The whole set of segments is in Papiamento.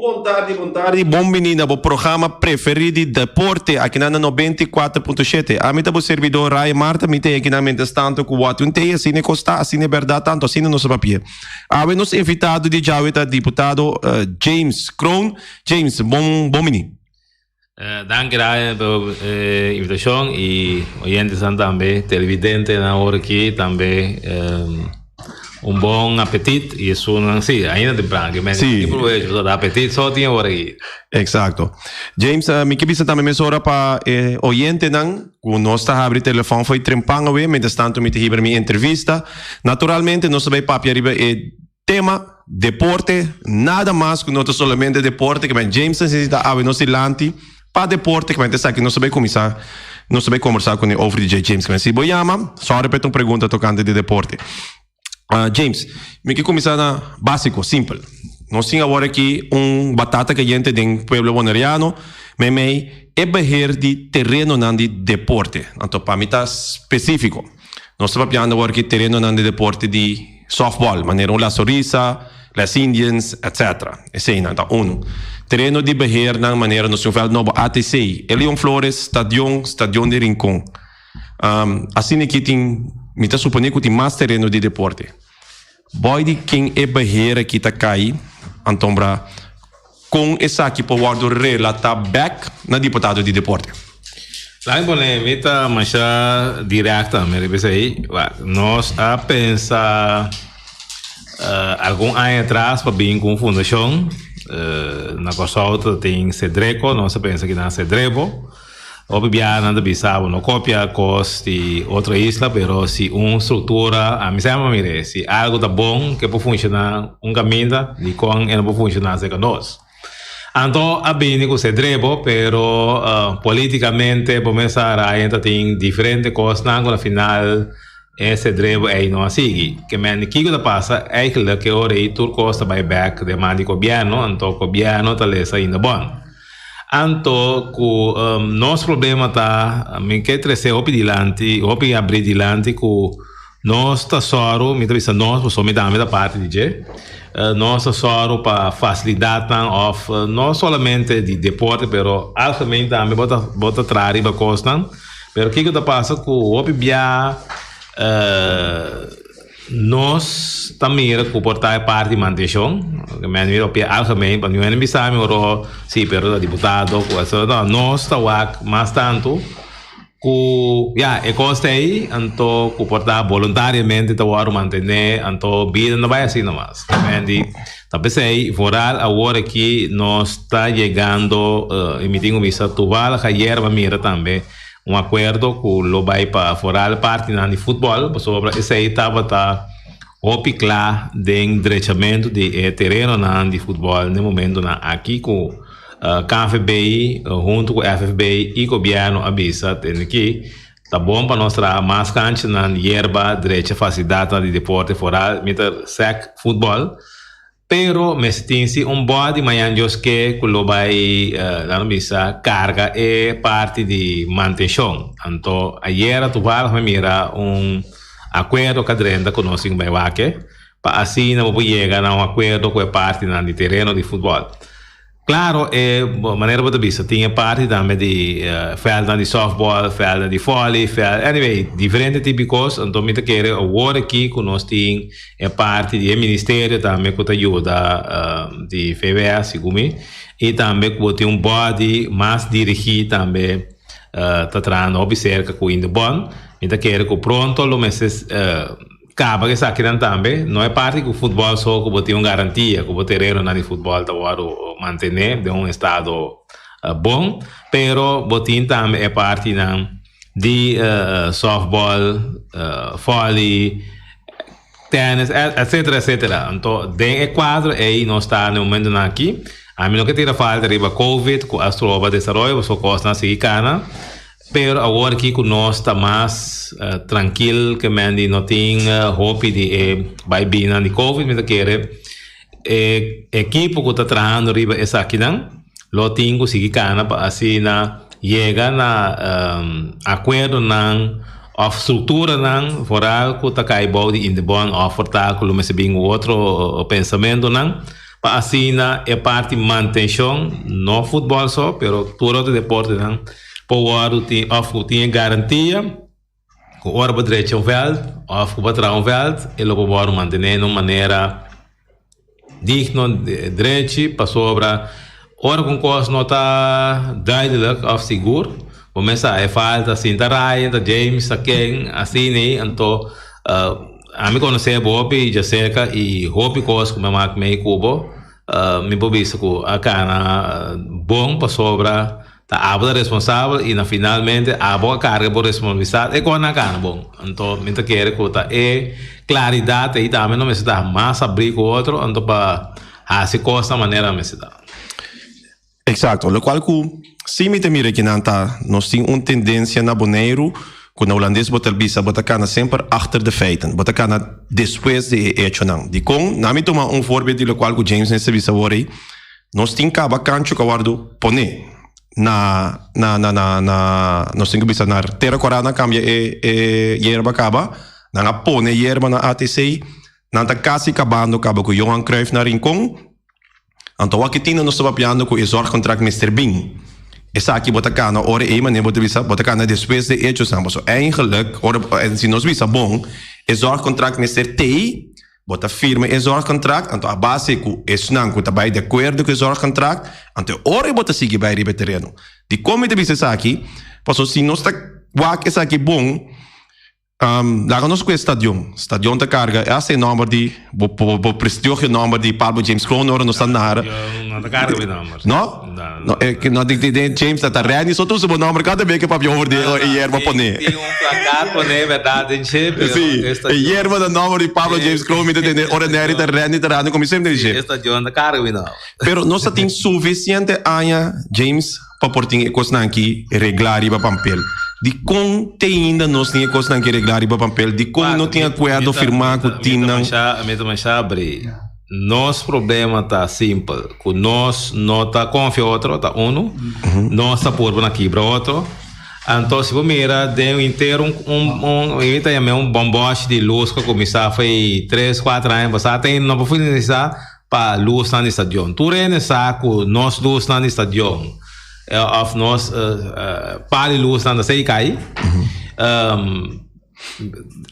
Un bon tardi, bon tardi, bon bini na bo programa preferí di deporte aki na 94.7. Ami ta bo servidor Ryan Marta, mi ta aki na mientras tanto ku wak un tei asina e kos ta, asina e bèrdat tanto asina nos a papia. Awe nos invitado di djawe ta diputado James Kroon. James, bon bon bini. Danki Ryan pa e invitashon i oyentenan tambe, televidentenan ora aki tambe un bon apetit i esunnan si ainda tempran ke men Si. tin probecho pasobra apetit so tin ora aki. Exacto. James, mi ke bisa tambe mesora pa e oyentenan ku nos ta habri telefòn for e trempan awe, mientras tanto mi ta hibra mi entrevista. Naturalmente nos ta bai papia riba e Tema, Deporte, nada mas ku no ta solamente deporte, ke men James ta nesesita awe nos dilanti pa deporte, ke men ta esaki nos ta bai kuminsá, nos ta bai kombersá kuné over di dje James. Ke men si bo yama, sòri pa e ta un pregunta tokante di deporte. James, mi ke kuminsá na básiko, simpel. Nos tin awor aki un batata kayente den pueblo boneriano, meimei e beheer di terenonan di deporte. Anto pa mi ta spesífiko. Nos ta papiando awor ki terenonan di deporte di softball, manera un La Sorisa, Les Indians, etc. Eseinan ta unu. Tereno di beheernan manera nos tin un veld nobo ATC, Elion Flores, Stadion, Stadion di Rincon. Asina ki tin, mi ta supone ku tin mas tereno di deporte. Boy di ken e beheer aki ta kai, antombra Kon esaki por wòrdu relatá bèk na diputado di deporte? Laat pone mi ta masha direkta mi riba esei. Nos a pensa algun aña atras pa bin ku un fundashon na Kòrsou ta tin Sedreko, nos a pensa kinan Sedrebo. Hopi biaha nan ta bisa bo no kopia kos di otro isla pero si un struktura ami semper mira si algu ta bon ke por funshoná un kaminda dikon e no por funshoná serka nos. Anto a bini ku Sedrebo pero politikamente bo mester Ryan ta tin diferente kosnan ku na final e Sedrebo ei no a sigui. Ke men kiko ta pasa eigenlijk e ora ei tur kos ta bai bek den man di gobièrnu anto gobièrnu ta lesa ainda bon. Anto ku nos problema ta, mi ke trese hopi dilanti, hopi abri dilanti ku nos ta sòru, mi ta bisa nos pasobra mi tambe ta parti di dje, nos ta sòru pa fasilidatnan òf no solamente di deporte pero algemeen tambe bo ta bo ta traha riba kosnan, pero kiko ta pasa ku hopi bia Nos ta mira ku por ta e parti mantenshon, men mira opia algemeen, pa niun hende bisa mi oro si pero ta diputado ku eso, no, nos ta wak mas tantu ku ya e kos ta ei, anto ku por ta boluntariamente ta wòrdu mantené, anto bida no bai asina mas. Men di ta p'esei vooral awor aki nos ta yegando i mi tin ku bisa toevallig ayer mi a mira tambe Un akuerdo ku lo bai pa foral partinan di futbòl pasobra esei tabata hopi kla den drechamentu di e terenonan di futbòl den momentunan aki ku KVB huntu ku FFB i gobièrnu a bisa tende ki ta bon pa nos traha mas kanchanan di yerba drecha fasilidatnan di deporte foral mi ta sèk futbòl. Pero mester tin si un body mañan Dios ke ku lo bai laat mi bisa karga e parti di mantenshon. Anto ayera toevallig mi mira un akuerdo ka drenta ku nos tin ku bai wak pa asina bo por yega na un akuerdo ku e partinan di tereno di futbòl. Claro, e manera bo ta bisa tin e parti tambe di veldnan di softball, veldnan di volley, veld, anyway, diferente tipo di cos. Anto mi ta kere awor aki cu nos tin e parti di e ministerio tambe cu ta yuda di VWS segun mi, y tambe cu bo tin un body mas dirigi tambe ta trahando hopi cerca cu Indebon. Mi ta kere cu pronto lo mester Kaba ku esakinan tambe, no e parti ku futbòl so ku bo tin un garantia ku bo terenonan di futbòl ta wòrdu mantené den un estado bon, pero bo tin tambe e partinan di sòftbòl, vòli, tènis, etsetera, etsetera. Anto den e kuadro ei nos ta na e momentunan aki. Ami no ke tira falta riba covid ku a stroba desaroyo pasobra kosnan a sigui kana. Pero awor aki ku nos ta mas trankil ke men di no tin hopi di e bai binnan di covid mi ta kere e ekipo ku ta trahando riba esakinan lo tin ku sigui kana pa asina yega na akuerdonan òf strukturanan foral ku ta kai bou di Indebon òf por ta ku lo mester bin ku otro pensamentunan. pa asina e parti mantenshon, no futbòl so, pero tur otro deportenan por wòrdu tin òf ku tin e garantia ku ora bo drecha un vèlt òf ku bo traha un vèlt e lo por wòrdu mantené na un manera digno, drechi, pasobra ora ku un kos no ta duidelijk òf sigur bo mester sa e falta sinta Ryan, ta James, ta ken, asina ei, anto ami konosé bo hopi djaserka i hopi kos ku mi a mak mei ku bo, mi por bisa ku a kana bon pasobra Ta abo ta responsabel y na finalmente abo a carga bo responsabilidad e con a cana bon. Anto mi ta kere cu ta e claridad ey tambe no mester ta mas abri cu otro anto pa haci cos na manera mester ta. Exacto, locual cu si mi ta mira kinan ta nos tin un tendencia na Boneiru cu na Hulandes bo ta bisa bo ta cana semper achter de feiten, bo ta cana despues di e hechonan. Dicon? Na mi tuma un voorbeeld di locual cu James mester bisa awor ey. Nos tin kaba kancho ku a wòrdu poné na na na na na nos tin ku bisa na Tera Kòrá nan kambia e e yerba kaba, nan a pone yerba na ATC, nan ta kasi kabando kaba ku Johan Cruijff na Rincon. Anto wak e tin nos ta papiando ku e zorgcontract mester bin. Esaki bo ta kana ora ei manera bo ta bisa bo ta kana despues di echosnan. Pasobra eigenlijk ora si nos bisa bon e zorgcontract mester tei. Bo ta firma e zorgcontract, anto a base cu esnan cu ta bay di acuerdo cu e zorgcontract, anto e ora bo ta sigui bay riba e tereno. Dicon mi ta bisa esaki? Pasobra si nos ta wak esaki bon, laga nos cu e stadion. Stadion ta carga hasta e nomber di bo bo prestigio nomber di Pablo James Kroon ora nos ta nara. Stadion no ta carga mi nomber. No? No, e ke no di di James ta ta Randy so tuso bo nomber kada bes ke papia over di e yerba pone. Tin un plakaat pone berdad den dje pero Sí, e e stadion yerba ta nomber di Pablo James Kroon mi ta tende ora Nery ta Randy ta rando komi semper di dje. E stadion ta karga mi nomber. Pero nos ta tin sufisiente aña James pa por tin e kosnan aki reglá riba pampel. Dikon te ainda nos tin e kosnan aki reglá riba pampel? Dikon no tin akuerdo firmá ku timnan? Mi ta masha abrí. Nos problema ta simpel, ku nos no ta konfia otro, ta unu, nos ta purba na kibra otro. Anto si bo mira den henter un un un mi ta yam'é un bòmbòshi di lus ku a kuminsá fo'i tres kuater aña pasá te ainda no por finalisá pa lusnan di stadion. Tur hende sa ku nos lusnan di stadion òf nos par di lusnan ta sei kai.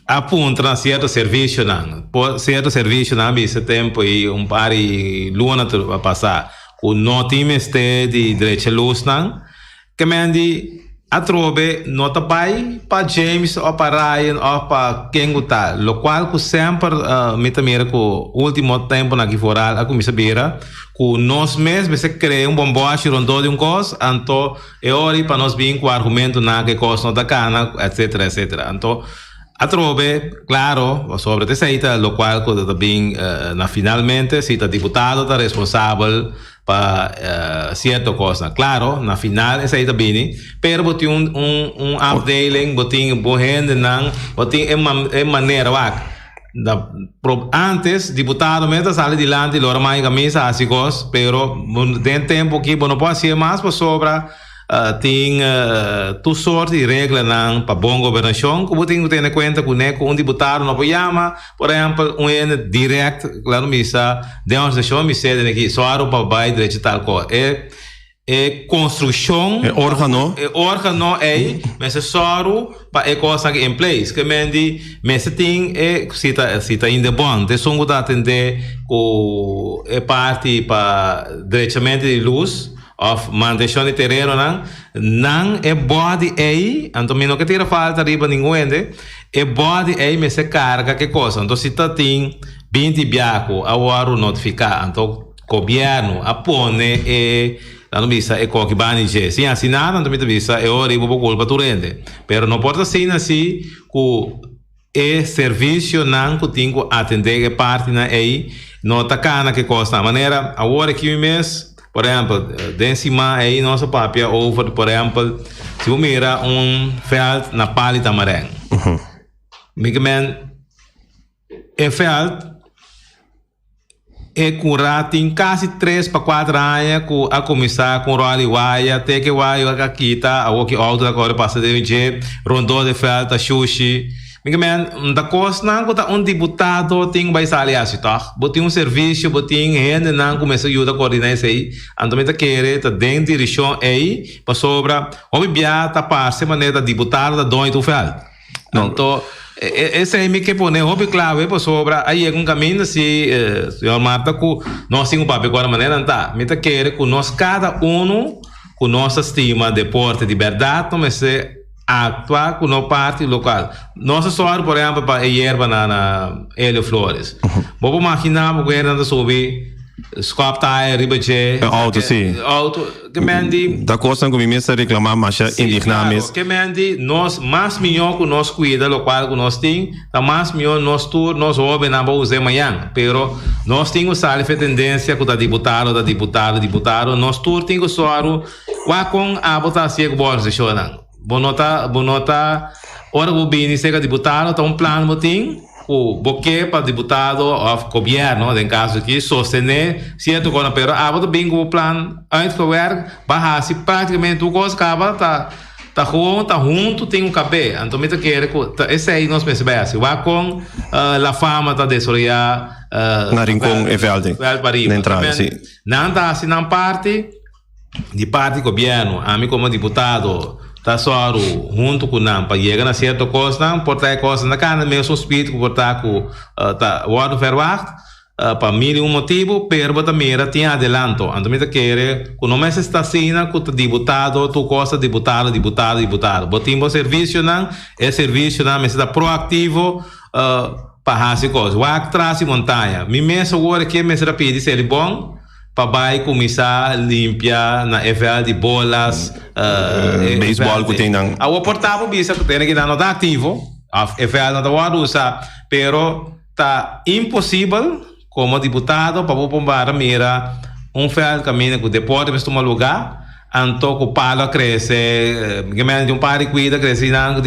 A puntra na cierto servicionan, por cierto servicionan a bisa tempo y un par di luna a pasa cu no tin mester di drecha luznan, ke men di atrobe no ta bay pa James of pa Ryan of pa ken cu ta, locual cu semper mi ta mira cu ultimo temponan aki foral a cuminsa bira cu nos mes mester crea un bomboshi rondó di un cos, anto E ora ei pa nos bin ku argumentonan ku e kos no ta kana, etsetera, etsetera. Anto, atrobe, klaro, pasobra ta esei ta lokual ku ta bin na finalmente si ta diputado ta responsabel pa sierto kosnan. Klaro, na final esei ta bini, pero bo tin un un un afdeling, bo tin bo hendenan, bo tin e e manera wak. Na pro antes diputado mes ta sali dilanti lo ramai camisa haci cos pero den tempo aki bo no por hacié mas pasobra tin tur soort di reglanan pa bon gobernacion cu bo tin cu tene cuenta cune cu un diputado no por yama por ehempel un hende direct laat nos bisa den organisacion mi sede aki soaru pa bay drecha tal cos e E konstrukshon. E organo. E organo ei mester sòru pa e kosnan aki in place. Ke men di mester tin e si ta si ta in de bond esun ku ta atendé ku e parti pa drechamentu di lus òf mantenshon di terenonan nan e body ei anto mi no ke tira falta riba ningun hende e body ei mester karga ke kos anto si ta tin binti bia ku a wòrdu notifiká anto Gobierno a pone e, nan ta bisa e koki bani dje. Sin hasi nada nan ta mita bisa e ora ei bo por kulpa tur hende. Pero no por ta asina si ku e servicionan ku tin ku atende e partinan ei no ta kana ke kosnan. Manera awor aki mi mes, por ehempel, den siman ei nos a papia over, por ehempel, si bo mira un veld na Pali Tamarijn. Mi ke men e veld. E cura tin casi tres pa cuater aña cu a cuminsa cu un rol di waya, te ke waya a kita, awor ki auto ta core pasa den dje, rondó de veld ta shushi. Mi ke men, ta kosnan ku ta un diputado tin ku bai sali hasi tòg? Bo tin un servisio, bo tin hendenan ku mester yuda koordiná esei. Anto mi ta kere ta den direkshon ei pasobra hopi bia ta parse manera ta diputado ta doño tur vèlt. Anto esei mi ke pone hopi klawe pasobra a yega un kaminda si señor Martha ku nos tin ku papia ku ora manera nan ta. Mi ta kere ku nos kada unu ku nos ta stima deporte di bèrdat no mester Actua cu no parti local. Nos a sori por ehempel pa e yerba na na Helio Flores. Bo por magina bo cu hende nan ta subi scop tire riba dje. E auto si. E auto. Ke men di. Ta cosnan cu mi mes ta reclama masha indigna mes. Si claro. Ke men di nos mas miyo cu nos cuida locual cu nos tin ta mas miyo nos tur nos hobennan por usa e mañan. Pero nos tin cu sali fe tendencia cu ta diputado ta diputado diputado nos tur tin cu soru. Wak kon abo ta hasié ku bo organisashonnan? Bo no ta, bo no ta, ora bo bini serka diputado ta un plan bo tin ku bo ke pa diputado òf gobièrnu den kaso aki sostené sierto kosnan pero abo ta bin ku bo plan uitgewerkt ba hasi práktikamente tur kos kaba ta ta gewoon ta huntu tin ku kab'é. Anto mi ta kere ku ta esei nos mester bai hasi. Wak kon La Fama ta desaroyá Na Rincon e vèlt vèlt pariba. Na entrada si. Nan ta hasi nan parti. Di parti gobièrnu, ami komo diputado ta sòru huntu ku nan pa yega na sierto kosnan. Por ta e kosnan ta kanda mesun speed ku por ta ku ta wòrdu verwagt pa mil i un motibu, pero bo ta mira tin adelanto. Anto mi ta kere ku no mester sta asina ku ta diputado tur kos ta diputado, diputado, diputado. Bo tin bo servisionan, e servisionan mester ta proaktivo pa hasi kos. Wak tras di montaña. Mi mes awor ke mester a pidi Selibon. Pa bai kuminsá limpia na e vèlt di bolas, e Beisbòl ku tin nan. Awor por ta bo bisa ku tene kinan no ta aktivo òf e vèlt no ta wòrdu usá, pero ta imposibel komo diputado pa bo por para mira un vèlt kaminda ku deporte mester tuma lugá, anto ku palo a krese, un par di kuida a krese nan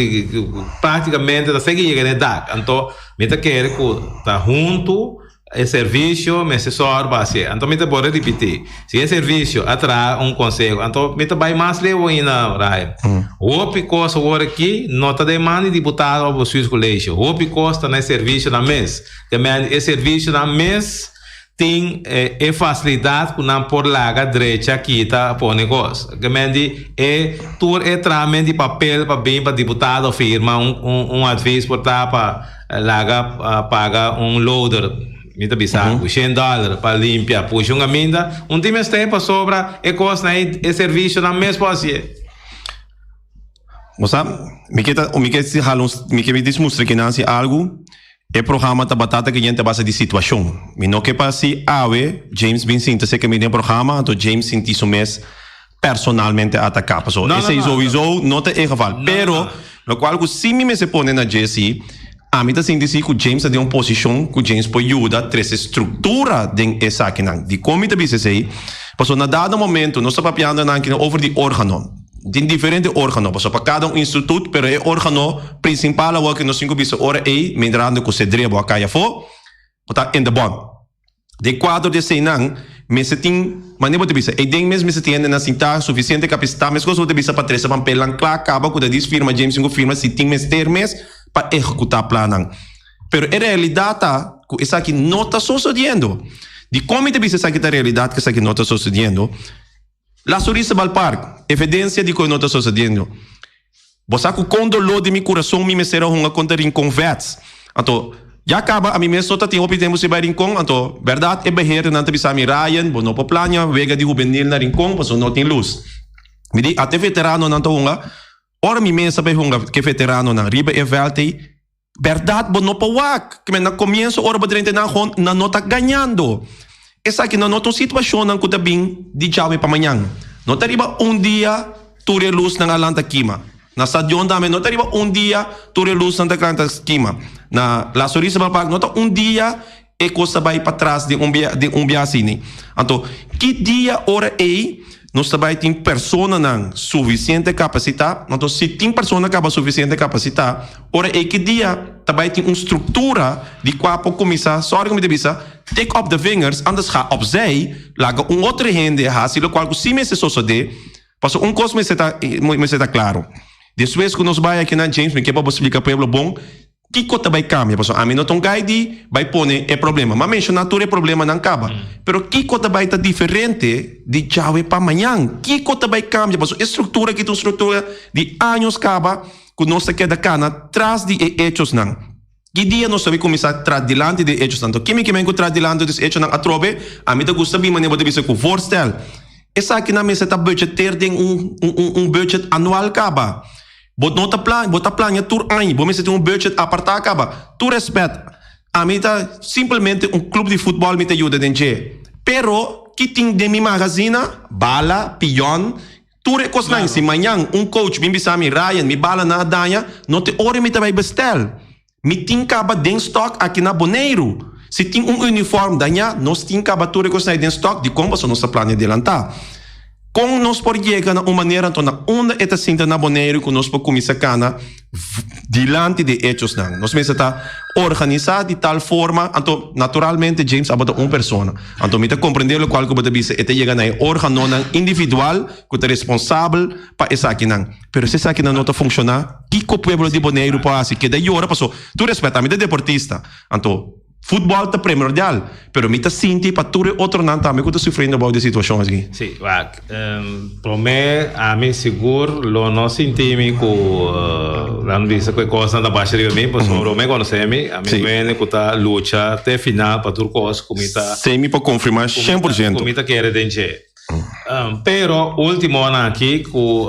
praktikamente ta segi yega na e dak. Anto mi ta kere ku ta huntu. E servisio mester sòru pa hasié. Anto mi ta por ripití, si e servisio a traha un konseho, anto mi ta bai mas leu ainda, Ryan. Hopi kos awor aki no ta den man di diputado òf bestuurscollege. Hopi kos ta na e servisionan mes. Te men e servisionan mes tin e fasilidat ku nan por laga drecha, kita, pone kos. Te men di e tur e tramen di papel pa bin pa diputado firma un un advis por ta pa. Laga paga un loader, mi ta bisa ku shen dòler pa limpia pusha un kaminda, un tin mester pasobra e kosnan ei e servisionan mes por hasié. Bo sa, mi ke ta, mi ke hala un, mi ke dis mustra ki nan si algu, e programa ta batata kayente a base di situashon. Mi no ke pa si awe James bin sinta serka mi den programa, anto James sinti su mes personalmente ataká. Pasobra No, no, esei no. sowieso no ta e geval. No, Pero no. lokual ku si mi mester pone na dje si, ami ta sinti si ku James ta den un posishon ku James por yuda trese struktura den esakinan. Dikon mi ta bisa esei? Pasobra na dado momento nos ta papiando nan akinan over di organo. Tin diferente organo, pasobra pa kada un instituut, pero e organo prinsipal awor ku nos tin ku bisa ora ei, mientrando ku Cedré bo a kai afó, bo ta Indebon. Den kuadro di eseinan mester tin, manera bo ta bisa, eiden mes mester tin hendenan sintá sufisiente kapasitá, meskos bo ta bisa pa trese pampelnan kla kaba ku ta dis firma James tin ku firma si tin mester mes pa ehekutá plannan. Pero e realidat ta ku esaki no ta sosodiendo. Dikon mi ta bisa esaki ta realidat ku esaki no ta sosodiendo? La Sorisabal Park, evidencia di cu e no ta sucediendo. Bo sa cu con dolor di mi curason mi mester a hunga contra Rincon Vets. Anto, ya caba ami mes no ta tin hopi tempo si bay Rincon, anto, berdad e beheerdernan ta bisa mi, Ryan, bo no por plania wega di hubenil na Rincon pasobra no tin luz. Mi di, ata e veteranonan ta hunga. Ora mi mes a bay hunga cu e veteranonan riba e veld ey, Berdad bo no por wak. Kimen na comienso ora bo drenta nan hond nan no ta gañando. Esaki no no ta un situacionnan cu ta bin di djawe pa mañan. No ta riba un dia tur e luznan a lanta kima. Na stadion tambe no ta riba un dia tur e luznan ta lanta kima. Na La Sorisima Park no ta un dia e cos ta bay patras den un bia den un bia asini. Anto ki dia ora ey nos ta bay tin personanan suficiente capacita? Anto si tin persona caba suficiente capacita, ora ey ki dia ta bay tin un structura di cua por cuminsa, sorry cu mi ta bisa, tik op de vingers, anders ga opzij, laga un otro hende haci locual cu si mester sosode. Pasobra un cos mester ta mester ta claro, despues cu nos bay akinan James mi ke pa bo splica pueblo bon. Kiko ta bai kambia? Pasobra ami no ta un gai di bai pone e problema. M'a menshoná tur e problemanan kaba. Pero kiko ta bai ta diferente di djawe pa mañan? Kiko ta bai kambia? Pasobra e struktura aki ta un struktura di años kaba ku nos ta keda kana tras di e echosnan. Ki dia nos ta bai kuminsá tras dilanti di e echosnan? Anto kimi ke men ku tras dilanti di e echonan atrobe? Ami ta gusta bin manera bo ta bisa ku voorstel. Esakinan mester ta budgeteer den un un budget anual kaba. Bo no ta plan, bo ta plania tur aña, bo mester tin un budget apartá kaba. Tur respet, ami ta simplemente un club di futbol mi ta yuda den dje. Pero ki tin den mi magazina? Bala, pion, tur e kosnan. Si mañan un coach bin bisa mi, Ryan, mi balanan a daña, no te ora mi ta bai bestel. Mi tin kaba den stock aki na Boneiru. Si tin un uniform dañá, nos tin kaba tur e kosnan ei den stock, dikon pasobra nos ta plania delantá. Kon nos por yega na un manera anto na unda e ta sinta na Boneiru ku nos por kuminsá kana dilanti di e echosnan? Nos mester ta organisá di tal forma, anto naturalmente James abo ta un persona, anto mi ta komprendé lokual ku bo ta bisa, e ta yega na e organonan individual ku ta responsabel pa esakinan. Pero si esakinan no ta funshoná, kiko pueblo di Boneiru por hasi? Keda yora paso, tur respet, ami ta deportista, anto futbòl ta primordial, pero mi ta sinti pa tur e otronan tambe ku ta sufriendo bou di e situashon aki. Sí, wak, promé ami sigur lo no sinti mi ku nan bisa ku e kosnan ta basha riba mi, pasobra promé konosé mi, ami un hende ku ta lucha te final pa tur kos ku mi ta. Esei mi por konfirmá 100%. Ku mi ta kere den dje. Pero ultimonan aki ku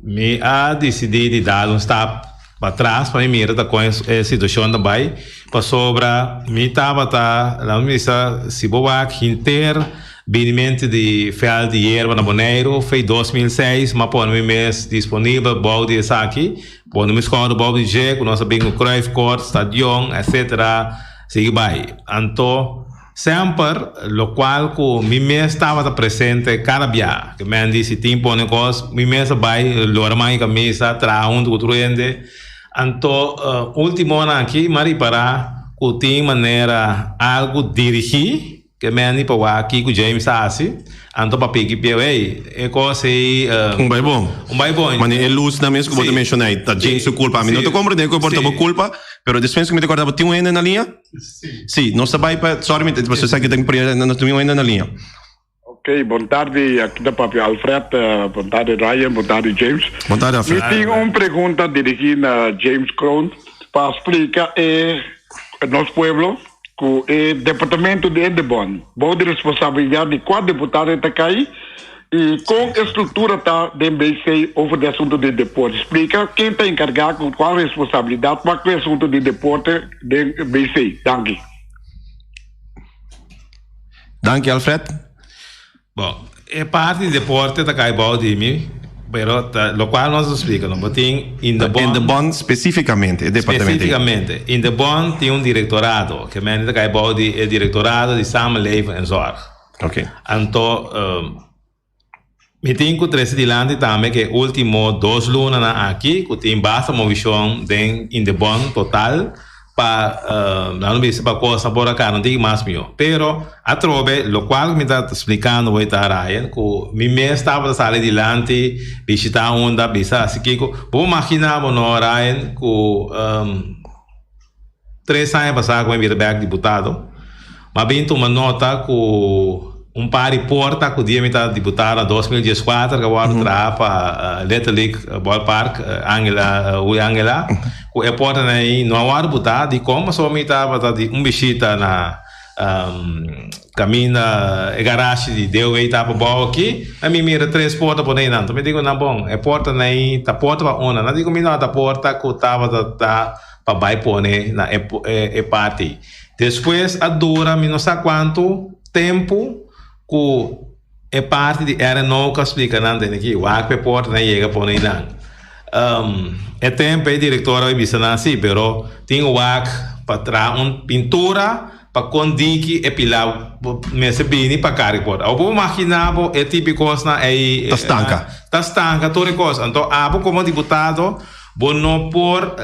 mi a disidí di dal un stap patras pa mi mira ta kon e situashon ta bai pasobra mi tabata laat mi bisa si bo wak henter binimento di vèlt di yerba na Boneiru fei 2006 mi a pone mi mes disponibel bou di esaki pone mi skouder bou di dje ku nos a bin ku Cruyff Court stadion etcetera sigui bai anto Semper, locual cu mi mes tabata presente cada bia. Ke men di si tin pone cos, mi mes a bay lora man y camisa, traha hunto cu tur hende. Anto ultimonan aki mi a ripara cu tin manera algo dirigi ke men di pa wak kico James a haci. Anto pa piki pieu, hey, e cos ey. Un bay bon. Un bay bon. Mane e luznan mes cu bo ta menciona ey, ta James su culpa. Ami no ta comprende cu e por ta bo culpa, pero despues cu mi ta corda bo tin un hende na liña? Sí, nos ta bai pa, sorry, mi ta, pasobra esaki ta prioridad, nos tin un hende na liña. Ok, bon tardi, aki ta papia Alfred, bon tardi Ryan, bon tardi James. Bon tardi Alfred. Mi tin un pregunta dirigi na James Kroon pa splika e nos pueblo ku e departamento di Indebon bou di responsabilidad di kua deputado e ta kai i kon e struktura ta den BC over di asunto di deporte. Splika ken ta enkargá ku kua responsabilidad pa ku e asunto di deporte den BC. Danki. Danki Alfred. Bon, e parti di deporte ta kai bou di mi, pero ta lokual nos a splika no, bo tin Indebon. Indebon spesifikamente, e departamento ei. Spesifikamente. Indebon tin un direktorado, ke mende ta kai bou di e direktorado di Samenleving en Zorg. Ok. Anto mi tin ku trese dilanti tambe ku e ultimo dos lunanan aki ku tin basta movishon den Indebon total pa nan lo bisa pa kosnan por a kara un tiki mas mihó. Pero atrobe lokual ku mi ta splikando bo ta Ryan ku mi mes tabata sali dilanti bishita unda bisa hasi kiko. Bo por magina bo no Ryan ku Tres aña pasá ku mi bira bèk diputado, m'a bin tuma nota ku un par di porta ku dia mi ta diputado na 2014 ku a wòrdu traha pa Little League Ballpark, Angela, Hui Angela, ku e portanan ei no a wòrdu butá. Dikon? Pasobra mi tabata di un bishita na kaminda e garashi di DOW ta pabou aki, mi mira tres porta pone einan. Mi di ku nan, bon, e portanan ei ta porta pa unda? Nan di ku mi no, ta porta ku tabata ta. pa bai pone na e e parti. Despues a dura mi no sa cuanto tempo cu e parti di RNO cu a splica nan tene ki wak p'e porta nan yega pone einan. E tempo e director a bisa nan si pero tin wak pa traha un pintura pa con diki e pila mester bini pa carga e porta. Abo por imagina bo e tipo di cosnan ei Ta stanca. Ta stanca tur e cos. Anto abo como diputado. Bo no por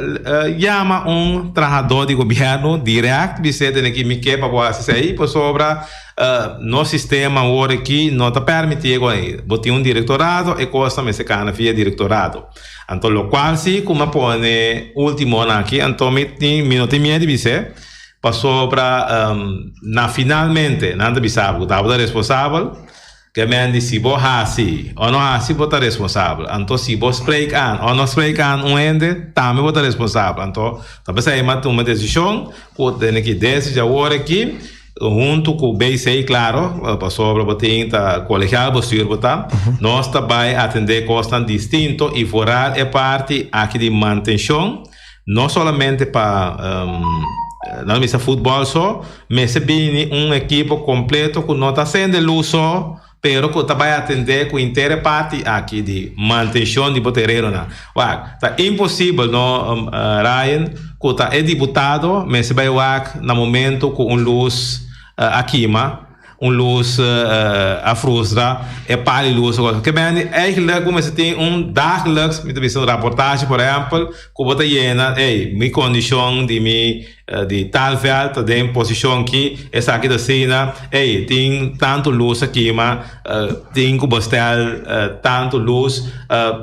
yama un trahadó di gobièrnu dirèkt bis'é tene ki mi ke pa bo hasi esei pasobra nos sistema awor aki no ta pèrmití e kos ei. Bo tin un direktorado, e kos ta mester kana via direktorado. Anto lokual si ku mi a pone últimonan aki anto mi tin mi no tin miedu di bis'é pasobra na finalmente nan ta bisa bo ku tabata responsabel. Ke men di si bo hasi o no hasi bo ta responsabel. Anto si bo spreek aan o no spreek aan un hende tambe bo ta responsabel. Anto ta p'esei mi a tuma desishon ku tene ki desde awor aki huntu ku BC klaro pasobra bo tin ta kolegiaal bestuur bo ta nos ta bai atende kosnan distinto i foral e parti aki di mantenshon no solamente pa nan bisa futbol so, mester bini un ekipo kompleto ku no ta sende lus so, pero ku ta bai atendé ku henter e parti aki di mantenshon di bo terenonan. Wak, ta imposibel no Ryan, ku ta e diputado mester bai wak na momento ku un lus a kima. Un lus a frustra e pal di lus. Ke bende eigenlijk ku mester tin un dagelijks, mi ta bisa un raportahe por ehempel, ku bo ta yena, ey, mi kondishon di mi di tal vèlt ta den posishon ki, esaki ta asina, ey, tin tantu lus a kima, tin ku bestel tantu lus,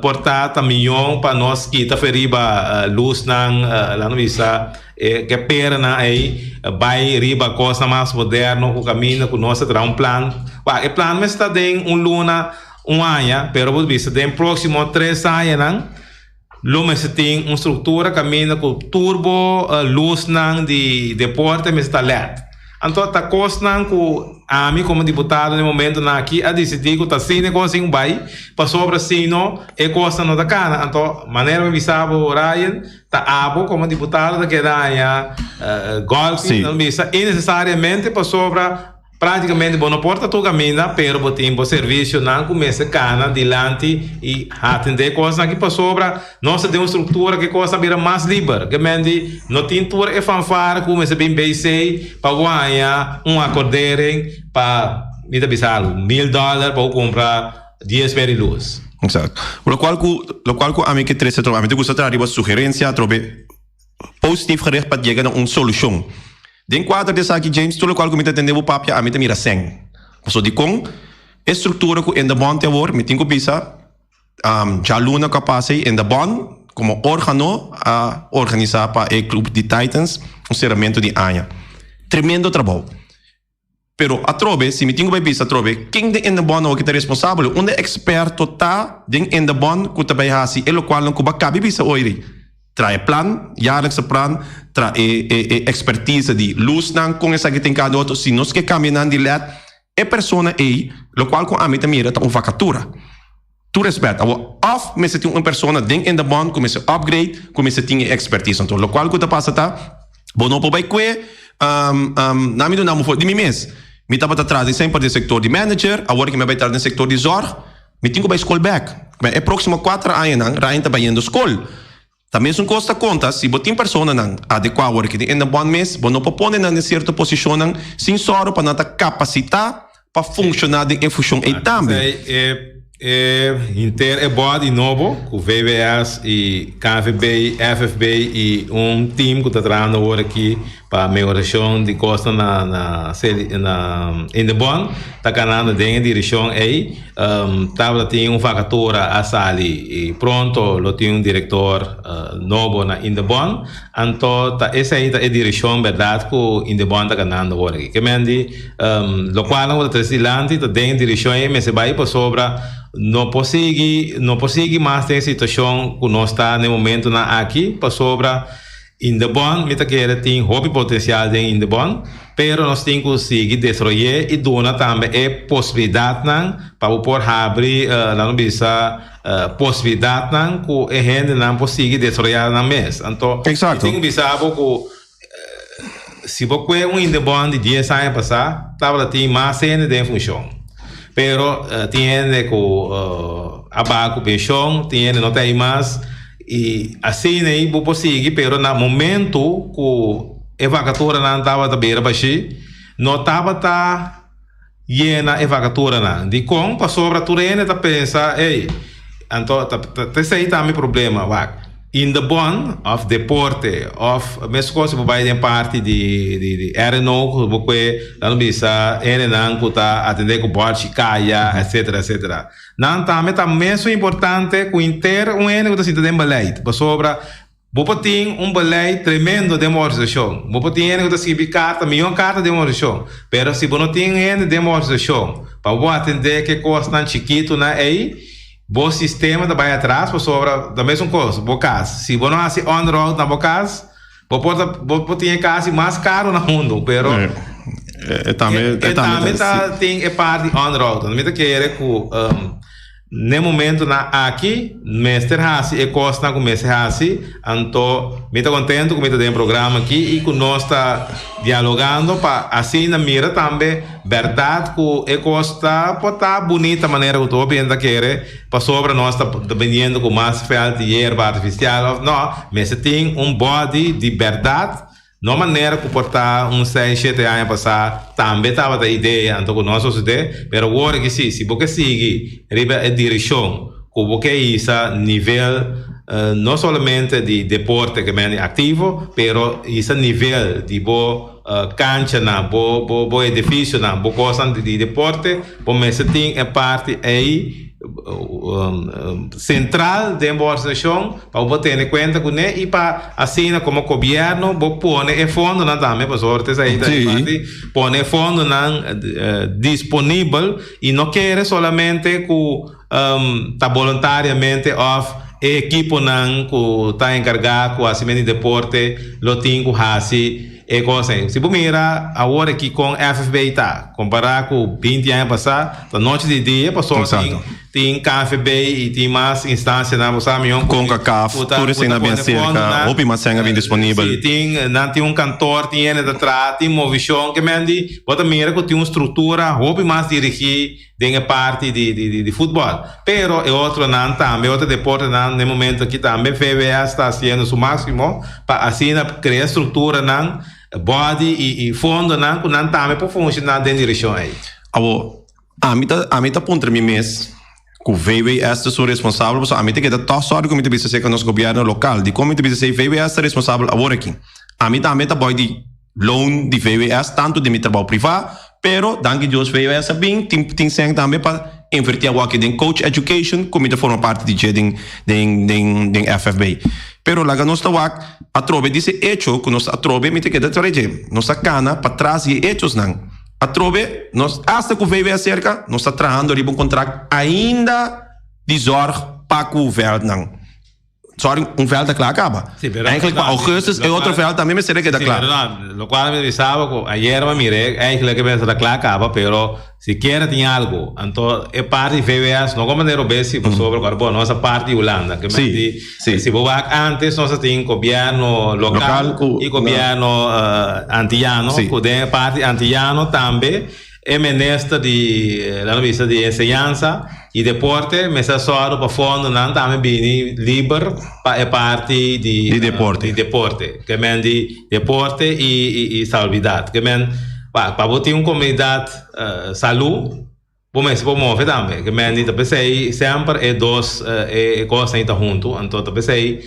por ta ta miyon pa nos kita fe riba lusnan, laat nos bisa. E ke peranan ei bai riba kosnan mas moderno ku kaminda ku nos ta traha un plan. Wak, e plan mes ta den un luna, un aña, pero bo bisa den próksimo tres añanan lo mester tin un struktura kaminda ku tur bo lusnan di deporte mester ta led. Anto ta kosnan ku ami komo diputado den momentonan aki a disidí ku ta asina e kos tin ku bai pasobra sino e kosnan no ta kana. Anto manera mi bisa bo Ryan Ta abo komo diputado ta keda haña gòlpi, nan bisa innesesariamente pasobra práktikamente bo no por ta tur kaminda pero bo tin bo servisionan ku mester kana dilanti i atendé kosnan aki pasobra nos ta den un struktura ku e kos a bira mas liber. Ke men di no tin tur e fanfare ku mester bin BC pa bo haña un akordering pa mi ta bisa algu mil dòler pa bo kumpra dies per di lus. Exacto. Locual cu, locual cu ami ke trece atrobe, ami ta gusta traha riba sugerencia atrobe positief gericht pa yega na un solucion. Den cuadro di esaki James, tur locual cu mi ta tende bo papia ami ta mira sèn. Pasobra dikon e structura cu Indebon te awor, mi tin cu bisa, djaluna cu a pasa ei Indebon como organo a organisa pa e club di Titans un ceramento di aña. Tremendo trabou. Pero atrobe, si mi tin ku bai bisa atrobe, ken den Indebon awor ki ta responsabel? Unda e eksperto ta den Indebon ku ta bai hasi e lokualnan ku bo a kabi bisa oiri? Traha e plan, jaarlijkse plan, traha e e e ekspertise di lusnan, kon esaki tin kada otro. Si nos ke kambia nan di led, e persona ei, lokual ku ami ta mira ta un vakatura. Tur respet. Awor, òf mester tin un persona den Indebon ku mester upgrade, ku mester tin e ekspertise. Anto lokual ku ta pasa ta, bo no por bai kue, na mi duna bo for di mi mes. Mi tabata tras di semper den sektor di manager, awor ku mi a bai tras den sektor di zòrg, mi tin ku bai skol bèk. E próksimo kuater añanan Ryan ta bayendo skol. Ta mesun kos ta konta si bo tin personanan adekuá awor ki den Indebon mes, bo no por pone nan den sierto posishonnan sin sòru pa nan ta kapasitá pa funshoná den e fushon ei tambe. Esei e henter e bòdi nobo ku VWS i KVB, FFB i un tim ku ta trahando awor aki pa mehorashon di kosnan na na na Indebon ta kanando den e direkshon ei. Tabata tin un vakatura a sali i pronto lo tin un direktor nobo na Indebon. Anto ta esei ta e direkshon bèrdat ku Indebon ta ganando awor aki. Ke men di lokualnan ku ta trese dilanti ta den e direkshon ei mester bai pasobra no por sigui no por sigui mas den e situashon ku nos ta na e momentunan aki pasobra Indebon mi ta kere tin hopi potensial den Indebon, pero nos tin ku sigui desaroy'é i duna tambe e posibilidatnan pa bo por habri, laat nos bisa, posibilidatnan ku e hendenan por sigui desaroyá nan mes. Anto, mi tin ku bisa bo ku si bo kue un Indebon di dies aña pasá, tabata tin mas hende den funshon. Pero tin hende ku a baha ku penshon, tin hende no ta ei mas. I asina ei bo por sigui, pero na momento ku e vakaturanan tabata bira bashí, no tabata yena e vakaturanan. Dikon? Pasobra tur hende ta pensa, Ey, anto ta esei ta mi problema. Wak. Indebon of deporte of meskos si bo bai den parti di di di RNO ku bo kue nan lo bisa hendenan ku ta atendé ku bòrchi kaya etsetera etsetera. Nan tambe ta mesun importante ku henter un hende ku ta sinta den beleid pasobra bo por tin un beleid tremendo den bo organisashon bo por tin hende ku ta skibi karta miyon karta den bo organisashon pero si bo no tin hende den bo organisashon pa bo atendé ku e kosnan chikitunan ei Bo sistema ta bai atras pasobra ta mesun kos, bo kas. Si bo no hasi onderhoud na bo kas, bo por ta bo por tin e kas di mas karu na mundu, pero E tambe e tambe ta tin e parti onderhoud. Mi ta kere ku n'e momentonan aki mester hasi e kosnan ku mester hasi, anto mi ta kontentu ku mi ta den e programa aki i ku nos ta dialogando pa asina mira tambe Berdad cu e cos ta por ta bunita manera cu tur hopi hende ta kere pasobra nos ta biniendo cu mas veld di yerba artificial of no, mester tin un body di berdad, no manera cu por ta un seis shete aña pasa tambe tabata idea anto cu no a sosode, pero awor aki si, si bo ke sigui riba e direccion cu bo ke hisa nivel no solamente di deporte ke mende activo, pero hisa nivel di bo. Kanchanan, bo bo bo edifisionan, bo kosnan di deporte, bo mester tin e parti ei sentral den bo organisashon pa bo por tene kuenta kuné i pa asina komo gobièrnu bo pone e fondonan tambe pasobra ta esei ta e parti pone e fondonan disponibel i no kere solamente ku ta boluntariamente òf e ekiponan ku ta enkargá ku hasimentu di deporte lo tin ku hasi e kos ei. Si bo mira awor aki kon FFB ta kompará ku binti aña pasá, ta nochi di dia pasobra tin tin KNVB i tin mas instansianan bo sa mihó ku Concacaf, ku ta tur ku ta esei na bien pone serka, fondonan. hopi mas sèn a bin disponibel. Si, tin nan tin un kantor, tin hende ta traha, tin movishon. Ke men di bo ta mira ku tin un struktura hopi mas dirigí den e parti di di di futbol. Pero e otronan tambe, e otro deportenan den momento aki tambe VWS ta haciendo su maximo pa asina crea structuranan, body y y fondonan cu nan tambe por funciona den direccion ey. Awor, ami ta ami ta puntra mi mes cu VWS ta su responsabel pasobra ami ta keda tog sorry cu mi ta bisa acerca nos gobierno local. Dicon mi ta bisa esey? VWS ta responsabel awor aki. Ami tambe ta boy di loan di VWS tanto den mi trabou priva, pero danki Dios VWS a bin tin tin sèn tambe pa inverti awaki den coach education ku mi ta forma parti di dje den den den den FFB. Pero laga nos ta wak atrobe di se echo ku nos atrobe mi ta keda trae dje nos ta kana patras di e echosnan atrobe nos asta ku VWS serka nos ta trahando riba un kontrakt ainda di zorg pa ku vèldnan. Sorry, un veld ta kla kaba. Sí, pero Eigenlijk pa augustus e otro veld tambe mester a keda Sí, kla. pero no, lo cual mi bisaba cu ayer mi miré, eigenlijk mester ta kla kaba, pero sikiera tin algo. Anto e parti di VWS no como manera obesi pasobra cu bo nos a parti di Hulanda. Ke Sí, men di, sí. si bo wak antes nos a tin gobierno local, Local cu- y gobierno eh, antillano, Sí. cu den e parti antillano tambe E minister di laat bisa di enseñansa y deporte mester a sòru pa fondonan tambe bini liber pa e parti di Di deporte. di deporte. Ke men di deporte y y salubridad. Ke men pa pa bo tin un comunidad salú bo mester por move tambe. Ke men di ta p'esei semper e dos e cosnan ei ta hunto. Anto ta p'esei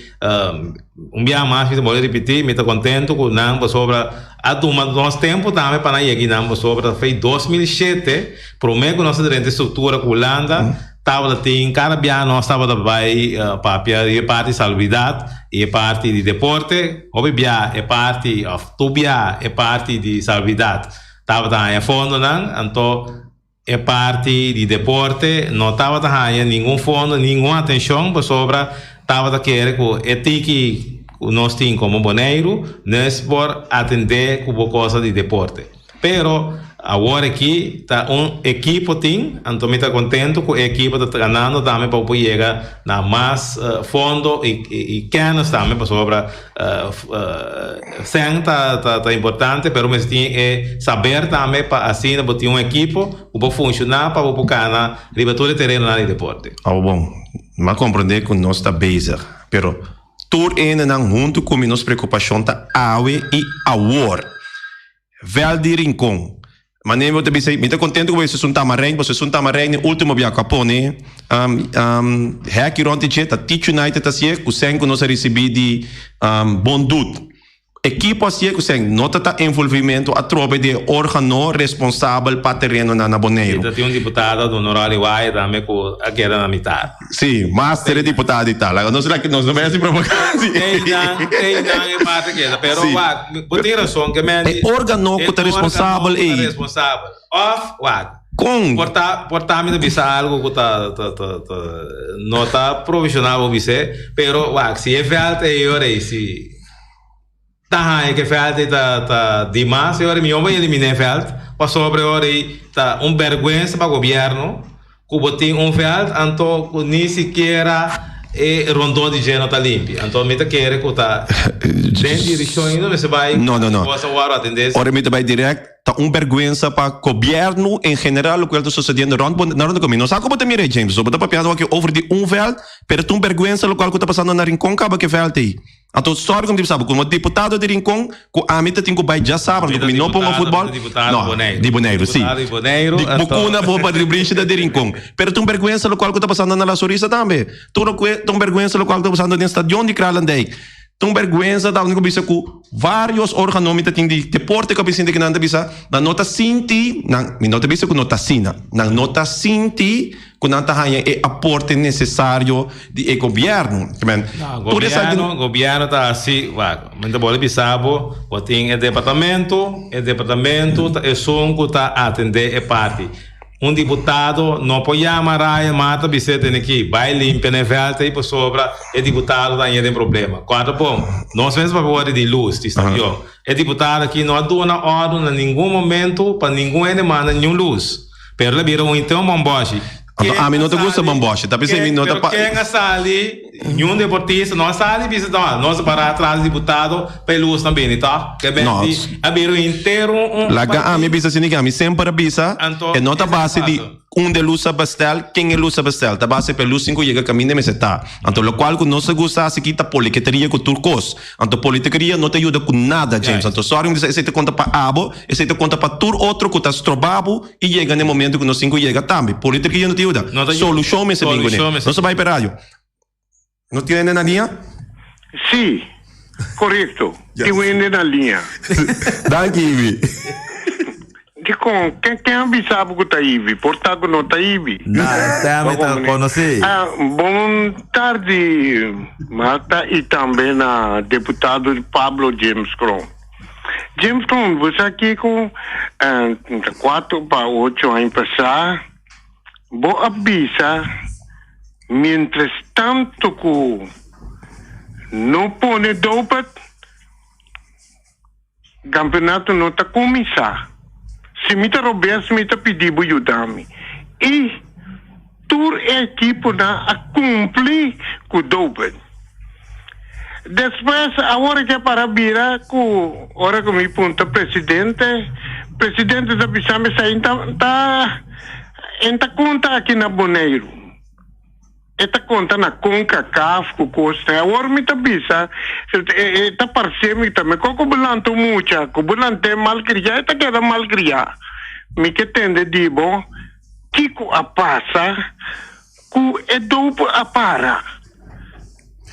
Un biaha mas mi ta bolbe ripití, mi ta kontentu ku nan pasobra a tuma nos tempu tambe pa nan yega nan pasobra ta fei 2007 promé ku nos a drenta e struktura ku Hulanda tabata tin kada biaha nos tabata bai papia di e parti salubridat i e parti di deporte hopi biaha e parti òf tur biaha e parti di salubridat tabata haña fondonan anto E parti di deporte no tabata haña ningun fondo, ningun atencion pasobra tabata kere cu e tiki cu nos tin como Boneiru no por atende cu bo cosa di deporte. Pero awor aki ta un ekipo tin, anto mi ta contento cu e ekipo ta ganando tambe pa bo por yega na mas fondo y kennis tambe pasobra Sèn ta importante pero mester tin e saber tambe pa asina bo tin un ekipo ku por funshoná pa bo por kana riba tur e terenonan di deporte. Awo bon, mi a komprendé ku nos ta bezig, pero tur e hendenan huntu ku mi nos preokupashon ta awe i awor. Vèlt di Rincon. Manera bo ta bisa, mi ta contento cu bo esun Tamarijn, pasobra esun Tamarijn e ultimo bia cu a pone heki rond di dje, ta Teach United a hacié, cu sèn cu nos a ricibi di Bon Doet. Ekipo a hacié cu sèn, no ta ta envolvimento atrobe di e organo responsabel pa terenonan na Boneiru. Mi ta tin un diputado di Honorable Waya tambe cu a keda na mitad. Sí, master e diputado di tal. Nos la nos no bay haci propaganda. Sí. Einan, einan e parte keda. Pero Sí. wak, bo tin rason ke men E organo e ku ta organo responsabel ku ta ei. responsabel. Of wak, Kon? por ta por ta mi ta bisa algo ku ta ta ta ta no ta profesional bo bis'é, pero wak, si e veld ei ora ei si Ta haña ke vèlt ei ta ta dimas e ora ei mihó bo eliminá e vèlt pasobra e ora ei ta un bèrgwensa pa gobièrnu ku bo tin un vèlt anto ku ni sikiera e rondó di dje no ta limpi anto mi ta kere ku ta den direkshon ainda mester bai No, no, no. kos a wòrdu atendé. Ora mi ta bai dirèkt Ta un berguensa pa gobierno en general locual ta sucediendo rond bo na rond mi no sa como ta mira James so bo ta papiando aki over di un veld pero ta un berguensa locual cu ta pasando na Rincon caba cu e veld ey anto sorry como ta bisa bo como diputado di Rincon cu ami ta tin cu bay djasabra Mi anto ta mi no pongo diputado, mi futbol ta diputado no Boneiru. di Boneiru si Diputado di Boneiru, di anto Bocuna bo pa Ribrishi ta di Rincon pero ta un berguensa locual cu ta pasando na La Sonrisa tambe ta un berguensa locual cu ta pasando den stadion di Kralendijk. Ta un berguensa ta único bisa cu varios organo mi ta tin di deporte cu a bin sinti cu nan ta bisa nan no ta sinti nan mi no ta bisa cu no ta asina nan no ta sinti cu nan ta haña e aporte necesario di e gobierno No, tur esaki gobierno gobierno ta hasi wak mi ta bolbe bisa bo bo tin e departamento e departamento ta esun cu ta atende e parti. Un diputado no por yama Ryan Mata bis'é tene ki bai limpia na e veld ei pasobra e diputado ta haña den problema. Kòrda bon, nos mes papia wòrdu di lus di stadion. E diputado aki no a duna òrdu na ningun momentu pa ningun hende manda niun lus. Pero el a bira un henter un bòmbòshi. Anto Ken ami a no ta gusta sali? bòmbòshi, ta p'esei mi Ken, no ta pero pa. ken a sali? Niun deportista no a sali bisa no, nos a para atras di diputado pa e lusnan bini tòg. Ke ben No. di a bira un henter un un Laga ami partido. bisa asina ke ami semper a bisa Anto e no ta esei ta base di pasa. unda e lus a bestel, ken e lus a bestel. Ta base pa e lus tin ku yega kaminda e mester ta. Anto lokual ku nos ta gusta hasi aki ta poliketeria ku tur kos. Anto politikeria no ta yuda ku nada, James. Juist. Anto sorry mi bisa esei ta konta pa abo, esei ta konta pa tur otro ku ta stroba bo i yega na e momento ku nos tin ku yega tambe. Politikeria no ta yuda. No ta yuda. Solushon mester bin kuné. Solushon mester Nos a bai pa e radio. No tin hende na liña? Sí, korekto. Yes. Tin un hende na liña. Danki, Ivy. Dikon? Ken ken a bisa bo ku ta Ivy? Por ta ku no ta Ivy. Na, esei mi ta konosí. Ah, bon tardi, Marta, i tambe na deputado Pablo James Kroon. James Kroon, bo sa kiko? Ta kuater pa ocho aña pasá, bo a bisa Mientras tanto ku no pone dopet, kampeonato no ta kuminsá. Si mi ta robes mi ta pidi bo yuda mi. I tur e ekiponan a kumpli ku dopet. Despues awor ke para bira ku ora ku mi punta presidente, presidente ta bisa mi esei ta ta en ta konta aki na Boneiru. E ta konta na Concacaf ku kos ta. Awor mi ta bisa e ta parse mi tambe kon ku bo lanta un mucha ku bo lant'é malkriá e ta keda malkriá. Mi ke tende di bo kiko a pasa ku e dope a para.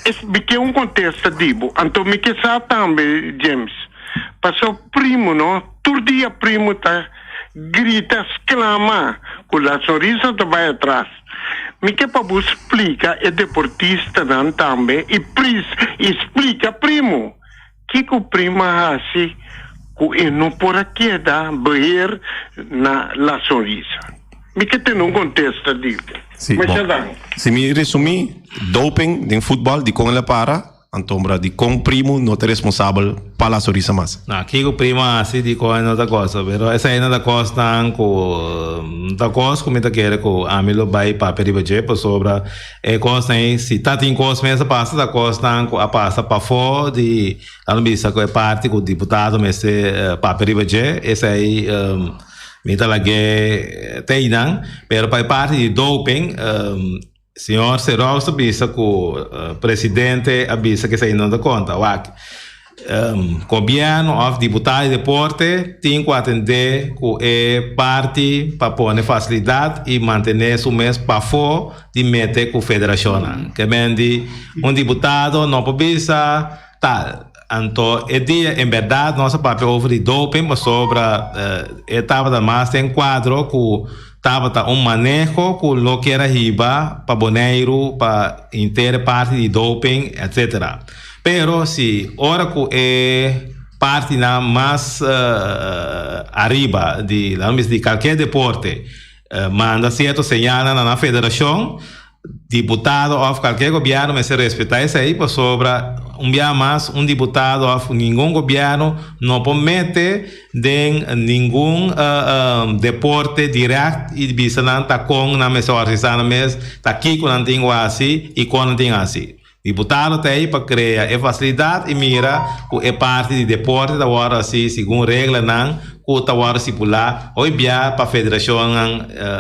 Es mi ke un kontesta di bo. Anto mi ke sa tambe James paso primo no tur dia primo ta grita sklama ku la sonrisa ta bai atras. Mi ke pa bo splika e deportistanan tambe i pris i splika primo kiko primo a hasi ku e no por a keda beheer na La Sonrisa. Mi ke tene un kontesta di bo. Si, bon. Masha danki. Si mi resumí, doping den futbòl dikon el a para? Antombra dikon Primo no ta responsabel pa La Sonrisa mas? No, kiko Primo a hasi dikon e no ta gosa, pero esei no ta kosnan ku no ta kos ku mi ta kere ku ami lo bai papia riba dje pasobra e kosnan ei si ta tin kos mes a pasa ta kosnan ku a pasa pafó di nan bisa ku e parti ku diputado mester papia riba dje esei mi ta lag'é te einan pero pa e parti di doping. Señor Serous ta bisa cu presidente a bisa cu esey no ta conta. Wak. Gobierno of diputado di deporte tin cu atende cu e parti pa pone facilidad y mantene su mes pafo di mete cu federacionnan. Ke men di un diputado no por bisa tal. Anto e dia en berdad nos a papia over di doping pasobra e tabata mas den cuadro cu tabata un maneho cu lo kier a hiba pa Boneiru pa henter e parti di doping etcetera. Pero si ora cu e partinan mas ariba di laga mi bisa di calkier deporte manda cierto señalnan na nan federacion, diputado of calkier gobierno mester respeta esey pasobra un bia mas un diputado of ningun gobierno no por mete den ningun deporte direct y bisa nan ta con nan mester organisa nan mes, ta kico nan tin cu haci y con nan tin haci. Diputado ta ei pa krea e fasilidat i mira ku e parti di deporte ta wòrdu hasi segun reglanan ku ta wòrdu stipulá hoy bia pa federashonnan,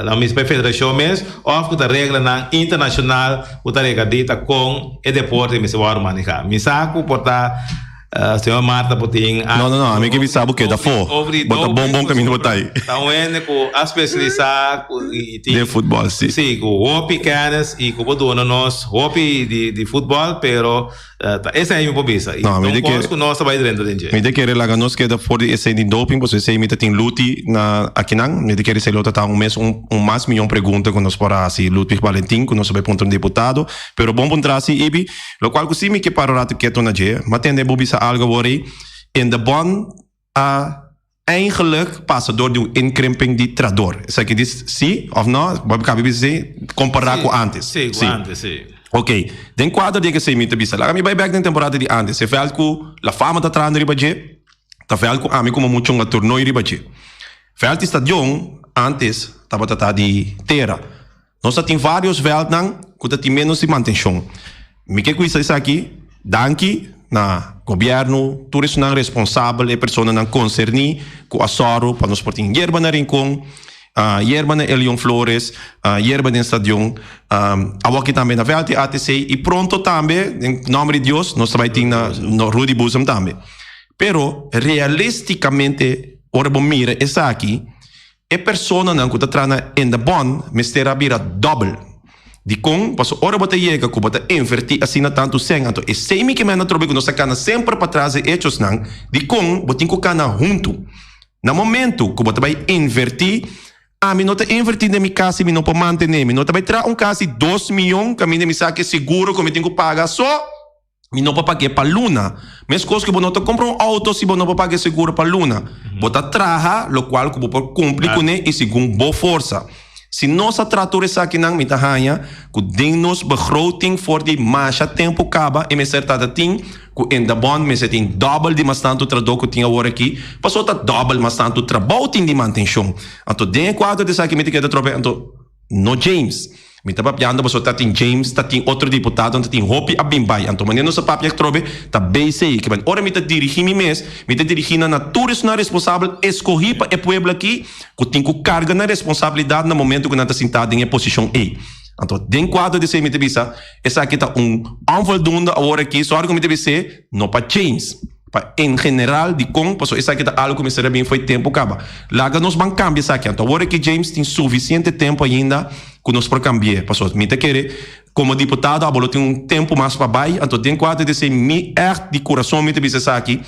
lo mismo pa e federashon mes òf ku ta reglanan internashonal ku ta rekadí ta kon e deporte mester wòrdu manehá. Mi sa ku por ta Señor Marta por tin No, no, no, ami ke bisa bo keda afó. Bo ta bon bon kaminda bo ta ei. Ta un hende ku a spesialisá i tin Den futbòl, si. Si, ku hopi kènis i ku por duna nos hopi di di futbòl, pero ta esei mi por bisa. I No, ta mi un ta kos kere ku nos ta bai drenta den dje. Mi ta kere laga nos keda for di esei di doping, pasobra esei mi ta tin Luti na akinan. Mi ta kere esei lo ta ta un mes un un mas miyon pregunta ku nos por a hasi Ludwig Valentin ku nos a bai puntra un diputado. Pero bon puntra si, Ibi. Locual cu si mi ke para un rato keto na dje, m'a tende bo bisa algo awor ei, Indebon a eigenlijk pasa door di un inkrimping di trador. Esaki di si of no? Bo a kabi bisa si, compara cu antes. Si, cu antes, si. Ok, den cuadro di esei mi ta bisa, laga mi bai bek den temporada di antes, e veld cu La Fama ta trahando riba dje, ta veld cu ami como mucho a toernooi riba dje. Veld di stadion antes tabata ta di tera. Nos ta tin varios veldnan ku ta tin menos di mantenshon. Mi ke kuisa esaki danki na gobièrnu, tur esunnan responsabel, e personanan konserní ku a sòru pa nos por tin yerba na Rincon, yerba na Elion Flores, yerba den stadion, awoki tambe na vèld di ATC i pronto tambe, den nòmber di Dios, nos ta bai tin na Rudy Boezem tambe. Pero realistikamente ora bo mira esaki, E personanan ku ta traha na Indebon mester a bira dòbel. Dikon? Pasobra ora bo ta yega ku bo ta invertí asina tantu sèn, anto esei mi ke manda trobe ku nos ta kana semper patras e echosnan, dikon bo tin ku kana huntu? Na momentu ku bo ta bai invertí, ami no ta invertí den mi kas si mi no por mantené, mi no ta bai traha un kas di dos mion kaminda mi sa ke seguro ku mi tin ku paga so. Mi no por pag'é pa luna. Meskos ku bo no ta kumpra un outo si bo no por paga e seguro pa luna. Bo ta traha lokual ku bo por kumpli kuné i segun bo forsa. Si nos a traha tur esakinan, mi ta haña ku den nos begroting for di masha tempu kaba e mester ta ta tin ku Indabon mester tin dòbel di mas tantu trabou ku tin awor aki, pasobra ta dòbel mas tantu trabou tin di mantenshon. Anto den e kuadro di esaki mi ta keda trope anto. No James. Mi ta papiando pasobra ta tin James, ta tin otro diputadonan, ta tin hopi a bin bai. Anto manera nos a papia atrobe ta BC. Kiben ora mi ta dirigi mi mes, mi ta dirigi nan na tur esunnan responsabel escogi pa e pueblo aki cu tin cu carga nan responsabilidad na momento cu nan ta sinta den e posicion ey. Anto den cuadro di esey mi ta bisa esaki ta un onvoldoende awor aki, sorry cu mi ta bis'e, no pa James. Pa en general dikon? Pasobra esaki ta algu ku mester a bin fo'i tempu kaba. Laga nos ban kambia esaki. Anto awor aki James tin sufisiente tempu ainda ku nos por kambi'é. Pasobra mi ta kere komo diputado abo lo tin un tempu mas pa bai. Anto den kuadro di esei mi ègt di kurason mi ta bisa esaki,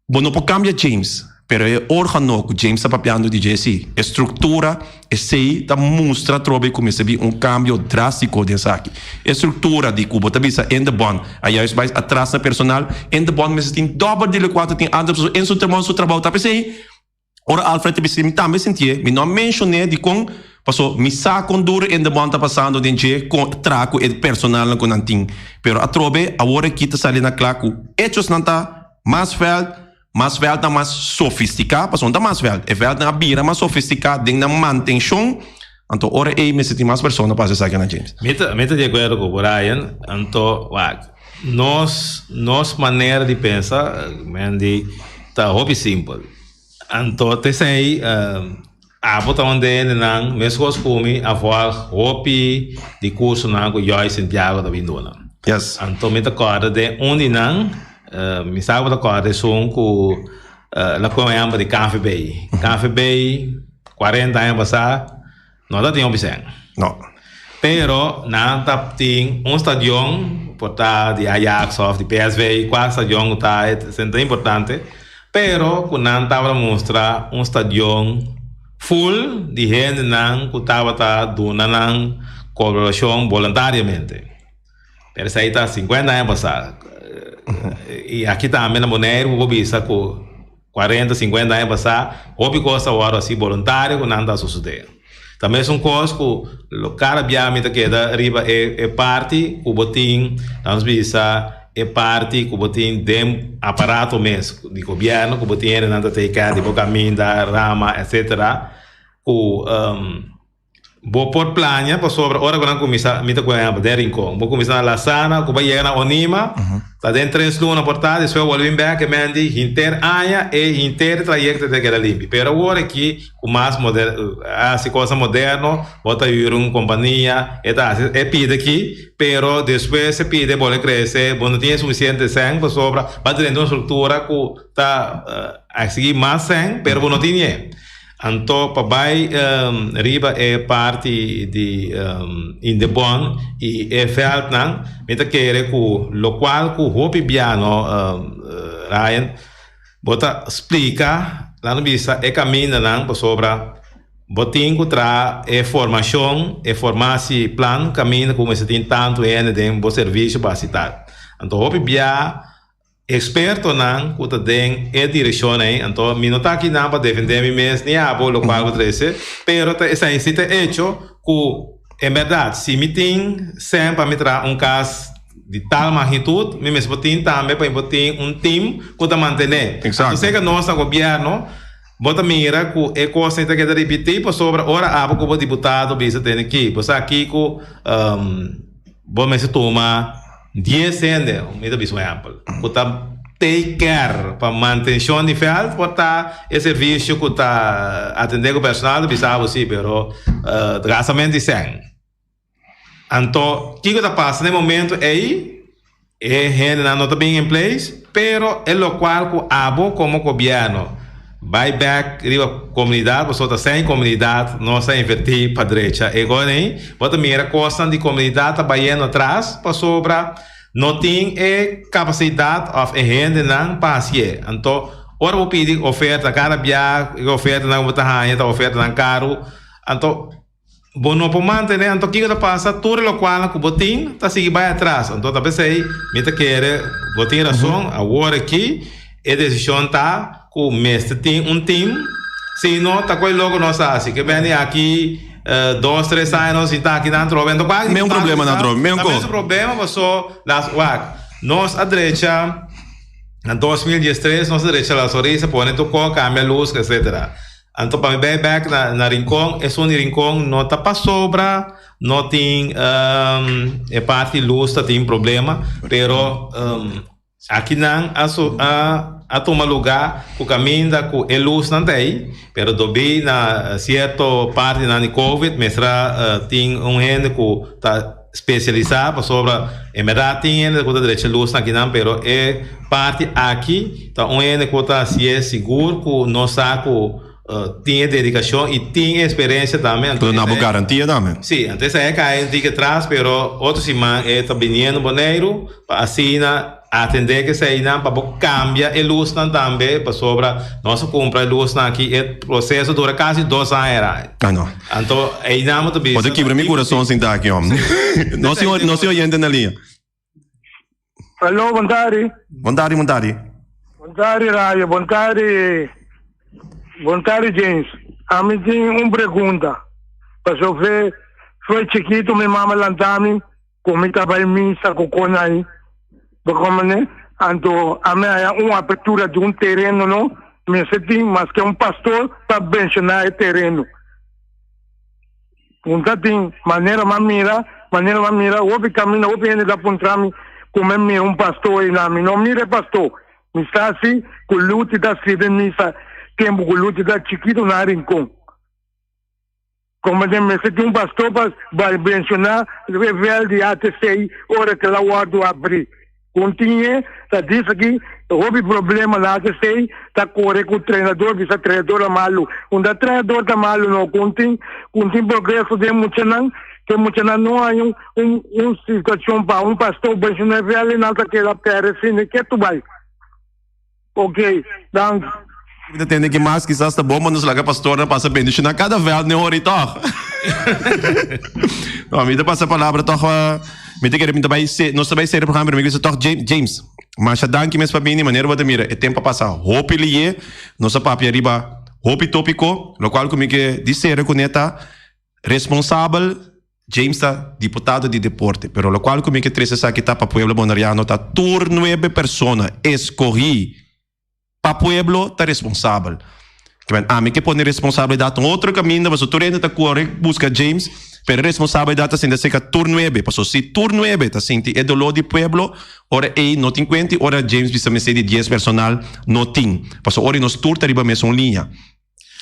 bo no por kambia James, pero e organo ku James ta papiando di dje si, e struktura, Esei ta mustra atrobe ku mester bin un kambio drástiko den esaki. E struktura di ku bo ta bisa in de bond a juist bai atras na personal. In de bond mester tin dòbel di lokual ta tin antes pasobra en su trabou su trabou ta. P'esei ora Alfred ta bisa mi tambe sintié, mi no a menshon'é dikon paso mi sa kon duru in de bond ta pasando den dje kon traha ku e personalnan ku nan tin. Pero atrobe awor aki ta sali na kla ku echosnan ta mas vèlt. Mas vèltnan mas sofistiká, pasobra no ta mas vèlt, e vèltnan a bira mas sofistiká den nan mantenshon, anto ora ei mester tin mas persona pa hasi esakinan, James. Mi ta mi ta di akuerdo ku Brian, anto wak, nos nos manera di pensa, Mandy, ta hopi simpel. Anto ta esei abo ta un di hendenan meskos ku mi a vòlg hopi di kursonan ku Joy Santiago ta bin duna. Yes. Anto mi ta kòrda den un di nan. Mi sa ku bo ta kòrda esun ku la kue un ehèmpel di KVB. KVB 40 aña pasá no ta tin hopi sèn. No. Pero nan ta tin un stadion, por ta di Ajax òf di PSV, kua stadion ku ta e ta importante, pero ku nan tabata mustra un stadion full di hendenan ku tabata duna nan kolaborashon boluntariamente. Pero esei ta 50 aña pasá. I aki tambe na Boneiru bo por bisa ku 40, 50 aña pasá hopi kos ta wòrdu hasi boluntario ku nan ta sosodé. Ta mesun kos ku lo kada bia mi ta keda riba e e parti ku bo tin, lanos bisa e parti ku bo tin den aparato mes di gobièrnu ku bo tin hendenan ta take care di bo kaminda, rama, etcetera ku. Bo por plania pasobra ora ku nan kuminsá, mi ta ku ehèmpel den Rincon, bo kuminsá na Lasana ku bo yega na Onima, ta den tres luna por ta, despues bo bolbe bin bèk e men di henter aña e henter trayekto ta keda limpi. Pero awor aki ku mas moder a hasi kosnan moderno, bo ta hür un kompania, e ta hasi e pida aki, pero despues e pida e bolbe krese, bo no tin e sufisiente sèn pasobra bo a drenta un struktura ku ta eksigí mas sèn, pero bo no tin e. Anto pa bai riba e parti di Indebon y e veldnan, mi ta kere cu locual cu hopi bia no Ryan, bo ta splica, laat nos bisa e camindanan pasobra bo tin cu traha e formacion, e formatie plan caminda cu mester tin tanto hende den bo servicio pa haci tal. Anto hopi bia. Expertonan cu ta den e direccion ey, anto mi no ta aki nan pa defende mi mes ni abo locual bo trece, pero ta esey si ta hecho cu en berdad si mi tin cen pa mi traha un cas di tal magnitud, mi mes por tin tambe pa mi por tin un team cu ta mantene. Anto seca nos na gobierno bo ta mira cu e cosnan ta keda ripiti pasobra ora abo cu bo diputado bisa tene ki bo sa kico bo mester tuma. Dies hende, mi ta bisa un ehèmpel, ku ta take care pa mantenshon di vèlt por ta e servisio ku ta atendé ku personal ta bisa bo si, pero ta gasta menos di sèn. Anto kiko ta pasa na e momento ei? E hendenan no ta bin in place, pero e lokual ku abo komo gobièrnu bai bèk riba komunidat, pasobra ta sèn komunidat nos a invertí pa drecha e kos ei. Bo ta mira kosnan di komunidat ta bayendo atras pasobra no tin e kapasidat òf e hendenan pa hasié. Anto ora bo pidi oferta kada bia e ofertanan ku bo ta haña ta ofertanan karu. Anto bo no por mantené. Anto kiko ta pasa? Tur e lokualnan ku bo tin ta sigui bai atras. Anto ta p'esei mi ta kere bo tin rason awor aki e desishon ta ku mester tin un tim, si no ta koe loko nos a hasi. Ke beni aki dos tres aña nos sinta aki nan trobe anto kua Meun problema nan trobe, meun ko. Ta mesun problema paso las wak nos a drecha na 2013 nos a drecha La Sonrisa pone tur ko kambia lus etcetera. Anto pa mi bai bek na na Rincon esun di Rincon no ta pasobra no tin e parti lus ta tin problema pero Akinan a a tuma lugá ku kaminda ku e lusnan ta ei, pero dobí na sierto partinan di covid mester a tin un hende ku ta spesialisá pasobra en bèrdat tin hende ku ta drecha lusnan akinan pero e parti aki ta un hende ku ta hasié sigur ku nos sa ku tin e dedikashon i tin e eksperensia tambe. Anto na bo garantia tambe. Sí, anto esei a kai un tiki atras, pero otro siman e ta biniendo Boneiru pa asina atendé ku eseinan pa bo kambia e lusnan tambe, pasobra nos a kumpra e lusnan aki, e proseso dura kasi dos aña era. Ah no. Anto einan bo ta bisa. Bo ta kibra mi kurason sinta aki hòm. Nos tin nos tin oyente na liña. Aló, bon tardi. Bon tardi, bon tardi. Bon tardi, Rayo. Bon tardi, bon tardi, James. Ami tin un pregunta. Paso fe, foi chiquito mi mama lantami ku mi ta bai misa ku konai. Bo komprende? Anto ami haya un apertura di un tereno no, mester tin maske un pastor pa benshoná e tereno. Un ta tin manera m'a mira, manera m'a mira hopi caminda, hopi hende ta puntra mi cu mi mira un pastor ei na mi no mira e pastor. Mi sa si cu Luti ta sirbi misa tempo cu Luti ta chikito na Rincon. Como den mester tin un pastor pa bai menciona e vel di ATC ora cu el a wordo abri. Contine ta dice aki hopi problema laat esey ta core cu trainador bisa trainador a malo unda trainador ta malo no con tin con tin progreso den muchanan ke muchanan no hay un un un situacion pa un pastor bay sino e nan ta keda perde sine ketu bay ok danki. Mi ta tende ki mas kisas ta bon pa nos laga pastornan pasa bendiciona cada veld ne hori toch. No, mi ta pasa palabra toch pa mi ta kere mi ta bai se nos ta bai sere programa pero mi bisa toch James James masha danki mes pa bini manera bo ta mira e tempo a pasa hopi liye nos a papia riba hopi topico locual cu mi ke di sere cune ta responsabel James ta diputado di deporte pero locual cu mi ke trece esaki ta pa pueblo boneriano ta tur nuebe persona escogi Pa pueblo ta responsabel. Kimen ami ke pone responsabilidat un otro kaminda paso tur hende ta kore buska James pero e responsabilidat ta sinta serka tur nuebe paso si tur nuebe ta sinti e doló di pueblo ora ei no tin kuenta i ora James bisa mester di dies personal no tin paso ora nos tur ta riba mesun liña.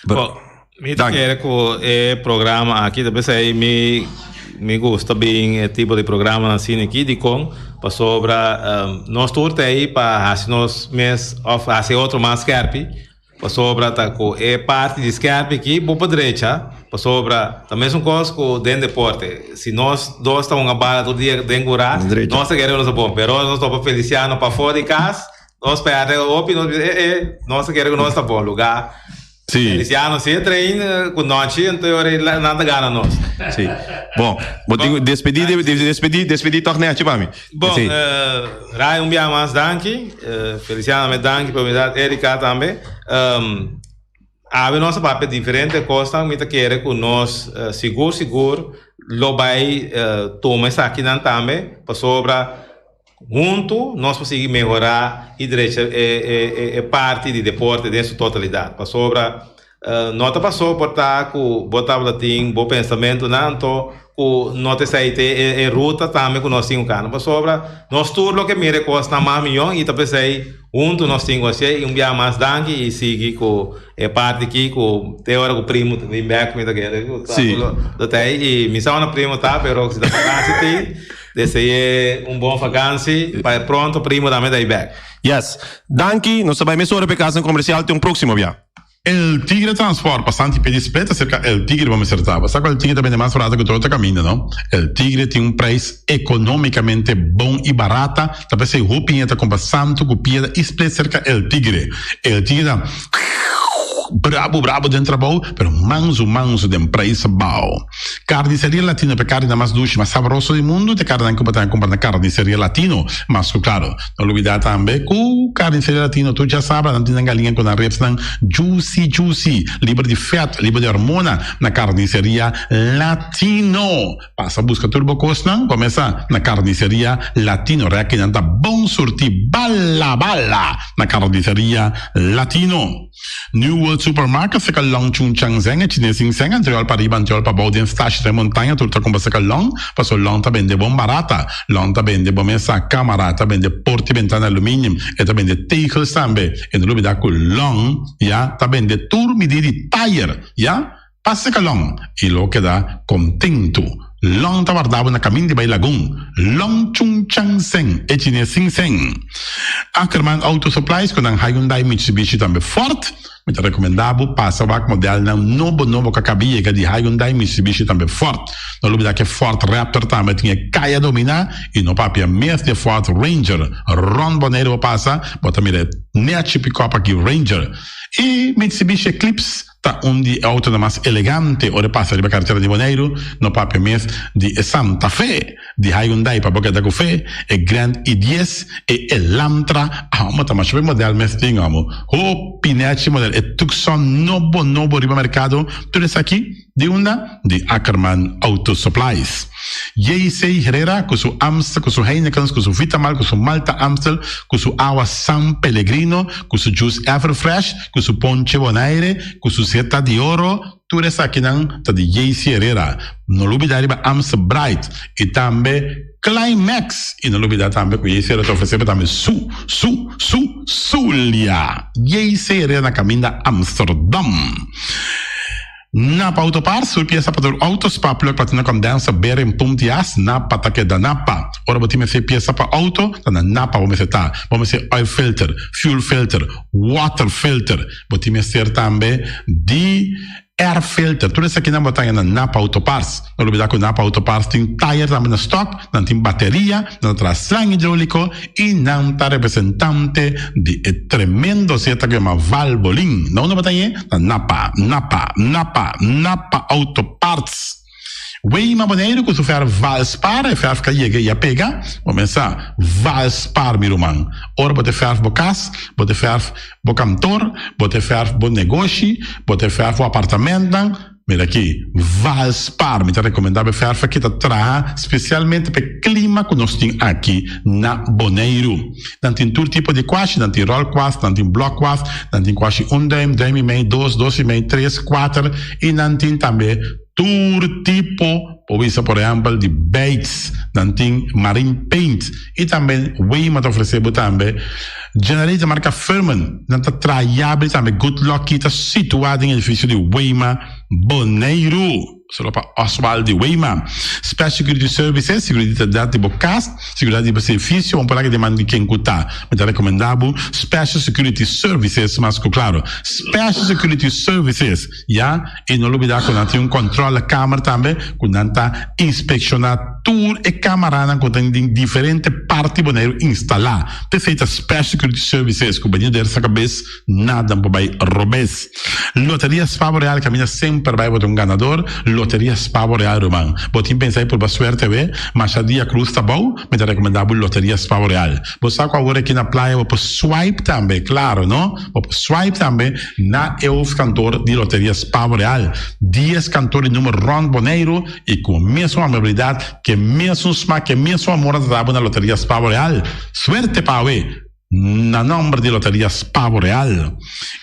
Bo, mi ta kere ku e programa aki ta p'esei mi mi gusta bin e tipo di programanan asina aki dikon pasobra nos tur ta ei pa hasi nos mes òf hasi otro mas skèrpi pasobra ta ku e parti di skèrpi aki bo por drecha pasobra ta mesun kos ku den deporte si nos dos ta hunga bala tur dia den kura nos ta kere nos ta bon pero nos topa Feliciano pafó di kas. Nos perde hopi, nos bisa, eh, eh, nos ta kere ku nos ta bon lugá. Sí. Feliciano si e train ku nochi, anto e ora ei nan ta gana nos. Sí. Bon, bo tin ku despedí, despedí, despedí tòg nèchi pa mi. Bon, Sí. Ray un bia mas danki. Feliciano tambe danki pa oportunidat, Erika tambe. Awe nos a papia diferente kosnan, mi ta kere ku nos sigur sigur lo bai tuma esakinan tambe, pasobra Huntu nos por sigui mehorá i drecha e parti di deporte den su totalidat. Pasobra no ta paso por ta ku bo tabata tin bo pensamentunan anto ku no ta esei te e ruta tambe ku nos tin ku kana. Pasobra nos tur lo ke mira e kosnan mas mihó i ta p'esei huntu nos tin ku hasié. I un biaha mas danki i sigui ku e parti aki ku te ora ku primo ta bin bèk mi ta kere ku lo ta ei i mi sa unda primo ta pero si ta vakansi tin. Dese'é un bon vakansi, pa e pronto primo tambe ta ei bek. Yes. Danki. Nos ta bai mesora pa e kasnan komersial te un próksimo bia. El Tigre Transport pa Santi Pedi Split ta serka El Tigre bo mester ta. Bo sa ku El Tigre ta bende mas barata ku tur otro kaminda no. El Tigre tin un prijs ekonomikamente bon i barata, ta p'esei hopi hende ta kumpra santu ku piedra i split serka El Tigre. El Tigre ta brabo brabo den trabou pero mansu mansu den prijs abao. Carniceria Latino pa e carninan mas dushi, mas sabroso di mundu, ta e carninan cu bo ta cumpra na Carniceria Latino. Mas cu claro, no lubida tambe cu Carniceria Latino tur djasabra nan tin nan galiña cu nan ribsnan juicy juicy, liber di vet, liber di hormona na Carniceria Latino. Pasa busca tur bo cosnan, comesa na Carniceria Latino. Rekinan ta bon surti bala bala na Carniceria Latino. New World Supermarket seka long Chung Chang Zeng e chines sin seng anterior pa riba anterior pa bou den stashi den montaña tur ta kumpra seka long paso long ta bende bon barata long ta bende bo mesa kamara ta bende porta i bentana aluminium e ta bende tegels tambe e no lubida ku long ya ta bende tur midi di tayer ya Pa seka Long i lo keda kontentu. Long ta warda bo na kamin di bai Lagun. Long Chung Chang Seng, e chines sin seng. Ackerman Auto Supplies ku nan Hyundai, Mitsubishi tambe Ford. Mi ta rekomendá bo pasa wak modelnan nobo nobo ku a kaba yega di Hyundai, Mitsubishi tambe Ford. No lubidá ku e Ford Raptor tambe tin e kaya dominá i no papia mes di e Ford Ranger. Rònt Boneiru bo pasa, bo ta mira e nechi pikòp aki Ranger. I Mitsubishi Eclipse. Ta un di e autonan mas elegante ora e pasa riba karetera di Boneiru, no papia mes di e Santa Fe, di Hyundai pa bo keda ku fe, e Grand i dies, e Elantra, amo ta masha be model mes tin amo, hopi nechi model, e Tucson nobo nobo riba merkado, tur esaki di unda? Di Ackerman Auto Supplies. JC Herrera ku su Amstel, ku su Heinekens, ku su Vitamal, ku su Malta Amstel, ku su awa San Pellegrino, ku su juice Everfresh, ku su ponche Bonaire, ku su seta di oro, tur esakinan ta di JC Herrera. No lubida riba Amstel Bright i tambe Climax. I no lubida tambe ku JC Herrera ta ofresé bo tambe su, su, su, Zulia. JC Herrera na kaminda Amsterdam. Napa Auto Parts, tur piesa pa tur auto, spark plug, platina condenser, bearing, pump di as, Napa ta keda Napa. Ora bo tin mester piesa pa auto, ta na Napa bo mester ta. Bo mester oil filter, fuel filter, water filter, bo tin mester tambe di air filter. Tur esakinan bo ta haña na Napa Auto Parts. No lubida ku Napa Auto Parts tin tayer tambe na stock, nan tin bateria, nan ta traha slang hidroliko i nan ta representante di e tremendo zeta ku yama Valvoline. Na unda bo ta hañ'é? Na Napa, Napa, Napa, Napa Auto Parts. Weima Boneiru ku su fèrf Valspar, e fèrf ka yega i a pega. Bo mester Valspar, mi ruman. Ora bo ta fèrf bo kas, bo ta fèrf bo kantor, bo ta fèrf bo negoshi, bo ta fèrf bo apartamentnan, Mira aki, Valspar, mi ta rekomendá bo e fèrf aki ta traha spesialmente pa e klima ku nos tin aki na Boneiru. Nan tin tur tipo di kuashi, nan tin ròl kuas, nan tin blòk kuas, nan tin kuashi un dùim, dùim i mei, dos, dos i mei, tres, kuater i nan tin tambe tur tipo, por bisa por ehèmpel di beits, nan tin marine paint i tambe Weima ta ofresé bo tambe Generator marka Firman, nan ta traha yabri tambe Good Lucky ta situá den edifisio di Weima, Boneiru. Solo pa Oswald di Weima. Special Security Services, seguridat di bo kas, seguridat di bo servisio, bo por laga den man di ken ku ta. Mi ta rekomendá bo Special Security Services mas ku klaro. Special Security Services, ya, i no lubidá ku nan tin un kòntròle kamer tambe ku nan ta inspekshoná Tur e camaranan cu ta den diferente parti Boneiru instala. P'esey ta Special Security Services cu bania der sa cabes nada por bay robes. Loteria Spa Boreal caminda semper bay bo ta un ganador. Loteria Spa Boreal ruman. Bo tin pensa y purba suerte awe? Masha dia cruz ta bou, mi ta recomenda bo Loteria Spa Boreal. Bo sa cu awor aki na playa bo por swipe tambe, claro no? Bo por swipe tambe na e hoofdkantoor di Loteria Spa Boreal. Dies kantoor di numero rond Boneiru. I ku mesun amabilidat, ku e mesun smak, ku e mesun amor a trata bo na Loteria Spavo Real. Suerte pa awe! Na nomber di Loteria Spavo Real.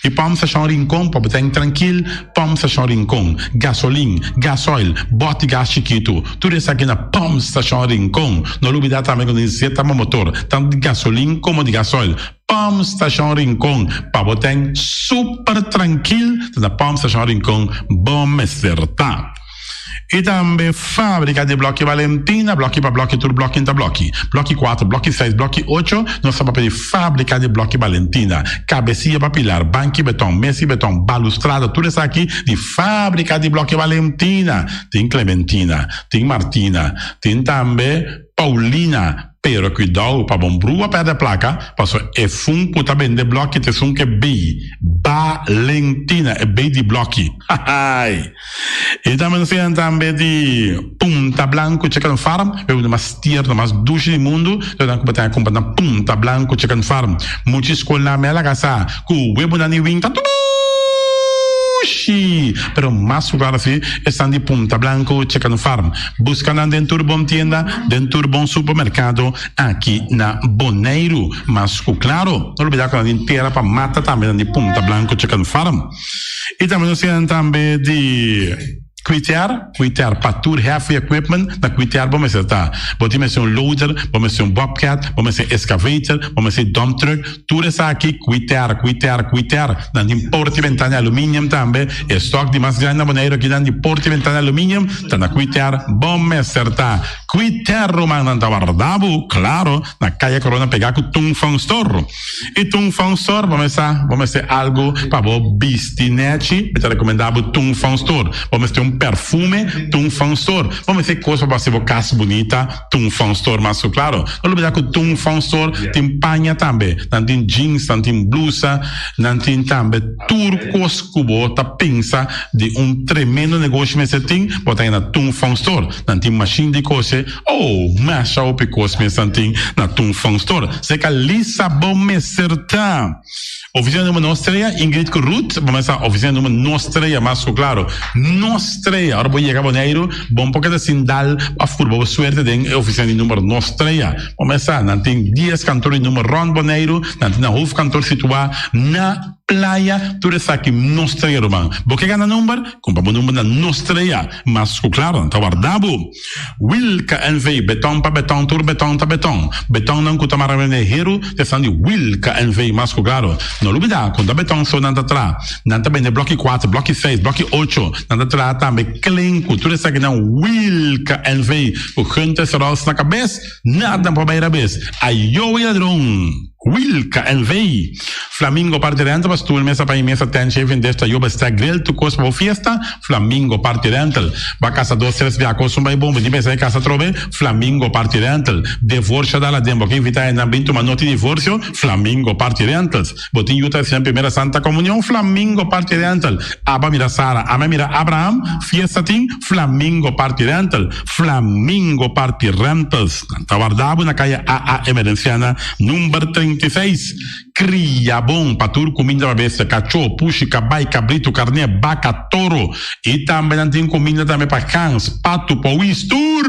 I Pump Station Rincon pa bo ta trankil, Pump Station Rincon, gasolin, gasoil, bòt di gas chikitu, tur esaki na Pump Station Rincon. No lubida tambe ku nos zeta bo motor, tantu di gasolin komo di gasoil. Pump Station Rincon pa bo ta super trankil, ta na Pump Station Rincon bo mester ta. I tambe fábrika di blòki Valentina, blòki pa blòki, tur blòki ta blòki. Blòki kuater, blòki seis, blòki ocho, nos ta papia di fábrika di blòki Valentina. Kabesia pa pilar, banki beton, mesa di beton, balustrada, tur esaki di fábrika di blòki Valentina. Tin Clementina, tin Martina, tin tambe Paulina. Pero cuidao pa bon brua perde placa, paso esun cu ta bende bloki ta esun ke bay Balentina, e bay di bloki. Hahay! E tambe nos tin tambe di Punta Blanco Chicken Farm, e uno mas tierno, mas dushi di mundo, lo nan cu bo tin a cumpra na Punta Blanco Chicken Farm. Muchi scol na mela casa cu webonan di winta dushi! Pero mas cu claro si, esnan di Punta Blanco Chicken Farm. Buska nan den tur bon tienda, den tur bon supermerkado aki na Boneiru. Mas ku klaro, no lubidá ku nan tin tera pa mata tambe nan di Punta Blanco Chicken Farm. I tambe nos tin nan tambe di Kwitiar, Kwitiar pa tur heavy equipment, na Kwitiar bo mester ta. Bo tin mester un loader, bo mester un bobcat, bo mester excavator, bo mester dump truck, Tur esaki kuiter, kuiter, kuiter. Nan tin porta i bentana di aluminium tambe. E stok di mas grandi na Boneiru aki nan di porta i bentana di aluminium ta na kuiter. Bo mester ta kuiter, ruman. Nan ta warda bo, klaro, na Kaya Corona pegá ku Tung Fong Store. I Tung Fong Store, bo mester, bo mester algu pa bo bisti nèchi, mi ta rekomendá bo Tung Fong Store. Bo mester un perfume, Tung Fong Store. Bo mester kos pa bo hasi bo kas bunita. Tung Fong Store mas ku klaro. No lubida ku Tung Fong Store tin paña tambe. Nan tin jeans, nan tin blusa, nan tin tambe tur kos ku bo ta pensa di un tremendo negoshi mester tin, bo ta na Tung Fong Store. Nan tin mashin di kose, oh, masha hopi kos mes nan tin na Tung Fong Store. Seka lisa bo mester ta. Oficina numero nos trea, Ingrid ku Ruth, bo mester sa oficina numero nos trea mas ku klaro. Nos trea, ora bo yega Boneiru, bo no por keda sin dal òf purba bo suerte den e oficina di numero nos trea. Bo mester sa, nan tin dies kantor di numero rònt Boneiru, nan tin nan hoofdkantoor situá na. Playa, tur esaki no strea ruman. Bo ke gana number? Kumpra bo number na No Strea. Mas ku klaro nan ta warda bo. Wilka NV, Beton pa beton, tur beton ta beton. Betonnan ku ta mara na e heru ta esnan di Wilka NV. Mas ku klaro. No lubida ku no ta beton so nan ta traha. Nan ta bende bloki kuater, bloki seis, bloki ocho. Nan ta traha tambe klenku. Tur esakinan Wilka NV. Ku Gunther Serols na kabes, nada por bai rabes. Ayo e ladron! Wilka NV. Flamingo Party Rental pa stoel, mesa pa mesa, tent, shaving dish, tayoba, stack, grill, tur kos pa bo fiesta, Flamingo Party Rental. Ba kasa dos tres bia kos un bai bon, bo tin pensa e kasa atrobe, Flamingo Party Rental. Devorsio dal aden, bo ke invita hendenan bin tuma noti divorsio, Flamingo Party Rentals. Bo tin yu ta hasi nan primera Santa Comunion, Flamingo Party Rental. Aba mira Sara, ame mira Abraham, fiesta tin, Flamingo Party Rental. Flamingo Party Rentals. Nan ta warda bo na kaya AA Emerenciana number 36. Kria bon pa tur kuminda pa bestia, kachó, pushi, kabai, kabritu, karné, baka, toro. I tambe nan tin kuminda tambe pa gans, patu, powis, tur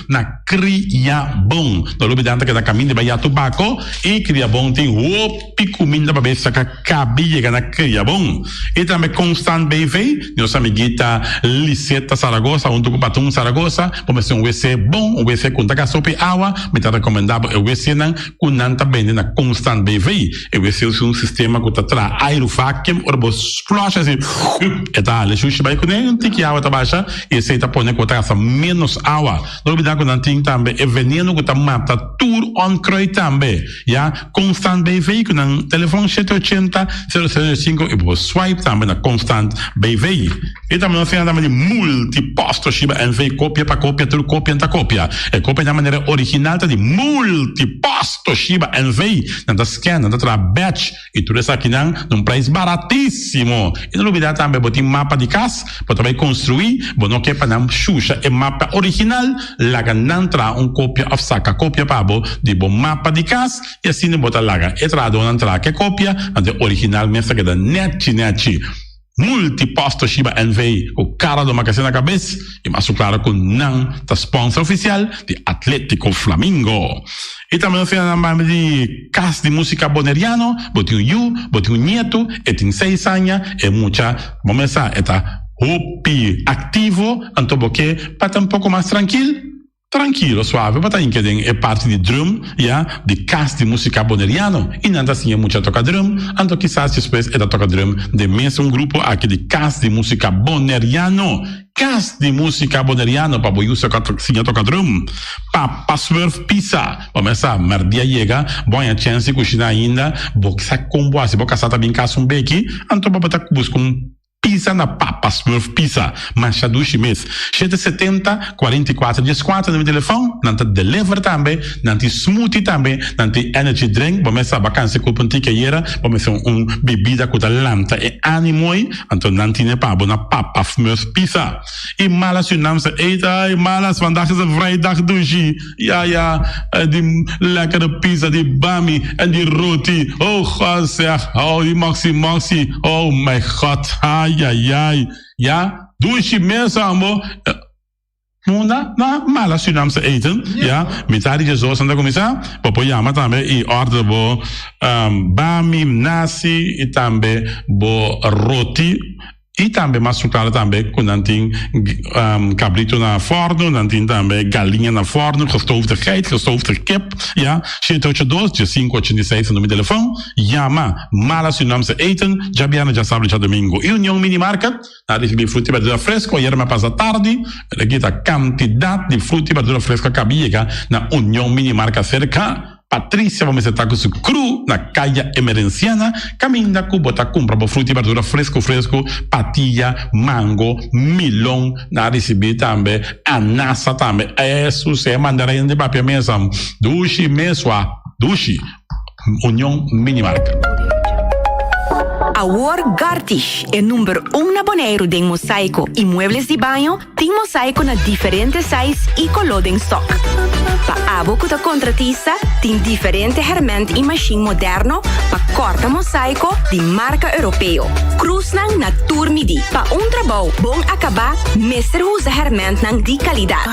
na Kria Bon. No lubida nan ta keda kaminda bai ya Tubako i Kria Bon tin hopi kuminda pa bestia ka kabi yega na Kria Bon. I tambe Constant BV, nos amiguita Liseta Zaragoza huntu ku Patun Zaragoza, bo mester un wc bon, un wc ku no ta gasta hopi awa, mi ta rekomendá bo e wcnan ku nan ta bende na Constant BV. E wc usa un sistema ku ta traha airu vacuum, ora bo flush asi e ta hala e shushi bai kuné, un tiki awa ta basha i esei ta pone ku bo ta gasta ménos awa. No olbidá ku nan tin tambe e veneno ku ta mata tur onkruid tambe. Ya Constant BV ku nan telefon shete ochenta, sero sero sinku i bo por swipe tambe na Constant BV. I tambe nos tin tambe di Multipost Toshiba NV kopia pa kopia tur kopia ta kopia. E kopia na manera original ta di Multipost Toshiba NV. Nan ta scan, nan ta traha batch i tur esakinan na un prijs baratisimo. I no lubida tambe bo tin mapa di kas, bo ta bai konstrui, bo no ke pa nan shusha e mapa original, laga nan traha un kopia òf saka kopia pa bo di bo mapa di kas i asina bo ta laga e trahadónan traha ke kopia, anto e original mes ta keda nèchi nèchi. Multipost Toshiba NV ku Cara do Makasé na kabes i mas su klaro ku nan ta sponsor ofisial di Atletico Flamingo. I tambe nos tin nan banda di Kas di Musika Boneriano, bo tin un yu, bo tin un nietu, e tin seis aña, e mucha bo mes sa e ta hopi aktivo, anto bo ke pa ta un poko mas trankil? Trankilo, suave bo ta hinka den e parti di drum, ya, di kas di musika boneriano i nan ta siña mucha toka drum, anto kisas despues e ta toka drum den mesun grupo aki di kas di musika boneriano. Kas di musika boneriano pa bo yu siña toka drum. Papa Smurf pisa! Bo mes sa, mèrdia yega, bo haña chèns di kushina ainda, bo sa kon bo hasi, bo kasá ta bin kas un beki, anto bo ta buska un. Pizza na Papa Smurf Pizza, masha dushi mes. Shete setenta, kuarenta i kuater, dies kuater na mi telefòn, nan ta deliver tambe, nan tin smoothie tambe, nan tin energy drink, bo mes sa bo a kansa ku un tiki ayera, bo mester un bebida ku ta lanta e animo ei, anto nan tine pa bo na Papa Smurf Pizza. I malas Surinaamse eten, ai malas, vandaag is het vrijdag dushi, ja ja, die lekkere pizza, die bami en die roti, oh god zeg, oh die maxi maxi, oh mijn god, ai ai ai, ja, dushi mes ambo. Na na malas Surinaamse eten, ja, mitad di djesdos nan ta kuminsá, bo por yama tambe i order bo bami, nasi i tambe bo roti. I tambe mas su klara tambe ku nan tin kabrito na fòrnu, nan tin tambe galiña na fòrnu, gestoofde geit, gestoofde kip, ya. Shete ocho dos, dje sinku ochenta i seis ta numero di telefòn. Yama Mala Surinaamse Eten, djabièrnè, djasabra, djadumingu. I Union Mini Market na risibí fruta i berdura fresko. Ayera mi a pasa tardi, pero aki ta kantidat di fruta i berdura fresko a kabi yega na Union Mini Market serka. Patricia bo mester ta ku su kru na Kaya Emerenciana kaminda ku bo ta kumpra bo fruta i berdura fresku fresku, patia, mango, milon, nan a risibi tambe anasa tambe, esu se mandarin di papia mesa dushi mesua dushi, Union Mini Market. Awor Gartig, e number un na Boneiru den mosaiko i muebles di baño, Tin mosaico na diferente size y coló den stock. Pa abo cu ta contratista, tin diferente herment y machine moderno pa corta mosaico di marca Europeo. Cruznan na tur midi. Pa un trabou bon acaba, mester usa hermentnan di calidad.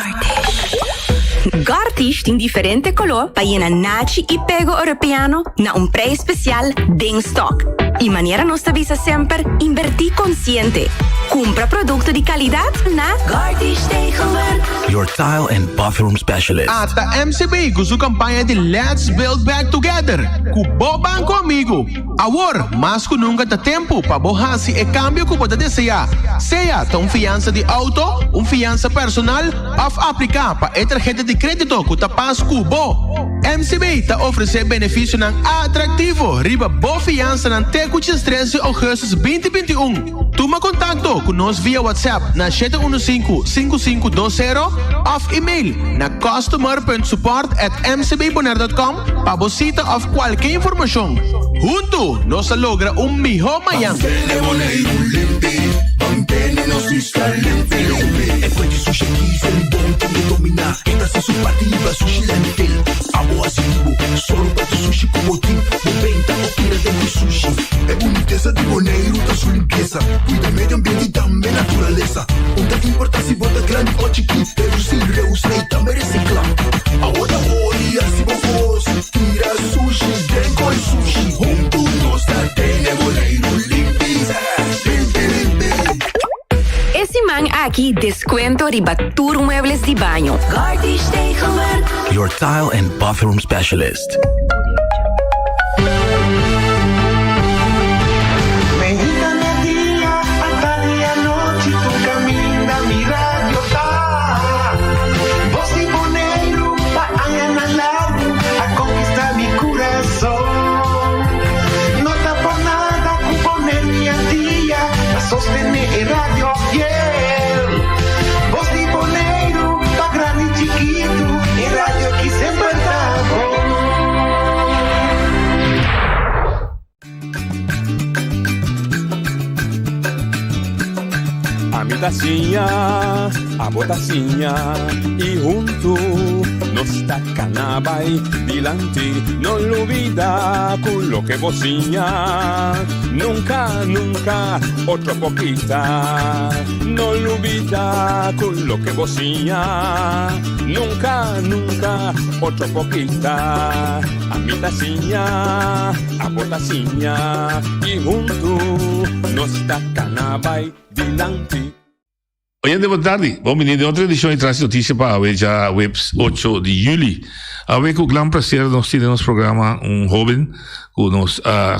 Gartish tin diferente koló pa yena nachi i pego europeano na un prijs spesial den stock. I manera nos ta bisa semper, inbertí konsiente. Kumpra produkto di kalidat na Gartish Tegelwerk. Your tile and bathroom specialist. Ata MCB ku su kampaña di Let's Build Back Together ku bo banko amigu. Awor, mas ku nunka ta tempu pa bo hasi e kambio ku bo ta deseá, sea ta un fiansa di outo, un fiansa personal òf apliká pa e tarheta di krédito ku ta pas ku bo. MCB ta ofresé benefisionan atraktivo riba bo fiansanan te ku diestres di ougùstus 2021. Tuma kontakto ku nos via WhatsApp na shete unu sinku, sinku sinku dos sero òf email na customer punt support at mcbbonaire dot com pa bo sita òf kualke informashon. Huntu nos ta logra un mihó mañan! E siman aki descuento riba tur muebles di baño. Gartish Tegelwerk. Your tile and bathroom specialist. Ami ta siña, abo ta siña y huntu nos ta cana bay dilanti. No lubida cu loke bo siña nunca, nunca otro por kita. No lubida cu loke bo siña nunca, nunca otro por kita. Ami ta siña, abo ta siña y huntu nos ta cana bay dilanti. Oyente bon tardi, bon bini den otro edicion di Tras di Noticia pa awe djaweps ocho di juli. Awe cu gran placer nos tin den nos programa un hoben cu nos a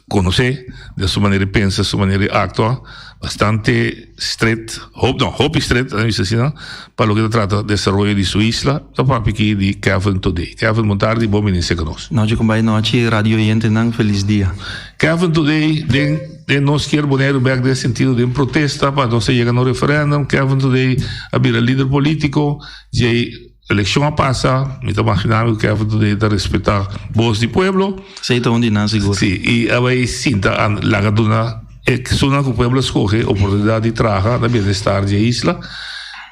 conoce den su manera di pensa, su manera di actua, bastante stret, hop no, hopi stret, laat mi bisa asina, pa loke ta trata desaroyo di su isla, ta papia aki di Kevin Thodé. Kevin, bon tardi, bon bini seca nos. Nochi con bay nochi, radio oyentenan, feliz dia. Kevin Thodé, den den nos kier Boneiru bek den sentido den protesta pa nos a yega na un referendum, Kevin Thodé a bira lider politico, djey eleccion a pasa, mi ta imagina mi cu Kevin Thodé ta respeta voz di pueblo. Esey ta un di nan sigur. Si, y a bay sinta a laga duna e esunnan cu pueblo a scoge oportunidad di traha na bienestar di e isla.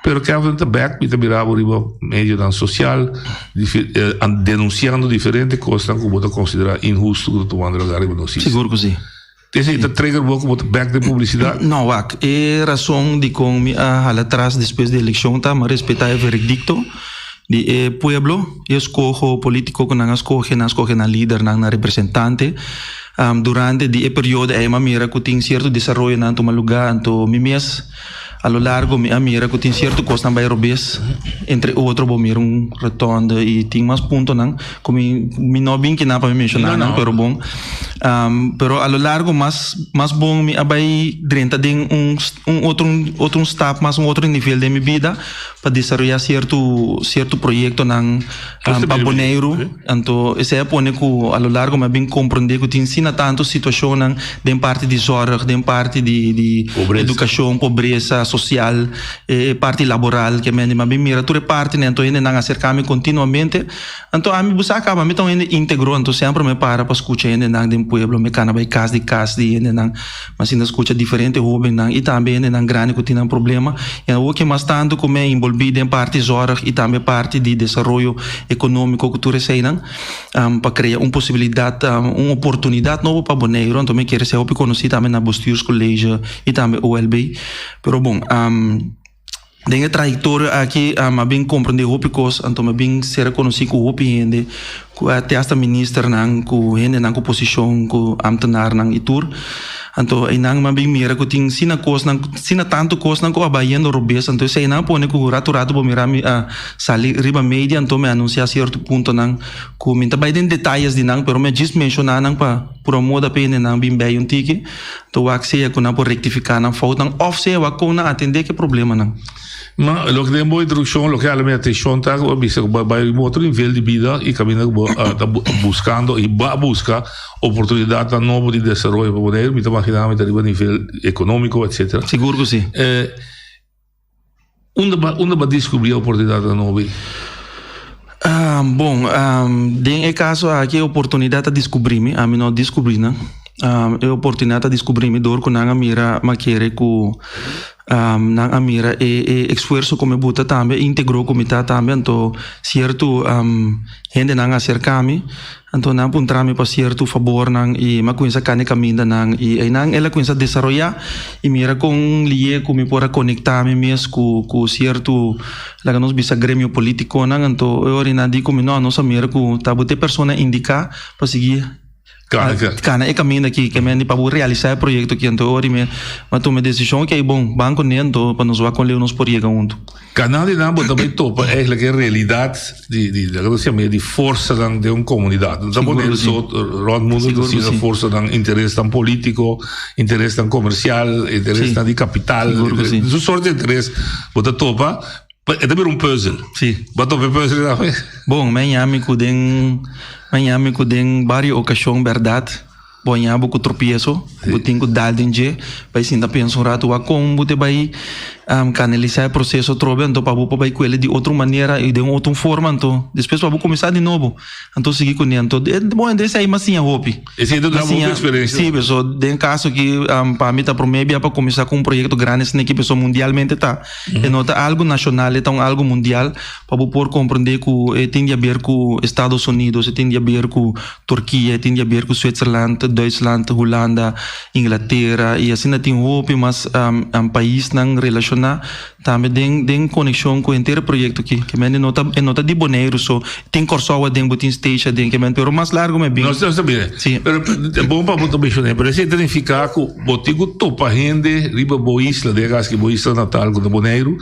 Pero Kevin ta bek, mi ta mira bo riba medionan social denunciando diferente cosnan cu bo ta considera inhusto cu ta tumando lugar riba nos isla. Sigur cu si. Esey ta trigger bo cu bo ta bek den publicidad? No, wak. E rason dicon mi a hala atras despues di eleccion ta mi a respeta e veredicto di e pueblo, e escoho politico cu nan a scoge, nan a scoge nan lidernan, nan representante. Durante di e periodo ey mi a mira cu tin cierto desaroyonan tuma lugar, anto mi mes A lo largo mi a mira ku tin sierto kosnan bai robes, entre otro bo mira un rotonde i tin mas puntonan ku mi mi no bin kinan pa mi menshoná nan, pero bon. Pero a lo largo mas mas bon mi a bai drenta den un un otro otro un stap mas un otro nivel den mi bida pa desaroyá sierto sierto proyektonan pa Boneiru. Anto esei a pone ku a lo largo mi a bin komprondé ku tin asina tantu situashonnan den parti di zòrg, den parti di di edukashon, pobresa sosial, e parti laboral ke mende. Mi a bin mira tur e partinan, anto hendenan a aserká mi kontinuamente. Anto ami bo sa kaba, mi ta un hende íntegro, anto semper mi para pa skucha hendenan den pueblo, mi kana bai kas di kas di hendenan. Mi a sinta skucha diferente hóbennan i tambe hendenan grandi ku tin nan problema. I awor ke mas tantu ku mi a inbolbí den parti zòrg i tambe parti di desaroyo ekonómiko ku tur eseinan pa krea un posibilidat, un oportunidat nobo pa Boneiru. Anto mi kere ser hopi konosí tambe na Bestuurscollege i tambe OLB. Pero bon. Den e trayectorio aki mi a bin comprende hopi cos, anto mi a bin ser conoci cu hopi hende, cu te hasta ministernan, cu hendenan cu posicion, cu ambtenaarnan y tur. Anto eynan mi a bin mira cu tin asina cosnan, asina tanto cosnan cu a bay yendo robes, anto eseynan a pone cu rato rato bo mira mi a sali riba media, anto mi a anuncia cierto puntonan cu mi ta bay den detayes di nan, pero mi a djis menciona nan pa pura moda pa hendenan bin bay un tiki. Ta wak sea ku nan por rektifiká nan foutnan òf sea wak kon nan atendé ku e problemanan. Ma loke den bo introdukshon, loke hala mi atenshon ta ku bo a bisa ku bo a bai riba otro nivel di bida i kaminda ku bo ta buskando i bo a buska oportunidatnan nobo di desaroyo pa Boneiru. Mi ta maginá mi ta riba nivel ekonómiko etsetera. Sigur ku si. Unda bo unda bo a diskubrí e oportunidatnan nobo ei? Bon, den e kaso aki e oportunidat a diskubrí mi, ami no a diskubrí nan. E oportunidat a diskubrí mi dor ku nan a mira mi a kere ku nan a mira e e esfuerso ku mi buta tambe, íntegro ku mi ta tambe, anto sierto hendenan a aserká mi. Anto nan a puntra mi pa sierto fabornan i mi a kuminsá kanda e kamindanan i einan el a kuminsá desaroyá i mira kon lié ku mi por a konektá mi mes ku ku sierto laga nos bisa gremio polítikonan. Anto e ora nan di ku mi no, nos a mira ku ta bo ta e persona indiká pa sigui kana e kaminda aki ke mende pa bo realisá e proyekto aki. Anto e ora mi a tuma e desishon okey bon ban kuné anto pa nos wak kon leu nos por yega huntu. Canal di nan bo ta bay topa eigenlijk e realidad di di laga nos yama di forsanan den un comunidad. No ta pone so rond mundo ta sina forsanan interesnan politico, interesnan comercial, interesnan di capital, su soort di interes bo ta topa. E ta bira un puzzel. Bo a topa e puzzel tambe? Bon, mi a yami cu den mi a yami cu den bario ocasion berdad. Bo haña bo ku tropieso, bo tin ku dal den dje, bai sinta pensa un ratu wak kon bo te bai kanalisá e proseso atrobe, anto pa bo por bai ku el di otro manera i den otro forma, anto despues pa bo kuminsá di nobo, anto sigui kuné. Anto bon esei mi a siña hopi. Esei ta duna bo hopi eksperensia. Sí, paso den kaso aki pa mi ta promé bia pa kuminsá ku un proyekto grandi asina aki, paso mundialmente ta, e no ta algu nashonal, e ta un algu mundial, pa bo por komprendé ku e tin di haber ku Estados Unidos, e tin di haber ku Turkia, e tin di haber ku Zwitserland, Duitsland, Hulanda, Inglatera i asina tin hopi mas paisnan relashoná tambe den den konekshon ku henter e proyekto aki. Ke men no ta e no ta di Boneiru so, tin Kòrsou aden, bo tin Statia aden, ke men pero mas largu me bin. Nos ta bira. Si. Pero ta bon pa bo ta menshoná, pero esei ta nifiká ku bo tin ku topa hende riba bo isla, den e kas aki bo isla natal ku ta Boneiru,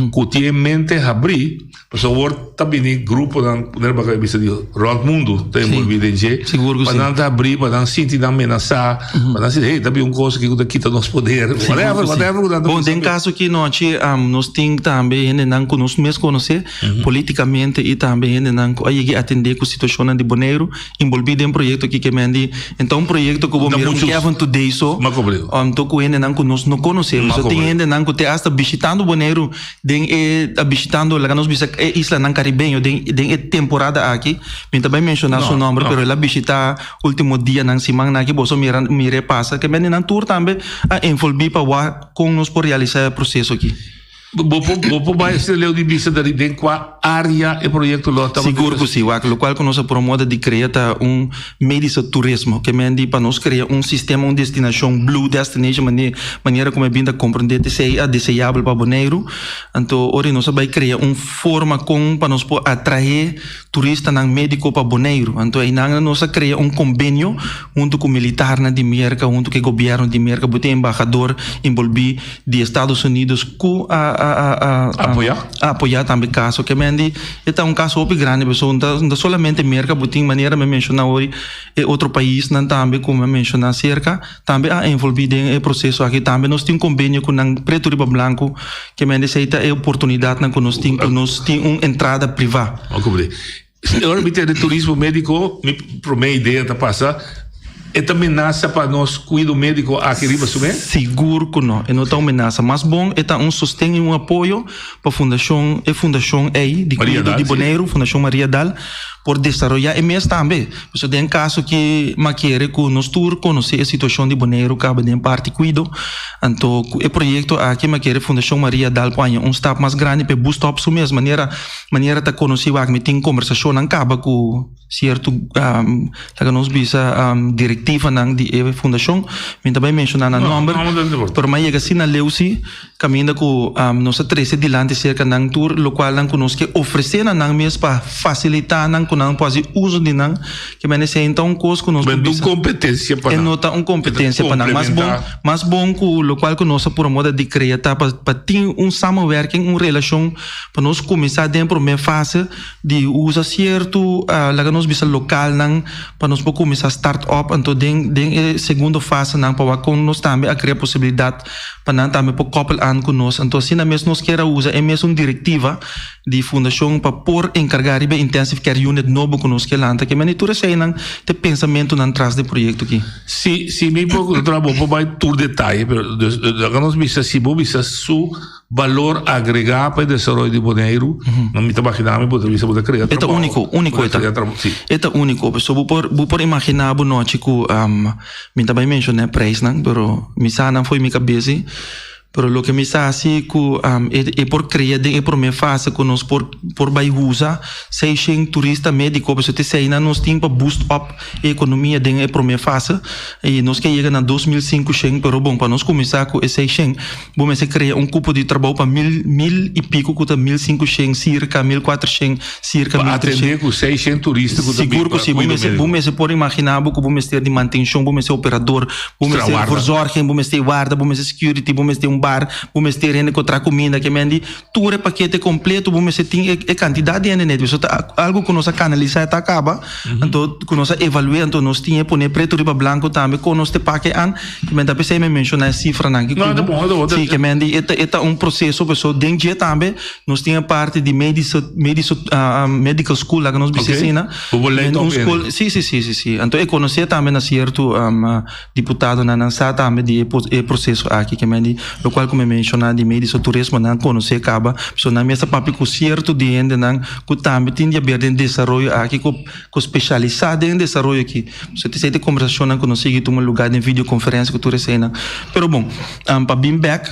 ku tin e mente habrí. Pasobra awor ta bini gruponan, manera bo a bisa di rònt mundu ta envolví den dje, pa nan ta abrí, pa nan sinti nan menasá, pa nan sinti, hey, ta bin un kos aki ku ta kita nos poder, whatever, whatever ku nan ta Bon, den kaso aki nochi nos tin tambe hendenan ku nos mes konosé polítikamente i tambe hendenan ku a yega atendé ku situashonnan di Boneiru envolví den proyekto aki ke men di, e ta un proyekto ku bo mira un Kevin Today so, anto ku hendenan ku nos no konosé, pasobra tin hendenan ku te asta bishitando Boneiru Den e ta bishitando, laga nos bisa e islanan karibeño den den e temporada aki. Mi ta bai menshoná su nòmber, pero el a bishitá último dianan, simannan aki, boso mira mir'é pasa. Ke mende nan tur tambe a envolví pa wak kon nos por realisá e proseso aki. Bo por bo por bai esei leu di bisa dari den kua área e proyekto lo tabata? Sigur ku si, wak. Lokual ku nos a promoda di krea ta un medische turismo. Ke men di pa nos krea un sistema, un destinashon, blue destination, mane manera ku mi a bin ta komprendé t'esei a deseabel pa Boneiru. Anto ora nos a bai krea un forma kon pa nos por atraé turistanan médiko pa Boneiru. Anto einan nos a krea un kombenio huntu ku militarnan di Merka, huntu ku e gobièrnu di Merka, bo tin embahador enbolbí di Estados Unidos ku a a a a Apoyá? a apoyá tambe kaso. Ke men di e ta un kaso hopi grandi pasobra no ta solamente Merka bo tin manera mi a menshoná ori e otro paisnan tambe ku mi a menshoná serka tambe a envolví den e proseso aki. Tambe nos tin kombenio ku nan pretu riba blanku ke men di esei ta e oportunidatnan ku nos tin ku nos tin un entrada privá. Ora mi tende turismo médiko, mi promé idea ta pasa, e ta menasa pa nos kuido médiko aki riba su mes? Sigur ku no, e no ta un menasa. Mas bon e ta un sosten i un apoyo pa fundashon, e fundashon ei di kuido di Boneiru, Fundashon Maria Dal. por desaroyá e mes tambe. Pasobra den kaso ki m'a kere ku nos tur konosé e situashon di Boneiru kaba den parti kuido, anto ku e proyekto aki m'a kere Fundashon Maria dal por haña un stap mas grandi pa e boost up su mes. Manera manera ta konosí wak mi tin kombersashonnan kaba ku sierto laga nos bisa direktivanan di e fundashon. Mi ta bai menshoná nan nòmber, pero m'a yega asina leu si. Kaminda ku nos a trese dilanti serka nan tur lokualnan ku nos ke ofresé na nan mes pa fasilitá nan ku nan por hasi uso di nan, ke mende esei no ta un kos ku nos por Pero bisa. un kompetensia pa E nan. no ta un kompetensia pa nan. Mas bon, mas bon ku lokual ku nos a pura moda di krea ta pa pa tin un samenwerking, un relashon pa nos kuminsá den promé fase di usa sierto laga nos bisa lokalnan pa nos por kuminsá start up anto den den e segundo fasenan pa wak kon nos tambe a krea posibilidat pa nan tambe por koppel aan ku nos. Anto asina mes nos kier a usa e mesun direktiva di fundashon pa por enkargá riba e intensive care unit nobo ku nos ke lanta. Ke mende tur eseinan ta e pensamentunan tras di e proyekto aki. Si, si mi por tra bo por bai tur detaye, pero dus laga nos bisa si bo bisa su balor agregá pa e desaroyo di Boneiru, no mi ta imaginá mi bo ta bisa bo ta krea E ta trabou. úniko, úniko Bo e ta ta. krea trabou, si. E ta úniko. Pasobra bo por bo por imaginá bo nochi ku Mi ta bai menshoná e prijsnan, pero mi sa nan fo'i mi kabes ei. Pero loke mi sa si ku e por krea den e promé fase ku nos por por bai usa seishen turista médiko, pasobra te eseinan nos tin pa boost up e ekonomia den e promé fase. I nos ke yega na 2500, pero bon, pa nos kuminsá ku e seishen, bo mester krea un kupo di trabou pa mil mil i piko ku ta 1500 sirka, 1400 sirka, Pa 1300. atendé ku seishen turista ku ta bin Sigur ku pa si, bo kuido mester bo médiko. mester por imaginá bo ku bo mester di mantenshon, bo mester operador, bo Tra mester warda. verzorging, bo mester warda, bo mester security, bo mester un bar, bo mester hende ku traha kuminda, ke men di tur e pakete kompleto bo mester tin e e kantidat di hende net. Pasobra ta algu ku nos a kanalisá e ta kaba, anto ku nos a evalué, anto nos tin e pone pretu riba blanku tambe kon nos te pake an, ke men ta p'esei mi menshoná e sifranan ki No, ku ta bon, ta bon. Si, ke men di e ta e ta un proseso pasobra den dje tambe Nos tin e parti di medische, medische, medical school, laga nos bisa Oké. asina. Bo por lei En top un ene. school, sí, sí, sí, sí, sí. Anto e konosé tambe na sierto um, diputadonan, nan sa tambe di e, e proseso aki, ke men di, lokual ku mi menshoná di medische turismo, nan konosé kaba. So nan mes a papia ku sierto di hendenan ku tambe tin di haber den desaroyo aki, ku, ku spesialisá den desaroyo aki. So te kombersashonnan ku nos sigui tuma lugá den videokonferensia ku tur eseinan. Pero bon, um, pa bin bèk,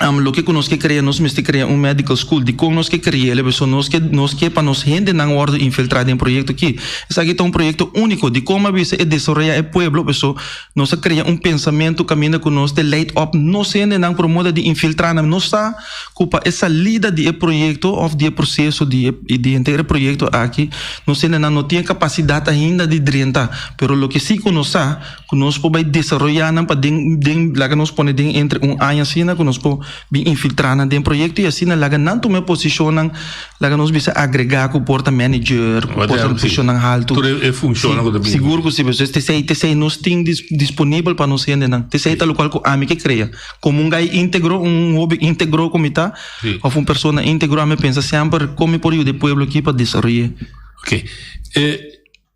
Loke ku nos ke krea, nos mester krea un medical school. Dikon nos ke kre'el? Pasobra nos ke nos ke pa nos hendenan wòrdu infiltrá den proyekto aki. Esaki ta un proyekto úniko. Dikon mi a bisa e desaroyá e pueblo? Pasobra nos a krea un pensamentu kaminda ku nos ta leid op nos hendenan por moda di infiltrá nan. Nos sa ku pa e salida di e proyekto òf di e proseso di e di henter e proyekto aki, nos hendenan no tin e kapasidat ainda di drenta. Pero loke si ku nos sa, Ku nos por bai desaroyá nan pa den den laga nos pone den entre un aña asina ku nos por bin infiltrá nan den proyekto i asina laga nan tuma e posishonnan laga nos bisa agregá ku por ta manager ku por ta posishonnan haltu. Tur e funshonnan ku ta bini. Sigur ku si pasobra tesei tesei nos tin disponibel pa nos hendenan tesei ta lokual ku ami ke krea komo un gai íntegro un hoben íntegro ku mi ta òf un persona íntegro ami a pensa semper kon mi por yuda e pueblo aki pa desaroy'é. Oke e.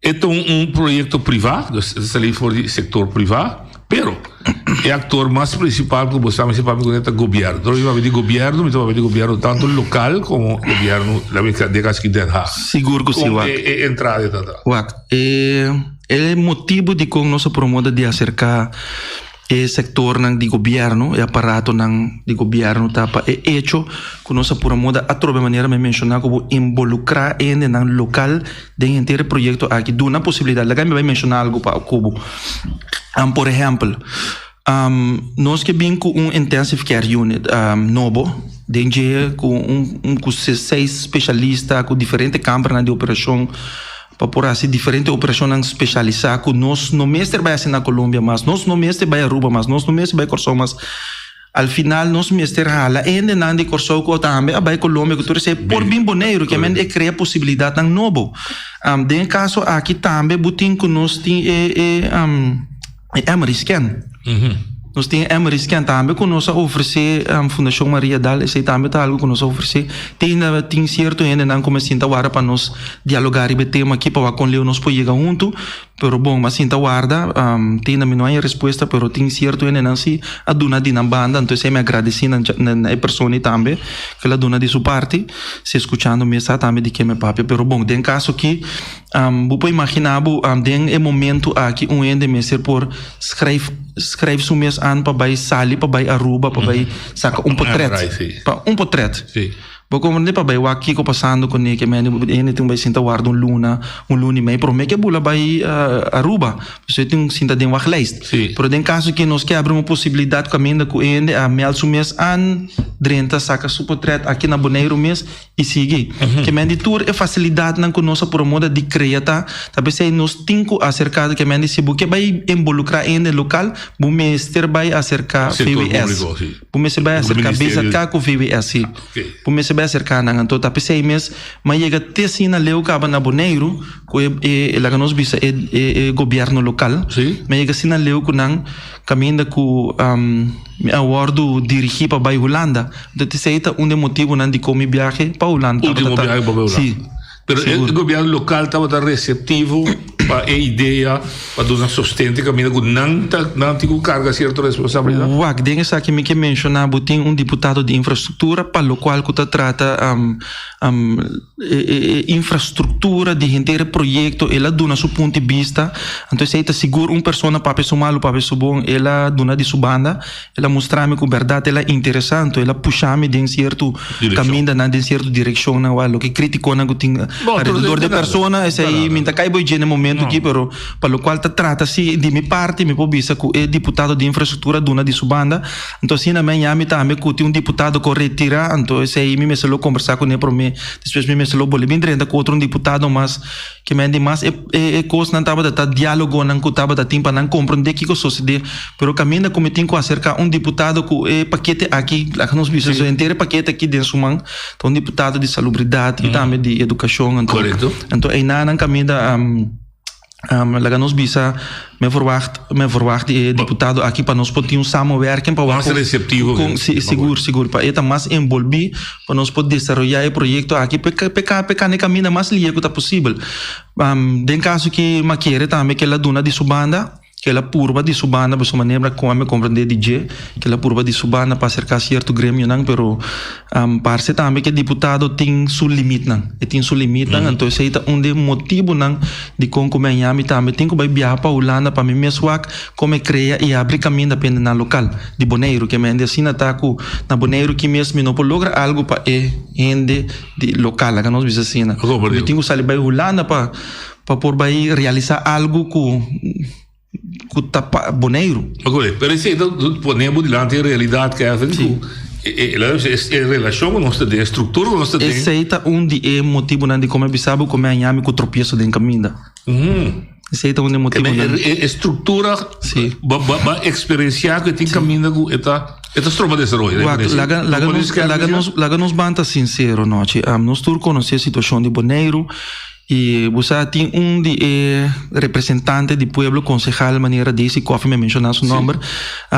E ta un proyecto priva, dus e ta sali for di sector priva, pero e actor mas principal cu bo sa mester papia cune ta gobierno. Ora mi papia di gobierno, mi ta papia di gobierno tanto local como gobierno den caso aki Den Haag. Sigur cu si, Con wak. e entrada ta ta? Wak, e motibo dicon nos a promoda di acerca E sektornan di gobièrnu, e aparatonan di gobièrnu ta pa e echo ku nos a pura moda atrobe manera mi a menshoná ku bo involukrá hendenan lokal den henter e proyekto aki, duna posibilidat. Laga mi bai menshoná algu pa ku bo. Por ehèmpel, nos ke bin ku un intensive care unit nobo den dje ku un ku seis speshalista ku diferente kambernan di operashon. Pa por hasi diferente operashonnan speshalisá ku nos no mester bai hasi na Colombia mas, nos no mester bai Aruba mas, nos no mester bai Kòrsou mas. Al final nos mester hala e hendenan di Kòrsou ku tambe a bai Colombia ku tur esei por bin Boneiru, ke men e krea posibilidatnan nobo. Den e kaso aki tambe bo tin ku nos tin e e MRI scan. Nos tin e MRI scan tambe ku nos a ofresé Fundashon Maria Dal, esei tambe ta algu ku nos a ofresé. Te ainda tin sierto hendenan ku mester sinta warda pa nos dialogá riba e tema aki pa wak kon leu nos por yega huntu. Pero bon, m'a sinta warda, te ainda mi no haña respuesta, pero tin sierto hendenan si a duna di nan banda, anto esei mi a gradesí na na e persona ei tambe ku el a duna di su parti. Si eskuchando mi e sa tambe di ken mi papia. Pero bon, den kaso aki Bo por imaginá bo den e momentu aki un hende mester por skrijf skrijf su mes an pa bai sali pa bai Aruba pa bai saka un potret pa un potret. Bo komprende pa bai wak kiko pasando kuné ke mende e hende tin bai sinta warda un luna un luna i mei promé ke bula bai Aruba pasobra e tin sinta den wachtlijst. Pero den kaso ke nos ke abri un posibilidat kaminda ku e hende a mèld su mes an drenta saka su potret aki na Boneiru mes I sigui. Ke men di tur e fasilidatnan ku nos a puru moda di krea ta, ta p'esei nos tin ku aserká, ke men di si bo ke bai involukrá hende lokal, bo mester bai aserká VWS. Bo mester bai aserká BZK ku VWS, sí. Bo mester bai aserká nan. Anto ta p'esei mes m'a yega te asina leu kaba na Boneiru ku e e laga nos bisa e e gobièrnu lokal. M'a yega asina leu ku nan kaminda ku mi a wòrdu dirigí pa bai Hulanda. Entonces esei ta un di e motibunan dikon mi biahe pa Hulanda tabata Ultimo ta. biahe pa bai Hulanda. Sí. Pero e Sigur. gobièrnu lokal tabata reseptivo pa e idea pa duna sosten te kaminda ku nan ta nan tin ku karga sierto responsabilidat? Wak, den esaki mi ke menshoná bo tin un diputado di infrastruktura pa lokual ku ta trata e infrastruktura di henter e proyekto, el a duna su punto di bista, anto esei ta sigur un persona papia su malu papia su bon, el a duna di su banda, el a mustra mi ku bèrdat el a interesá, anto el a pusha mi den sierto kamindanan, den sierto direkshonnan, wak loke kritikonan ku tin alrededor di e persona, esei mi ta kai bo dje na e momento aki, pero pa lokual ta trata si di mi parti mi por bisa ku e diputado di infrastruktura a duna di su banda. Anto asina men yami tambe ku tin un diputado ku retira, anto esei mi mester lo kombersá kuné promé, despues mi mester lo bolbe bin drenta ku otro un diputado mas, ke men di mas e e kosnan tabata ta diálogonan ku tabata tin pa nan komprondé kiko sosodé, pero kaminda ku mi tin ku aserká un diputado ku e pakete aki, laga nos bisa su henter e pakete aki den su man, ta un diputado di salubridat i tambe di edukashon, anto anto einanan kaminda. Laga nos bisa, men verwacht, men verwacht di e diputado aki pa nos por tin un samenwerking pa wak Mas receptivo. Con, si, sigur, sigur, pa e ta mas envolvi pa nos por desaroya e proyecto aki pa e pa e cana e caminda mas lihe cu ta posibel. Den caso ki mi a kere tambe ke el a duna di su banda, ke el a purba di su banda, pasobra manera cu ami a comprende di dje, ke el a purba di su banda pa acerca cierto gremionan, pero Parse tambe ku e diputado tin su limitnan. E tin su limitnan, anto esei ta un di e motibunan dikon ku mi a yami tambe tin ku bai biaha pa Hulanda pa mi mes wak kon mi krea i abri kaminda pa hendenan lokal di Boneiru. Ke mende asina ta ku na Boneiru ki mes mi no por logra algu pa e hende di lokal, laga nos bisa asina. Mi tin ku sali bai Hulanda pa pa por bai realisá algu ku. ku ta pa Boneiru. Oké, pero esei ta pone bo dilanti e realidat, Kevin, ku e e relashon ku nos ta den, e struktura ku nos ta den. Esei ta un di e motibunan di kon mi a bisa bo ku mi a haña mi ku tropieso den kaminda. Esei ta un di e motibunan. E struktura bo a eksperensiá ku e tin kaminda ku e ta e ta stroba desaroyo. Wak, laga laga nos laga nos laga nos ban ta sinsero nochi. Nos tur konosé e situashon di Boneiru. I bo sa tin un di e representante di pueblo, konsehal manera Daisy Coffie, mi a menshoná su nòmber,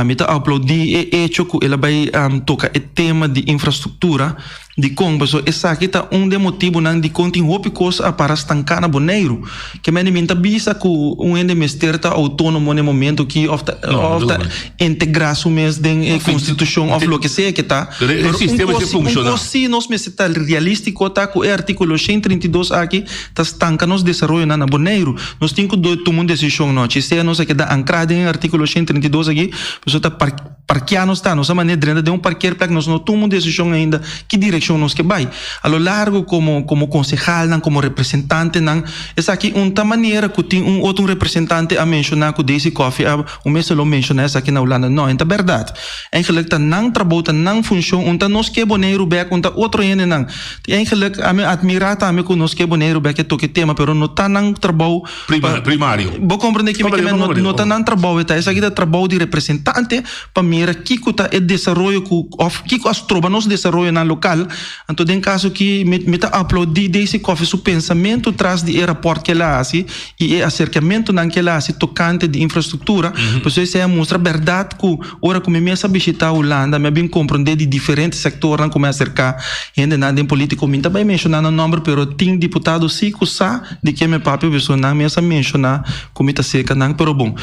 mi ta aplaudí e echo ku el a bai toka e tema di infrastruktura. Dikon? Pasobra esaki ta un di e motibunan dikon tin hopi kos a para stanká na Boneiru. Ke mende mi ta bisa ku un hende mester ta outónomo na e momento aki òf ta òf ta integrá su mes den e konstitushon òf loke sea ke ta. Pero e sistema mester funciona. Un cos si nos mester ta realistico ta cu e articulo 132 aki ta stanca nos desaroyonan na Boneiru. Nos tin cu tuma un decision nochi, sea nos a keda ancra den e articulo 132 aki, pasobra ta parkea nos ta, nos a manera drenta den un parkeerplek, nos no tuma un decision ainda ki direccion nos ke bay. A lo largo como como consehalnan, como representantenan, esaki un ta manera cu tin un otro representante a menciona cu Daisy Coffie a un mester lo menciona esaki na Hulanda. No, en ta berdad. Eigenlijk ta nan trabou, ta nan funshon, un ta nos ke Boneiru bek, un ta otro hendenan. Eigenlijk ami admirá tambe ku nos ke Boneiru bek e toke tema, pero no ta nan trabou pa. Primario. Bo komprendé ki mi ke men? No ta nan trabou e ta. Esaki ta trabou di representante pa mira kiko ta e desaroyo ku òf kiko a stroba nos desaroyonan lokal. Anto den kaso aki mi mi ta aplaudí Daisy Coffie su pensamentu tras di e rapòrt ku el a hasi i e aserkamentunan ku el a hasi tokante di infrastruktura. Pasobra esei a mustra bèrdat ku ora ku mi mes a bishitá Hulanda mi a bin komprondé di diferente sektornan ku mi a aserká hendenan den polítiko. Mi no ta bai menshoná nan nòmber pero tin diputado sí ku sa di ke mi papia pasobra nan mes a menshoná ku mi ta serka nan. Pero bon,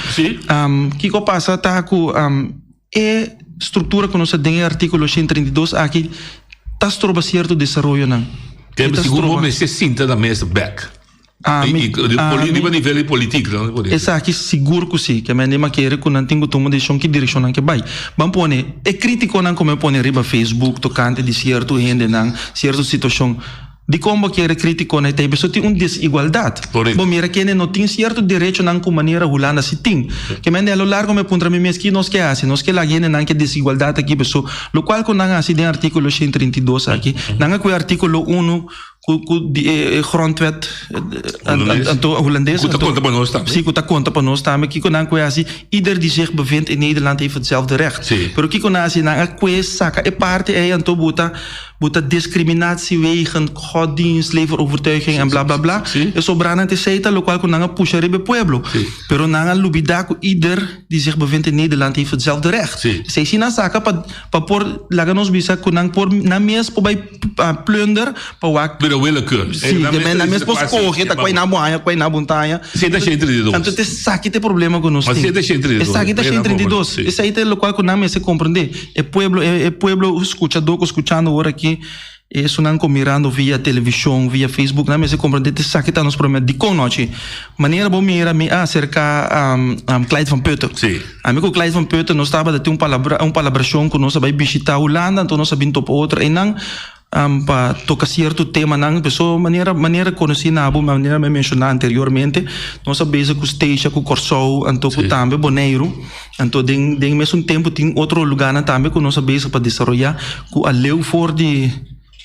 kiko a pasa ta ku E struktura ku nos ta den e artíkulo 132 aki ta stroba sierto desaroyonan. Te sigur bo mester sinta na mesa bek. Ami, Riba nivel di politik no por Esaki sigur ku si. Ke mende mi a kere ku nan tin ku tuma desishon ki direkshon nan ke bai. Ban pone e kritikonan ku mi a pone riba Facebook tokante di sierto hendenan, sierto situashon. Dikon bo kere kritiko na e tei? Pasobra tin un desigualdat. Bo mira kende no tin sierto derechonan ku manera Hulanda si tin. Ke mende a lo largo mi a puntra mi mes ki nos ke hasi? Nos ke laga hendenan ke desigualdat aki paso lokual ku nan hasi den artíkulo 132 aki, nan a kue artíkulo unu ku ku di e grondwet anto hulandes Ku ta konta pa nos tambe. Si ku ta konta pa nos tambe. Kiko nan kue hasi? Ieder die zich bevindt in Nederland heeft hetzelfde recht. Pero kiko nan hasi? Nan a kue saka e parti ei anto buta. Bo ta discriminatie wegen goddienst, leverovertuiging en bla bla bla. E sobranan ta esey ta locual cu nan a pusha riba e pueblo. Pero nan a lubida cu ieder die zich bevindt in Nederland heeft hetzelfde recht. Esey si nan saca pa pa por laga nos bisa cu nan por nan mes por bay plunder pa wak. Pero willekeur. Si, nan mes por scoge ta cual nan bo haña cual nan bo ta haña. Esey ta 132. Anto ta esaki ta e problema cu nos tin. Esey ta 132. Esaki ta 132. Esey ta locual cu nan mester comprende. E pueblo, e pueblo scuchador cu scuchando ora aki, esunnan cu mirando via television, via Facebook, nan mester comprende esaki ta nos problema. Dicon nochi? Manera bo mira mi a acerca Clyde van Putten. Ami cu Clyde van Putten nos tabata tin un palabra, un palabracion cu nos a bay bishita Hulanda, anto nos a bin topa otro eynan. Pa toka sierto temanan, peso manera manera konosí na bo, manera mi a menshoná anteriormente, nos a bezig ku Statia, ku Kòrsou, anto ku tambe Boneiru. Anto den den mesun tempu tin otro lugánan tambe ku nos a bezig pa desaroyá ku a leu for di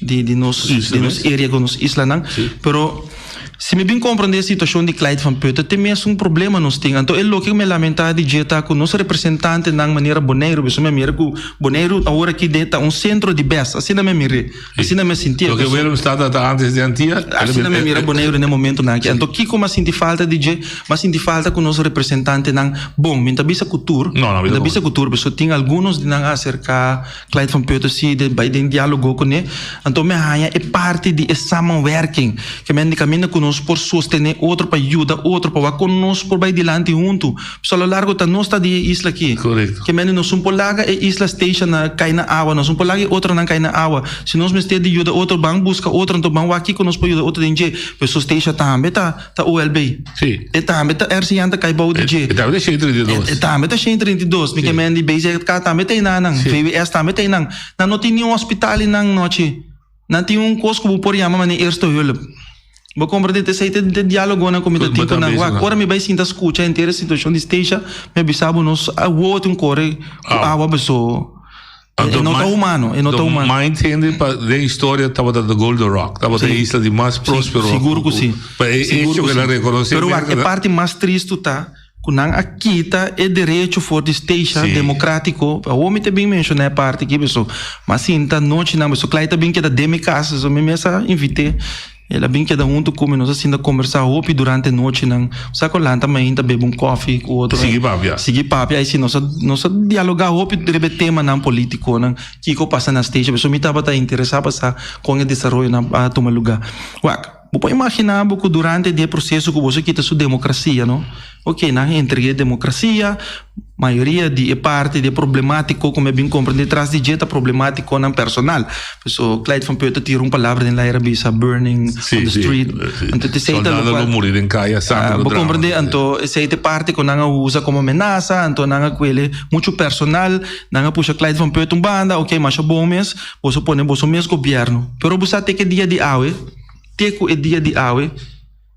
di di nos di nos area ku nos islanan. Pero si mi bin komprondé e situashon di Clyde van Putten, te mesun problema nos tin. Anto e loke ku mi a lamentá di dje ta ku nos representantenan manera Boneiru, pasobra mi a mira ku Boneiru awor aki den ta un sentro di bes, asina mi a mir'é, asina mi a sintié. Loke Willemstad ta antes di Antia. Asina mi a mira Boneiru den e momentunan aki. Anto kiko mi a sinti falta di dje? Mi a sinti falta ku nos representantenan, bon, mi no ta bisa ku tur, mi no ta bisa ku tur, pasobra tin algunos di nan a aserká Clyde van Putten si den bai den dialogo kuné, anto mi a haña e parti di e samenwerking, ke men di kaminda ku nos por sostené otro pa yuda otro pa wak kon nos por bai dilanti huntu. Pasobra a lo largo ta nos ta di e isla aki. Ke men di nos un por laga e isla Statia na kai na awa, nos un por laga e otronan kai na awa. Si nos mester di yuda otro ban buska otro anto ban wak kiko nos por yuda otro den dje. Pero Statia tambe ta. Ta OLB. Sí. E tambe ta RCN ta kai bou di dje. E tambe ta 132. E tambe ta 132. Mi ke men di BZK tambe ta einan. VWS tambe ta einan. Nan no tin niun hospital einan nochi. Nan tin un kos ku bo por yama manera eerste hulp. Bo komprende? Ta esei ta e dialogonan ku mi ta tin ku nan. Wak, ora mi bai sinta skucha henter e situashon di Stacia, mi a bisa bo nos awo tin kore ku awa paso. E no ta humano, e no ta humano. Mind hende pa den historia tabata the Golden Rock, tabata e isla di mas prospero. Sigur ku si. Pa e hecho ku el a rekonosé. Pero wak, e parti mas tristu ta ku nan a kita e derecho for di Statia demokratiko. Awor mi ta bin menshoná e parti aki paso m'a sinta nochinan paso Clyde ta bin keda den mi kas, so mi mes a invit'é. El a bin keda huntu ku mi, nos a sinta kombersá hopi durante nochinan. Sa ku lanta mainta bebe un kòfi ku otro. Sigui papia. Sigui papia. Ai si, nos a nos a dialogá hopi riba e temanan polítikonan, kiko pasa na Statia. Pasobra mi tabata interesá pa sa kon e desaroyonan a tuma lugá. Wak, bo por imaginá bo ku durante di e proseso ku boso a kita su demokrasia, no? Oke, nan a entreg'é demokrasia. Mayoria di e parti di e problemátiko ku mi a bin komprendé tras di dje ta problemátikonan personal. Paso Clyde van Putten tira un palabra den laira bisa burning on the street. Anto esei ta lokual. Soldado lo muri den kaya, sangre lo Bo drama. komprendé? Anto esei ta e parti ku nan a usa komo menasa, anto nan a kuele muchu personal. Nan a pusha Clyde van Putten un banda, oke masha bon mes, boso pone boso mes gobièrnu. Pero bo sa te ku e dia di awe, te ku e dia di awe.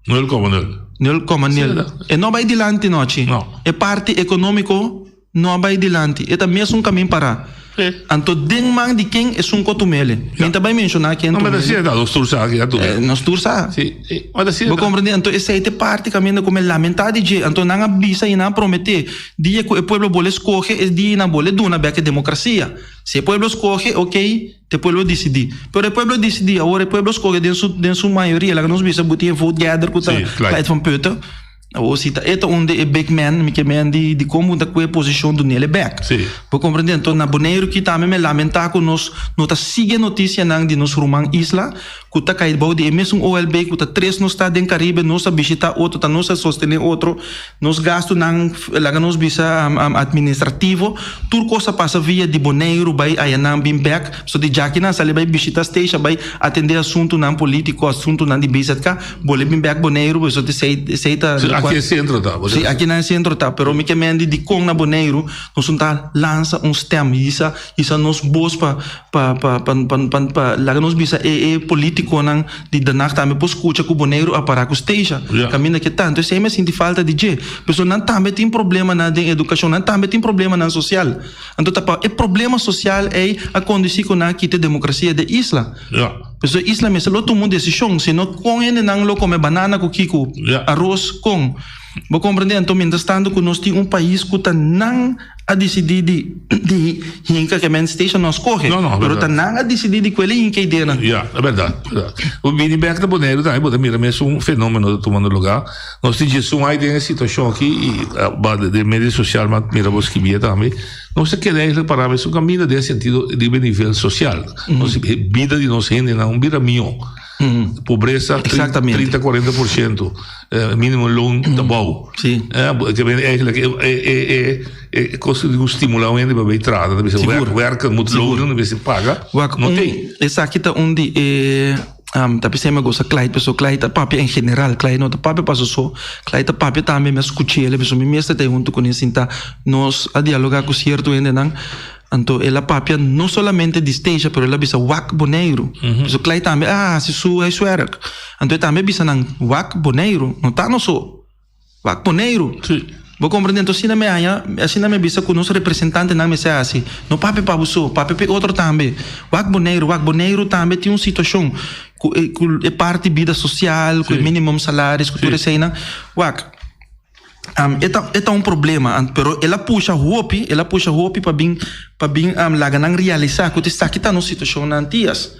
Nul koma nul. Nul koma nul. E no bai dilanti nochi. No. E parti ekonómiko no a bai dilanti. E ta mesun kamin pará. Anto den man di ken esun ku a tum'ele. Mi ta bai menshoná ken No, maar tum'ele. dat zie je, nos tur sa, ya tum'ele. Nos tur sa. Sí, sí. Maar dat zie je. Bo komprendé? Anto esei ta e parti kaminda ku mi lamentá di dje. Anto nan a bisa i nan a prometé, dia ku e pueblo bole skohe, es dia nan bole duna bèk e demokrasia. Si e pueblo skohe, okey, ta e pueblo disidí. Pero e pueblo disidí, awor e pueblo skohe den su den su mayoria, laga nos bisa bo tin e vote gather ku ta Sí, Clyde. Clyde van Putten. Awor si ta e ta un di e big men, mi ke men di di kon bo ta kue posishon dunele bek. Sí. Bo komprende? Anto na Boneiru ki tambe mi lamentá ku nos no ta sigui e notisianan di nos ruman isla ku ta kai bou di e mesun OLB ku ta tres nos ta den Karibe, nos a bishitá otro, ta nos a sostené otro, nos gastunan laga nos bisa administrativo, tur kos a pasa via di Boneiru bai ayanan bin bek, so di djakinan sali bai bishitá Statia bai atendé asuntunan polítiko, asuntunan di BZK. Bole bin bek Boneiru bo esot esei esei ta Sí, aki e centro ta. Bo Sí, aki na e centro ta, pero mi ke mendi dikon na Boneiru nos un ta lansa un stem, hisa hisa nos bos pa pa pa pa pa pa pa laga nos bisa e e politikonan di Den Haag tambe por skucha ku Boneiru a para ku Statia Ja. kaminda ke tantu esei mi a sinti falta di dje. Pasobra nan tambe tin problemanan den edukashon, nan tambe tin problemanan sosial. Anto ta pa e problema sosial ei a kondusí ku nan a kita e demokrasia den isla. Ja. Pasobra e isla mester lo tuma un desishon, sino kon hendenan lo kome banana ku kiko, Ja. aros kon. Bo komprendé? Anto mientras tanto ku nos tin un pais ku ta nan a disidí di di hinka ke men station no a skohe, No, no, pero ta bèrdat. nan a disidí di kuel e hinka ideanan. Ja, ta bèrdat, bèrdat. Bo bini bèk na Boneiru tambe bo ta mira mesun fenómeno ta tumando lugá. Nos tin djesun ai den e situashon aki i den medio sosial mi a mira bo skibia tambe. Nos ta keda eigenlijk pará mesun kaminda den e sentido riba e nivel sosial. Nos bida di nos hendenan un bira mihó. Pobresa 30, 40%, minimo loon ta bou. Eigenlijk e kos ku tin stimulá un hende pa bai traha ta bisa werken moet lonen, ta bisa paga. No tin. Esaki ta un di e Ta p'esei mi a gosa Clyde, pasobra Clyde ta papia en general, Clyde no ta papia pa su so, Clyde ta papia tambe, mi a skuch'el, pasobra mi mes ta huntu kuné sinta, nos a dialogá ku sierto hendenan, anto el a papia no solamente di Statia, pero el a bisa wak Boneiru, pasobra Clyde tambe a hasi su huiswerk, anto e tambe a bisa nan wak Boneiru, no ta nos so. Wak Boneiru. Bo komprende? Enton asina mi haña, asina mi a bisa ku nos representantenan mester hasi. No papia pa bo so, papia pa e otro tambe. Wak Boneiru, wak Boneiru tambe tin un situashon ku e ku e parti bida sosial, ku e minimum salaris, ku tur eseinan. Wak, e ta e ta un problema, pero el a pusha hopi, el a pusha hopi pa bin pa bin laga nan realisá ku esaki ta nos situashon na Antias.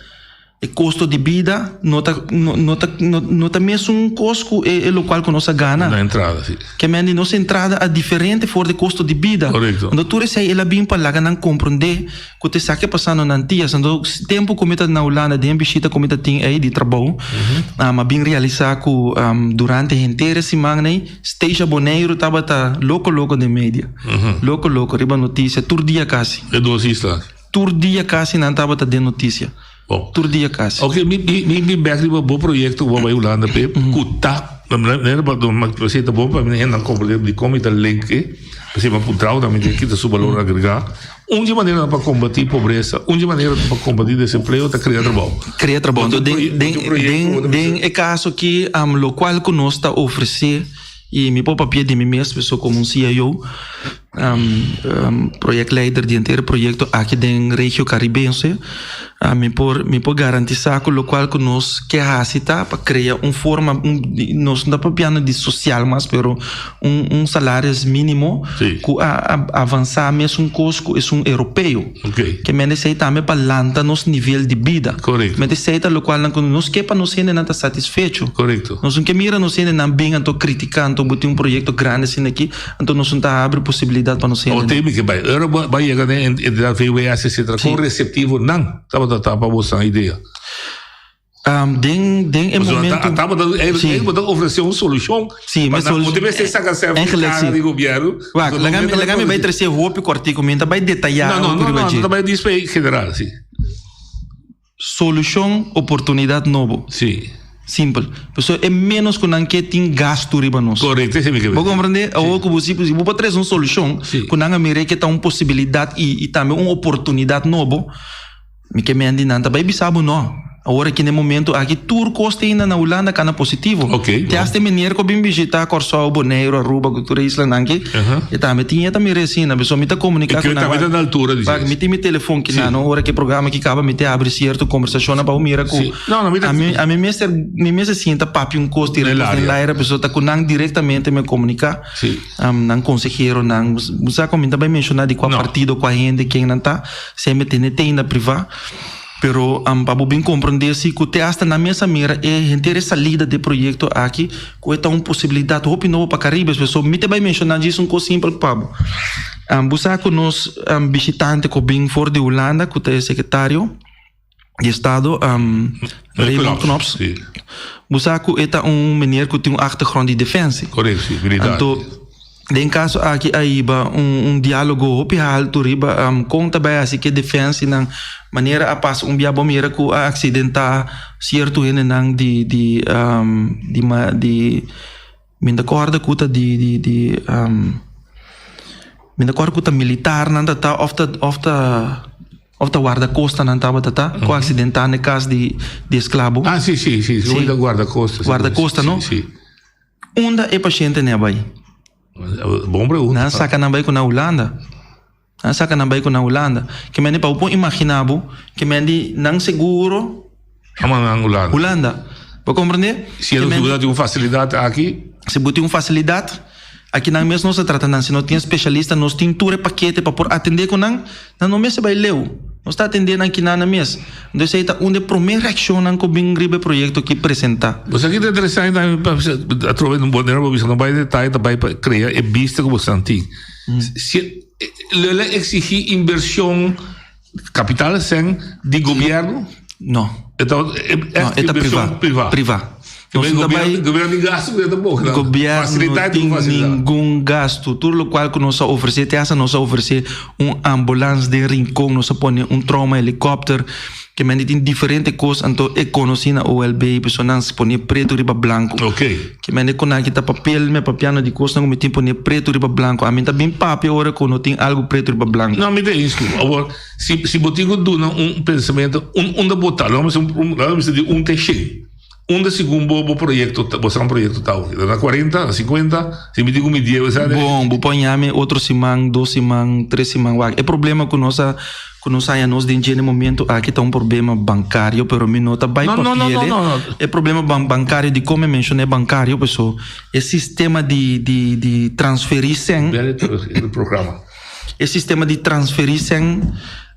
E kosto di bida no ta no ta no ta mesun kos ku e lokual ku nos a gana. Na entrada, si. Ke men di nos entrada a diferente for di kosto di bida. Korekto. Anto tur esei el a bin pa laga nan komprondé ku ta esaki a pasando na Antias. Anto tempu ku mi ta na Hulanda den bishita ku mi ta tin ei di trabou, a bin realisá ku durante henter e siman ei Stacia Boneiru tabata loko loko den media. Loko loko riba notisia tur dia kasi. E dos isla. Tur dia kasi nan tabata den notisia. Bon. Tur dia kasi. Ok, mi, mi, mi, mi bek riba bo proyecto ku bo bai Hulanda pe, ku ta, nera pa, ma si ta bon pa mi hendenan komprende di kon mi ta link e, pasobra mi a puntra bo tambe di kita su balor agregá. Un di maneranan pa kombatí pobresa, un di manera pa kombatí desempleo ta krea trabou. Krea trabou. Bo Anto tin den, proye, bo den, tin proyecto den, ku bo ta den bisa. e kaso aki, lokual ku nos ta ofresé, i mi por papia di mi mes, pasobra komo un CIO, Projectleider di henter e proyecto aki den regio Caribense. Mi por mi por garantisa cu locual cu nos ke haci ta pa crea un forma un nos no ta papiando di social mas pero un un salaris minimo cu a avansa mesun cos cu esun europeo. Ke mende esey tambe pa lanta nos nivel di bida. Mende esey ta locual nan cu nos ke pa nos hendenan ta satisfecho. Nos no ke mira nos hendenan bin anto critica anto bo tin un proyecto grandi asina aki. Anto nos no ta habri posibilidat pa nos Awor hendenan. tin mi ke bai. Ora bo bai yega den entidat VWS etcetera, kon receptivo nan tabata ta pa boso idea? Den den e Pasobra momento ta tabata Sí. bo ta ofrece un solucion Sí, pa mi nan solu no te mester saca sef di Eigenlijk cara sí. di gobierno. Wak, Pasobra laga no mi ta laga mi bai produci. trece hopi kortico, mi no ta bai detaya No, no, hopi no, riba no, dje. no ta bai dispe general, sí. Solushon, oportunidat nobo. Sí. Simpel. Pasobra e ménos ku nan ke tin gastu riba nos. Korekto, esei mi ke Bo komprendé? Awor ku bo si si bo por trese un solushon ku nan a mira ke ta un posibilidat i i tambe un oportunidat nobo, mi ke mende nan ta bai bisa bo no. Awor aki na e momento aki tur kos ta ainda na Hulanda kana positivo. Te hasta e meneer ku a bin bishita Kòrsou, Boneiru, Aruba ku tur e islanan aki, e tambe tin e ta mira asina. Pasobra mi ta komuniká ku nan. Wak, mi tin mi telefon kinan ora ku e programa aki kaba mi ta habri sierto kombersashonnan pa bo mira ku ami ami mester mi mester sinta papia un kos tira kos den laira pasobra ta ku nan direktamente mi a komuniká. Nan konseheronan. Bo sa ku mi ta bai menshoná di kua partido, kua hende, ken nan ta. Semper tene te ainda privá. Pero pa bo bin komprondé si ku te asta nan mes a mira e henter e salida di e proyekto aki ku e ta un posibilidat hopi nobo pa Caribe. So mi ta bai menshoná djis un kos simpel pa bo. Bo sa ku nos bishitante ku bin for di Hulanda ku ta e sekretario di estado Raymond Knops. Bo sa ku e ta un meneer ku tin un achtergrond di defensie. Anto Den kaso aki a hiba un un diálogo hopi haltu riba kon ta bai hasi ku e defensinan manera a pasa un bia bo mira ku a aksidentá sierto hendenan di di di di mi ta kòrda ku ta di di di mi ta kòrda ku ta militarnan ta ta òf ta òf ta òf ta wardakostanan tabata ta ku a aksidentá na e kas di di esklabo. Ah si si si Si. Wardakosta. Wardakosta no? Si. Unda e pashente ne a bai? Bon pregunta. Nan saka nan bai ku na Hulanda. Nan saka nan bai ku na Hulanda. Ke mende pa bo por imagina bo, ke mende nan seguro. A manda nan Hulanda. Hulanda. Bo komprende? Si e bo tin un fasilidat aki. Si bo tin un fasilidat, aki nan mes nos ta trata nan. Si no tin speshalista, nos tin tur e pakete pa por atende ku nan. Nan no mester bai leu. Nos ta atendé nan kinan mes. Entonces esei ta un di e promé reakshonnan ku bin riba e proyekto aki presentá. Bo sa ki ta interesante tambe pa bisa atrobe no bo bisa no bai detaye ta bai pa krea e bista ku bo san tin. Si lo el a eksigí invershon kapital sèn di gobièrnu? No. E ta No, e ta privá. Privá. Privá. Nos no ta bai. Gobièrnu tin gastu ku tampoco. Gobièrnu no tin ningun gastu. Tur lokual ku nos a ofresé, te hasta nos a ofresé un ambulans den Rincon, nos a pone un trauma helikòpter, ke mende tin diferente kos, anto e konosí na OLB, pasobra nan pone pretu riba blanku. Ke mende ku nan kita papel, mi a papiando di kosnan ku mi tin pone pretu riba blanku. Ami ta bin papia ora ku no tin algu pretu riba blanku. No, mi ta eens ku bo. Awor, si si bo tin ku duna un pensamentu, un unda bo ta, lo mi bisa di un te shen. Unda segun bo bo proyecto ta, bo san proyecto ta awe? Na 40, na 50? Si mi di ku mi die, sa de. Bon, bo por yami otro siman, dos siman, tres siman, wak. E problema ku nos a, ku nos haña nos den dje na e momento aki ta un problema bankario, pero mi no ta bai No, no, no, papiele. no, no, no. E problema ban bankario, dikon mi menshoná e bankario, paso e sistema di, di, di transferí sèn. Bel e programa. E sistema di transferí sèn.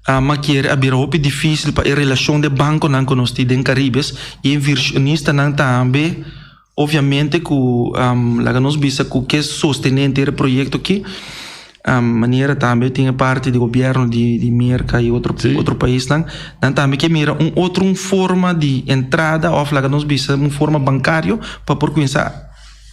Ma kier a bira hopi difícil pa e relacion de banconan cu nos tin den Caribes y e inversionistanan tambe obviamente cu laga nos bisa cu ke sostene henter e proyecto aki. Manera tambe tin e parti di gobierno di Merca y otro otro paisnan nan tambe ke mira un otro un forma di entrada of laga nos bisa un forma bancario pa por cuminsa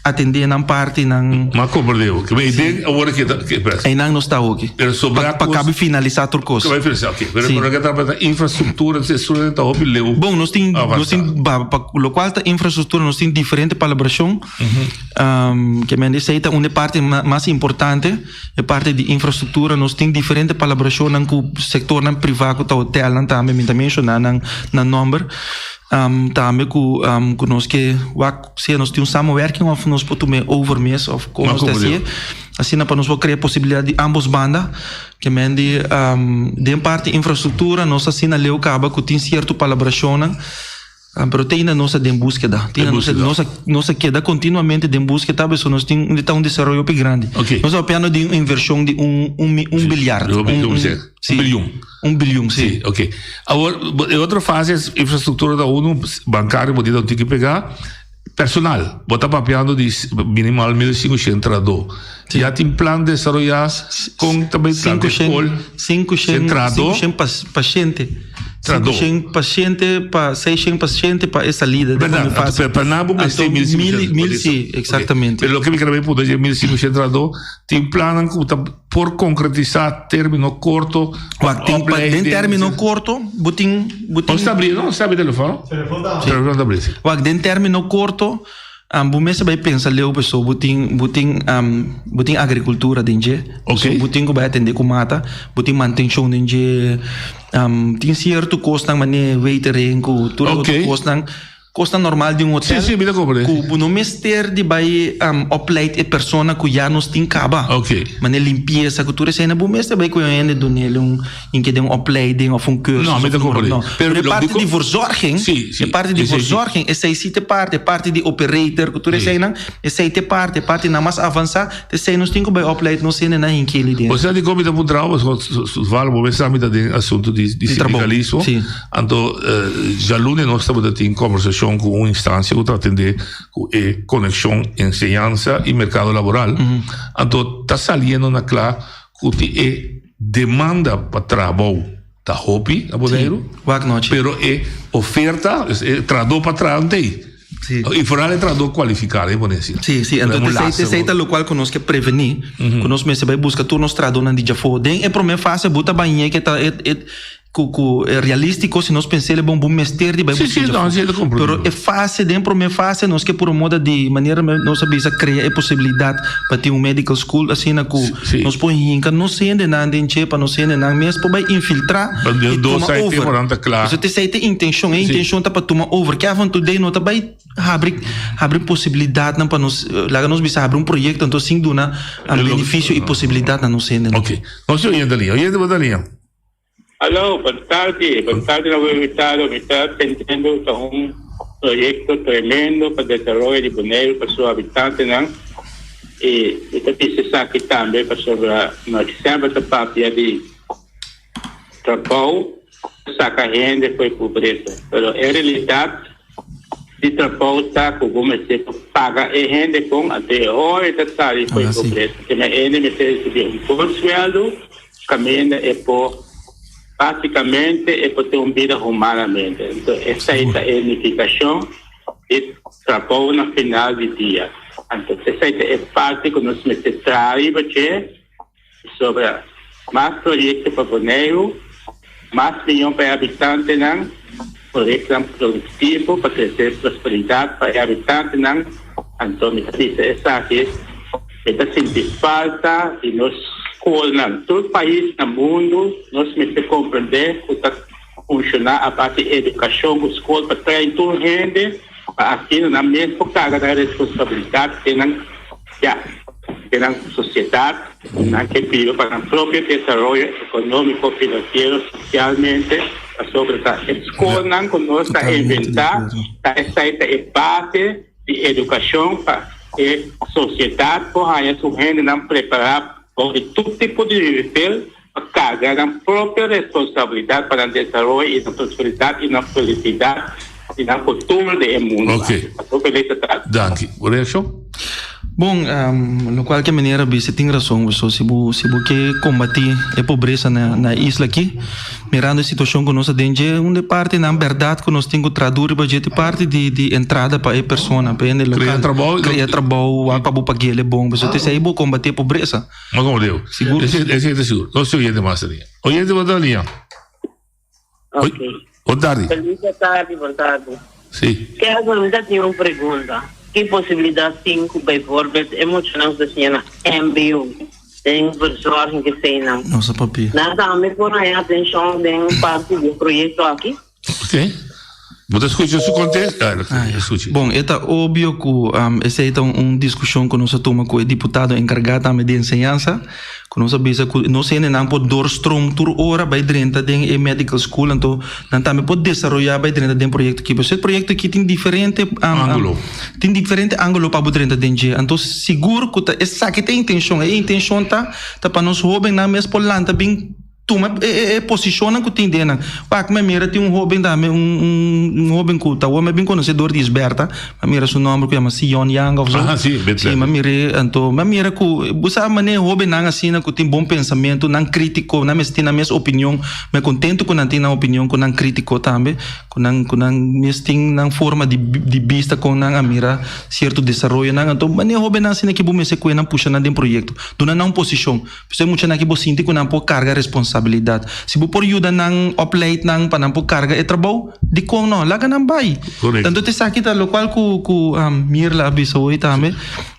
Atendé nan parti nan. M'a komprendé bo. Ke idea awor ke ta ke pres. Einan nos ta hoki. Pero sobra Pa pa kabi finalisá tur kos. Kabi finalisá, oke. Pero Sí. pero ke ta pa infrastruktura, infrastruktura ta hopi leu. Bon, nos tin nos Avansá. tin ba pa lokual ta infrastruktura nos tin diferente palabrashon. Ke men esei ta un e parti mas importante, e parti di infrastruktura nos tin diferente palabrashonnan ku sektornan privá ku ta hotelnan tambe mi ta menshoná nan nan nòmber. Tambe ku ku nos ke wak. Sea nos tin un samenwerking of nos por tuma e over mes of kon nos ta hacié. Asina pa nos por crea posibilidad di ambos banda. Ke men di den parti infrastructura nos asina leu caba cu tin cierto palabracionnan pero te ainda nos ta den buskeda. Te ainda nos a nos a keda continuamente den buskeda pasobra nos tin un ta un desaroyo hopi grandi. Nos ta papiando di un inversion di un un bilyard. Un bilyon. Un bilyon, si. Sí, ok. Awor, e otro fase es infrastructura ta uno, bancario bo tin ta tiki pega, personal, bo ta papiando di minimal 1500 trahadó. Sí. Ya tin plan desaroyá kon ta bai plan di skol, 500, 500 paciente. Trahadó. 500 paciente pa 600 paciente pa e salida. Verdad, anto pa nan bo mester 1500. Mil, sí, exactamente. Pero loke mi kere bai punta dje 1500 trahadó, tin plannan ku ta Por konkretisá término korto Wak, tin pa den término korto bo tin bo tin. Nos ta abrí, no? Nos ta abrí telefòn? Telefòn ta abrí. Telefòn ta abrí, si. Wak, den término korto. Bo mester bai pensa leu paso bo tin bo tin bo tin agricultura den dje. Ok. Bo tin ku bai atende ku mata, bo tin mantenshon den dje, tin sierto kosnan manera waitering ku tur otro kosnan. Kosnan normal di un hotel. Sí, sí, mi ta comprende. Ku bo no mester di bai opleid e persona ku ya nos tin kaba. Ok. Manera limpiesa ku tur esei bo mester bai ku e hende dun'el un inke den un opleiding of un cursus. No, mi ta comprende. No. Pero e parti di verzorging, Sí, sí. e parti di Esei sí. verzorging, esei sí ta e parti, e parti di operator ku tur eseinan, esei ta e parti, e partinan mas avansá, ta esei nos tin ku bai opleid nos hendenan hinkeli den. Osea dikon mi ta puntra bo, pasobra toevallig bo mes sa mi ta den asuntu di Di trabou, sindikalismo. sí. Anto djalune nos tabata tin kombersashon ku un instansia ku ta atendé ku e konekshon enseñansa i merkado laboral. Anto ta saliendo na kla ku tin e demanda pa trabou ta hopi na Boneiru, pero e oferta, e trahadó pa traha no ta ei. I foral e trahadó kualifiká, e pone asina. Sí, sí, anto esei ta lokual ku nos ke prevení, ku nos mester bai buska tur nos trahadónan di djafó. Den e promé fase bo ta bañ'é ke ta e Cu cu e realistico si nos pens'el e bon bo mester di bay Sí, sí, busca no, sí, ta comprende. Pero e fase den prome fase nos ke puro moda di manera nos a bisa crea e posibilidad pa tin un medical school asina cu Sí. nos por hinca nos hendenan den dje pa nos hendenan mes por bay infiltra Pa y dos tuma ai over. temponan ta cla. Pasobra esey ta e intencion, e Sí. intencion ta pa tuma over. Kevin today no ta bay habri habri posibilidadnan pa nos laga nos bisa habri un proyecto anto sin duna beneficio y posibilidad na nos hendenan. Ok, nos tin oyente liña. Oyente bo ta liña. Aló, bon tardi. Bon tardi na bo invitado. Mi ta tendendo ta un proyecto tremendo pa desaroyo di Boneiru pa su habitantenan. Y mi ta bisa esaki tambe pasobra nos semper ta papia di trabou saca hende for e pobresa. Pero en realidad di trabou ta cu bo mester por paga e hende con anto e ora e ta sali for e pobresa. Keme hende mester ricibi un bon sueldo. Kaminda e por básikamente e por tin un bida humanamente. Enton esei ta e nifikashon di trabou na final di dia. Anto esei ta e parti ku nos mester traha riba dje pasobra mas proyekto pa Boneiru, mas miyon pa e habitantenan, proyektonan produktivo pa trese prosperidat pa e habitantenan. Anto mi ta bisa esaki. Mi ta sinti falta di nos skolnan. Tur pais na mundu nos mester komprendé ku ta funshoná a base di edukashon ku skol pa train tur hende pa asina nan mes por karga nan responsabilidat den nan ya den nan sosiedat ku nan ke biba pa nan propio desaroyo ekonómiko, finansiero, sosialmente pasobra ta e skolnan ku nos ta inventá ta esei ta e base di edukashon pa e sosiedat por haña su hendenan prepará bou di tur tipo di nivel pa karga nan propio responsabilidat pa nan desaroyo i nan prosperidat i nan felisidat i nan futuro den e mundu aki. Pasobra ku esei ta trata. Danki. Bo reakshon? Bon, lokual ke meneer a bisa tin rason, pasobra si bo si bo ke kombatí e pobresa na na e isla aki, Mirando e situacion cu nos ta den dje, un de partinan berdad cu nos tin cu traha duro riba dje ta e parti di di entrada pa e persona, pa e hende local. Crea trabou. Crea trabou, wak pa bo paguel e bon, pasobra esey bo combati e pobresa. Ma como digo, Sigur. Esey esey ta sigur. Nos tin oyente mas ta liña. Oyente bo ta liña. Ok. Bon tardi. Feliz tardi, bon tardi. Si. Kelvin, mi ta tin un pregunta. Ki posibilidad tin cu bijvoorbeeld e muchanan cu ta siña na mbo den verzorging eseinan. Nos a papia. Nan tambe por haña atenshon den parti di e proyekto aki? Ok. Bo ta skucha su kontesta? Ah, ya. Skucha. Bon, e ta obvio ku esei ta un diskushon ku nos a tuma ku e diputado enkargá tambe di enseñansa, ku nos a bisa ku nos hendenan por doorstroom tur ora bai drenta den e medical school, anto nan tambe por desaroyá bai drenta den proyekto aki. Pasobra e proyekto aki tin diferente Ángulo. Tin diferente ángulo pa bo drenta den dje. Anto sigur ku ta esaki ta e intenshon. E intenshon ta ta pa nos hóbennan mes por lanta bin tuma e e e posishonnan ku tin den nan. Wak mi a mira tin un hóben tambe un un un hóben ku ta awor mi a bin konosé dor di Isberta. Mi a mira su nòmber ku yama Sion Yang òf so. Aha, si, Sí, mi a mir'é. Anto mi a mira ku bo sa manera hóbennan asina ku tin bon pensamentu, nan krítiko, nan mester tin nan mes opinion. Mi a kontentu ku nan tin nan opinion, ku nan krítiko tambe. Ku nan ku nan mes tin nan forma di di bista kon nan a mira sierto desaroyonan. Anto manera hobennan asina ki bo mester kue nan pusha nan den proyekto. Duna nan un posishon. Pasobra e muchanan aki bo sinti ku nan por karga responsabilidat. responsabilidat. Si bo por yuda nan, opleid nan pa nan por karga e trabou, dikon no? Laga nan bai. Tanto esaki ta lokual ku ku Mirla a bisa hoy tambe,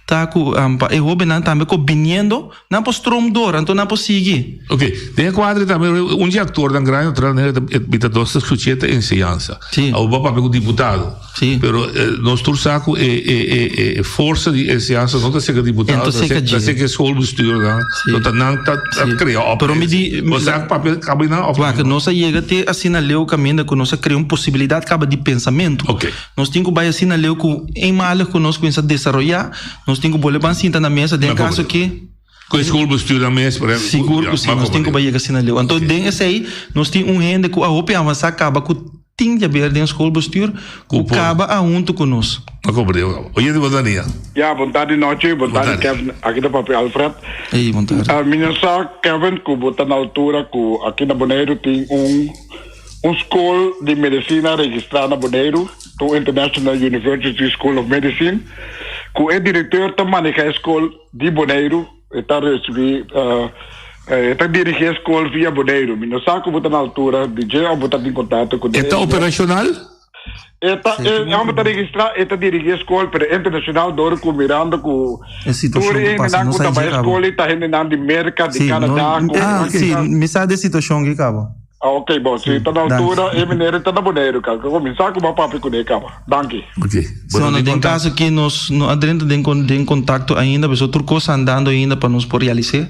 ta ku pa e hobennan tambe ku biniendo nan por stroom door, anto nan por sigui. Ok, den e kuadro tambe un di e aktornan grandi naturalmente ta e ta dos ta skuch'é ta enseñansa. Awor bo a papia ku diputado. Pero nos tur sa ku e e e e forsa di enseñansa no ta serka diputado, ta serka e schoolbestuurnan. No ta nan ta krea op. Pero mi di Bo sa papia kaba nan of Wak, nos a yega te asina leu kaminda ku nos a krea un posibilidat kaba di pensamentu. Nos tin ku bai asina leu ku eenmalig ku nos kuminsa desaroyá, nos tin ku bolbe ban sinta na mesa den kaso ke Ku e schoolbestuurnan mes, por ehempel. Sigur ku si, nos tin ku bai yega asina leu. Anto den esei nos tin un hende ku a hopi avansá kaba ku tin di haber den schoolbestuur ku kaba a huntu ku nos. A komprendé kaba. Oyente bon dia. Ya, bon tardi nochi, bon tardi Kevin, aki ta papia Alfred. Ey, bon tardi. Mi no sa Kevin ku bo ta na altura ku aki na Boneiru tin un un skol di medisina registrá na Boneiru, ta un International University School of Medicine, ku e direkteur ta manehá e skol di Boneiru, e ta risibí e ta dirigí e skol via Boneiru. Mi no sa ku bo ta na altura di dje òf bo ta tin kontakto ku E ta operashonal? E ta e hòmber ta registrá, e ta dirigí e skol, pero internashonal dor ku mirando ku E tur situashon e ku pasa hendenan no ku sa ta bai dje e kaba. skol ei ta hendenan di Merka, di Sí, no, Kanada, ku ah, sí, mi sa di e situashon aki kaba. Ah, ok, bon, si ta na altura, e meneer ta na Boneiru, kal ke kuminsá ku bo papia kuné kaba. Danki. Ok. So, no, den kaso aki nos no a drenta den den kontakto ainda, pasobra tur kos ta andando ainda pa nos por realis'é.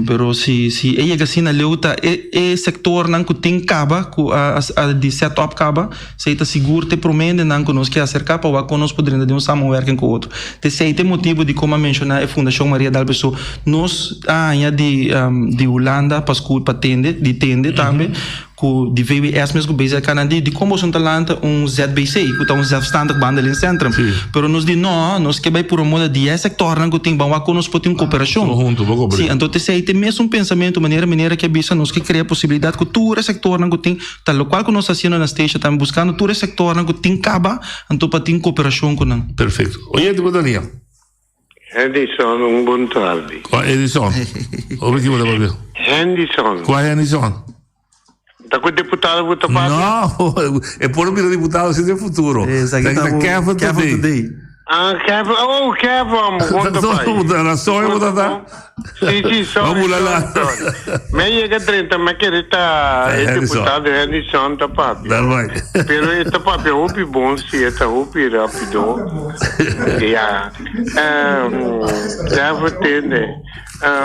Pero si si e yega asina leu ta e e sektornan ku tin kaba, ku a a di set up kaba, esei ta sigur te promé hendenan ku nos ke aserká pa wak kon nos por drenta den un samenwerking ku otro. T'esei ta e motibu di kon a menshoná e Fundashon Maria Dalpe. So nos a haña di di Hulanda pa sku pa tende di tende tambe ku di VWS mes ku BZK nan di dikon boso no ta lanta un ZBC ku ta un zelfstandig behandelingscentrum. Pero nos di no nos ke bai puro moda di e sektornan ku tin ban wak kon nos por tin un koperashon. Si anto t'esei ta e mesun pensamentu manera manera ke a bisa nos ke krea posibilidat ku tur e sektornan ku tin ta lokual ku nos ta hasiendo na Statia tambe buskando tur e sektornan ku tin kaba Anto pa tin koperashon ku nan. Perfecto. Oyente bo ta nia. Henderson un bon tardi. Kua Edison? Over ki bo ta papia? Henderson. Kua Henderson? Ta ku deputado bo ta papia? No, e por bira diputado si den futuro. Esaki ta Kevin today. Ah, Kevin, oh Kevin, bon ta bai. Razon bo ta ta? Si, si, sorry, sorry, sorry. Mi a yega drenta, mi a kere ta e diputado Henderson ta papia. Pero e ta papia hopi bon, si, e ta hopi rapido. Ya. Kevin tende,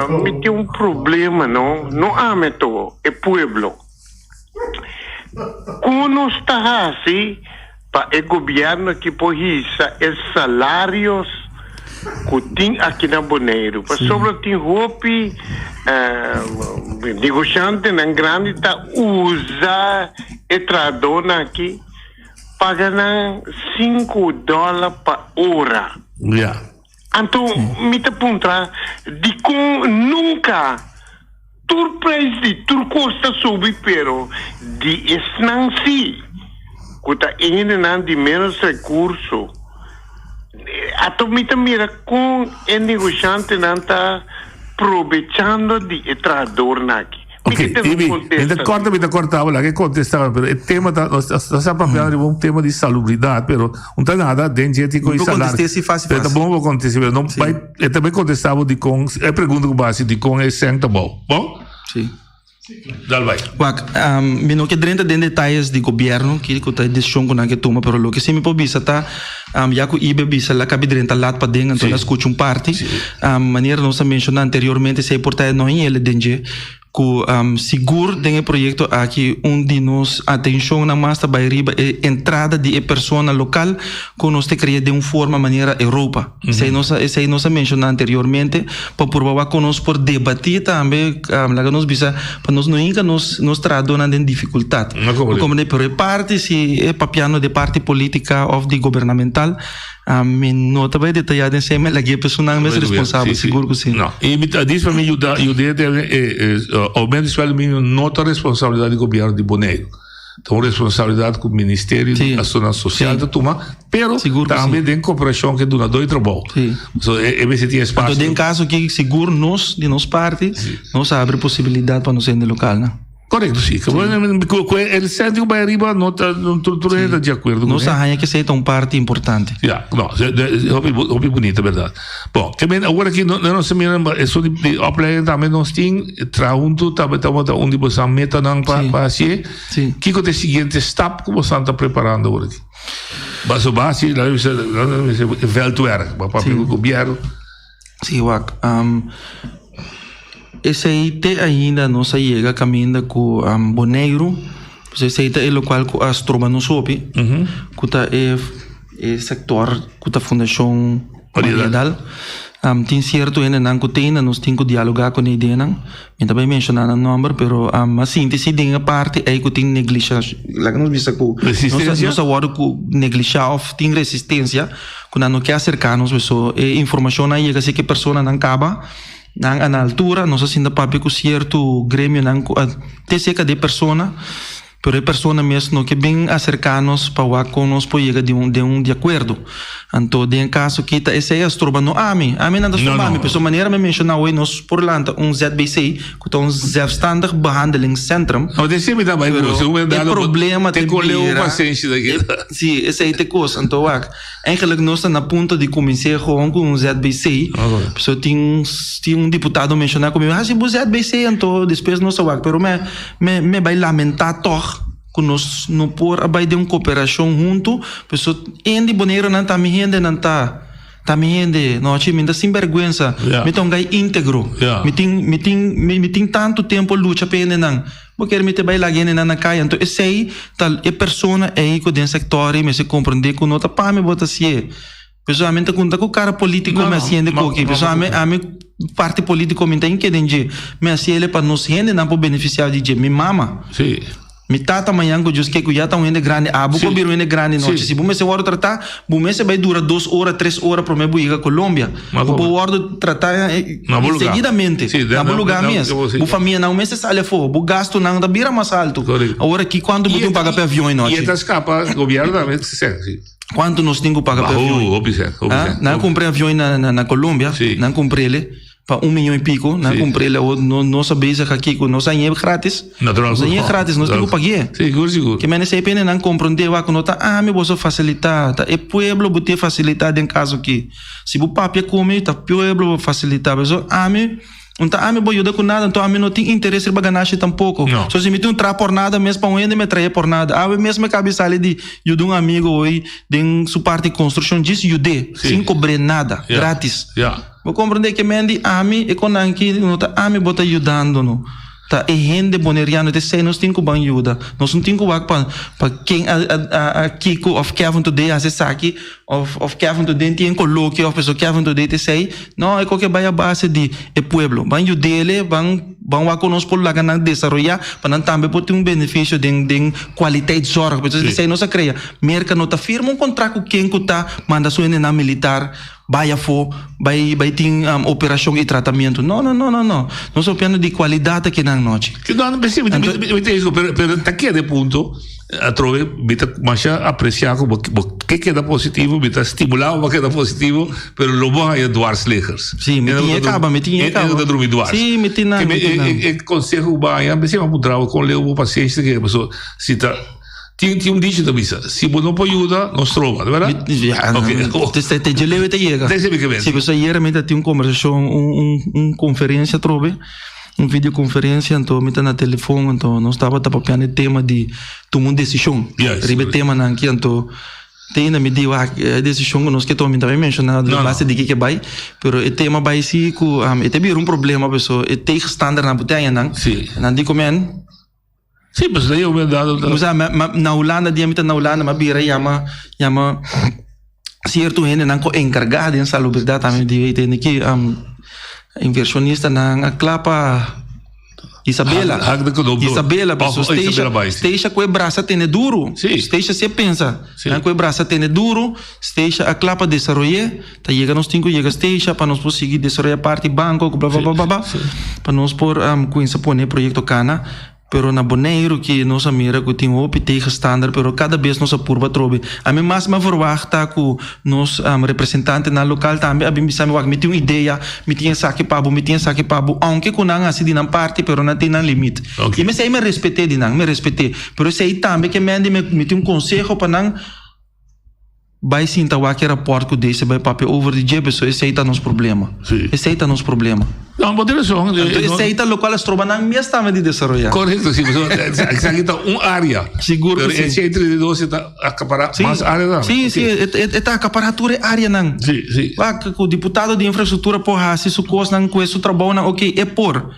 mi tin un problema, no? No ami to, e pueblo. Kon nos ta hasi pa e gobièrnu aki por hisa e salarios ku tin aki na Boneiru? Pasobra tin hopi negoshantenan grandi ta usa e trahadónan aki paga nan sinku dòler pa ora. Anto mi ta puntra dikon nunka tur prijs di tur kos ta subi pero di esnan si ku ta e hendenan di menos rekurso. Ato mi ta mira kon e negoshantenan ta probechando di e trahadornan aki. Ok, Ibi, mi ta corta, mi ta corta, laga e contesta, pero e tema ta, nos ta papiando riba un tema di salubridad, pero un ta nada den dje tico y salario. Pero ta bon bo contesta, pero no bai, e ta bai contesta bo dicon, e pregunta cu bo haci dicon e cen ta bou. Bon? Si. Dal bai. Wak, mi no ke drenta den detayes di gobierno, kico ta e decision cu nan ke tuma, pero loke si mi por bisa ta, Ya ku Ibe bisa la kabi drenta lat paden anto el a skucha un parti. Manera nos a menshoná anteriormente si e por ta e no hel den dje ku sigur den e proyekto aki un di nos atenshonnan mas ta bai riba e entrada di e persona lokal ku nos ta krea den un forma manera Europa. Esei nos a esei nos a menshoná anteriormente pa purba wak ku nos por debatí tambe laga nos bisa pa nos no hinka nos nos trahadónan den difikultat. Bo komprendé? Pero e parti si e papiando di parti polítika òf di gobernamental, mi no ta bai detayá den esei, mi a lag'é pa esunnan mes responsabel, sigur ku si. No, i mi ta dis pa mi yuda yud'é den e oumento di suèldo mínimo no ta responsabilidat di gobièrnu di Boneiru. Ta un responsabilidat ku Ministerio di Asuntonan Sosial ta tuma, pero tambe den koperashon ku e dunadó di trabou. So e mester tin espasio. Anto den kaso aki sigur nos di nos parti nos a abri posibilidat pa nos hende lokalnan. Korekto si. Ku e sènti ku bai ariba no ta tur hende ta di akuerdo kuné. Nos a haña ku esei ta un parti importante. Ya, no, hopi hopi bunita bèrdat. Bon, ke men awor aki nos ta mira esun di opleiding tambe nos tin traha huntu tambe tabata un di bosan metanan pa hasié. Kiko ta e siguiente stap ku bosan ta preparando awor aki? Baso basi, laga mi bisa, laga mi bisa veldwerk, bo a papia ku gobièrnu. Sí, wak. Esei te ainda nos a yega kaminda ku Boneiru, pues esei ta e lokual ku a stroba nos hopi, ku ta e e sektor ku ta Fundashon Mariadal. Tin sierto hendenan ku te ainda nos tin ku dialogá ku e ideanan. Mi ta bai menshoná nan nòmber, pero a sinti si den e parti ei ku tin neglisha, laga nos bisa ku nos a wòrdu ku neglishá òf tin resistensia ku nan no ke aserká nos. Pasobra e informashonnan a yega si ke personanan kaba, nan a na altura, nos a sinta papia ku sierto gremionan ku a te serka di e persona. Pero e persona mes no ke bin aserká nos pa wak kon nos por yega di un den un di akuerdo. Anto den e kaso aki ta esei a stroba no ami. Ami nan ta stroba ami. Pasobra manera mi a menshoná hoy nos por lanta un ZBC ku ta un Zelfstandig Behandelingscentrum. No te siempre ta bai Pero e problema te bira Si esei ta e kos. Anto wak eigenlijk nos ta na punto di kumins'é gewoon ku un ZBC. Pasobra tin tin un diputado menshoná ku mi hasi bo ZBC anto despues nos a wak. Pero mi Me me bai lamentá tòg ku nos no por a bai den un koperashon huntu, pasobra en di Boneirunan ta mi hendenan ta, ta mi hende. Nochi mi ta sinbèrgwensa, mi ta un gai íntegro, mi tin mi tin mi tin tantu tempu lucha pa e hendenan, bo kere mi ta bai laga e hendenan na kaya? Anto esei ta e persona ei ku den sektor ei mester komprendé ku no ta pa mi bo ta hasié. Pasobra ami ta kunta ku kara politiko mi a siente koki. Pasobra ami ami parti politiko mi ta inke den dje. Mi a siele pa nos hendenan por benefisiá di dje. Mi mama. Mi tata mañan ku Dios ke ku ya ta un hende grandi. Abo ku a bira un hende grandi nochi. Si bo mester wòrdu tratá, bo mester bai dura dos ora, tres ora promé bo yega Colombia. Bo por wòrdu tratá enseguidamente. Na bo lugá mes. Bo famianan mester sali afó. Bo gastunan ta bira mas altu. Awor aki kuantu bo tin paga pa e avion nochi? I e ta skapa gobièrnu tambe sèn. Cuanto nos tin cu paga pa avion? Hopi cen, hopi cen. Nan cumpra avion na na na Colombia, nan cumprele pa un miyon y pico, nan cumprele awor no nos a bezig aki cu nos a ñe gratis. Natural. Nos a ñe gratis, nos tin cu pague. Sigur, sigur. Ke mene esey pende nan compronde wak cu no ta ami boso facilita, ta e pueblo bo tin facilita den caso aki. Si bo papia cu mi, ta pueblo bo facilita, pasobra ami. Un ta ami bo yuda ku nada, anto ami no tin interes riba ganashi tampoko. No. So si mi tin un traha por nada mes pa un hende mi a trahe por nada. Awe mes mi kabi sali di yuda un amigo hoy den su parti konstrukshon djis yud'é Si. sin kobr'é nada, Ya. gratis. Ya. Bo komprendé ke men di ami e konan ki no ta ami bo ta yudando no. Ta e hende boneriano ta esei nos tin ku ban yuda. Nos no tin ku wak pa pa ken a a a Kiko òf Kevin Today hasi esaki òf òf Kevin Today tin koloke òf pasobra Kevin Today ta esei. No, e koke bai a base di e pueblo. Ban yud'ele, ban ban wak kon nos por laga nan desaroyá pa nan tambe por tin un benefisio den den kwaliteitszorg. Pasobra esei nos a krea. Merka no ta firma un kontrakt ku ken ku ta manda su hendenan militar. Bai afó, bai bai tin operashon i tratamiento. No, no, no, no, no. Nos ta papiando di kualidat aki nan nochi. No, no, si, mi mi ta dico, pero pero ta keda e punto, atrobe mi ta masha aprecia ku bo bo ke keda positivo, mi ta stimula bo pa keda positivo, pero lo bo haya dwarsliggers. Si, mi tin e kaba, mi tin e kaba. E ta drumi dwars. Si, mi tin nan, mi tin nan. E conseho ku bo haya, mi siempre a puntra bo kon leu bo pasenshi ta keda, pasobra si ta. Tin tin un dicho ta bisa, si bo no por yuda, no stroba, no berdad? Ja, Ok. te te te dje leu e ta yega. Te esei mi ke Si, pasobra ayera mi ta tin un kombersashon, un un un konferensia atrobe, un videokonferensia, anto mi ta na telefon, anto nos tabata papiando e tema di tuma un desishon Juist. riba e temanan aki, anto te ainda mi di wak e desishon ku nos ke tuma, mi tambe menshoná No, no. base di kiko e bai, pero e tema bai si ku e ta bira un problema pasobra e tegenstandernan bo tin añanan, Si. nan di ku men. Sí, pues de yo dado. O sea, ma, ma, na Hulanda, dia mi ta na Hulanda, ma bira yama, yama cierto hende nan ko encarga den salubridad tambe di weet en ki um, inversionista nan a klapa Isabela. Hak de knoop door. Isabela, Of so Isabela Stacia, bai. Stacia kue brasa tene duro. Sí. Stacia se pensa. Sí. Nan kue brasa tene duro. Stacia a klapa desaroye. Ta yega nos tin ku yega Stacia pa nos por sigui desaroya parti banco ku bla bla bla bla bla. Pa nos por um, kuinsa pone proyecto kana. Pero na Boneiru ki nos a mira ku tin hopi tegenstander pero kada bes nos a purba atrobe. Ami mas mi a verwagt ta ku nos representantenan lokal tambe a bin bisa mi wak mi tin un idea, mi tin esaki pa bo, mi tin esaki pa bo. Ounke ku nan hasi di nan parti pero nan tin nan limit. I mi esei mi respet'é di nan, mi respet'é. Pero esei tambe ke mende mi tin un konseho pa nan. Bai sinta wak e raport ku Daisy bai papia over di dje peso esei ta nos problema. Esei ta nos problema. No, bo tin rason. Anto esei ta lokual a stroba nan mes tambe di desaroyá. Korekto, si, pasobra esaki ta un área. Sigur ku si. Pero e 132 e ta akapará mas área tambe. Si, si, e ta akapará tur e áreanan. Si, si. Wak ku diputado di infrastruktura por hasi su kosnan ku e su trabounan, oke, e por.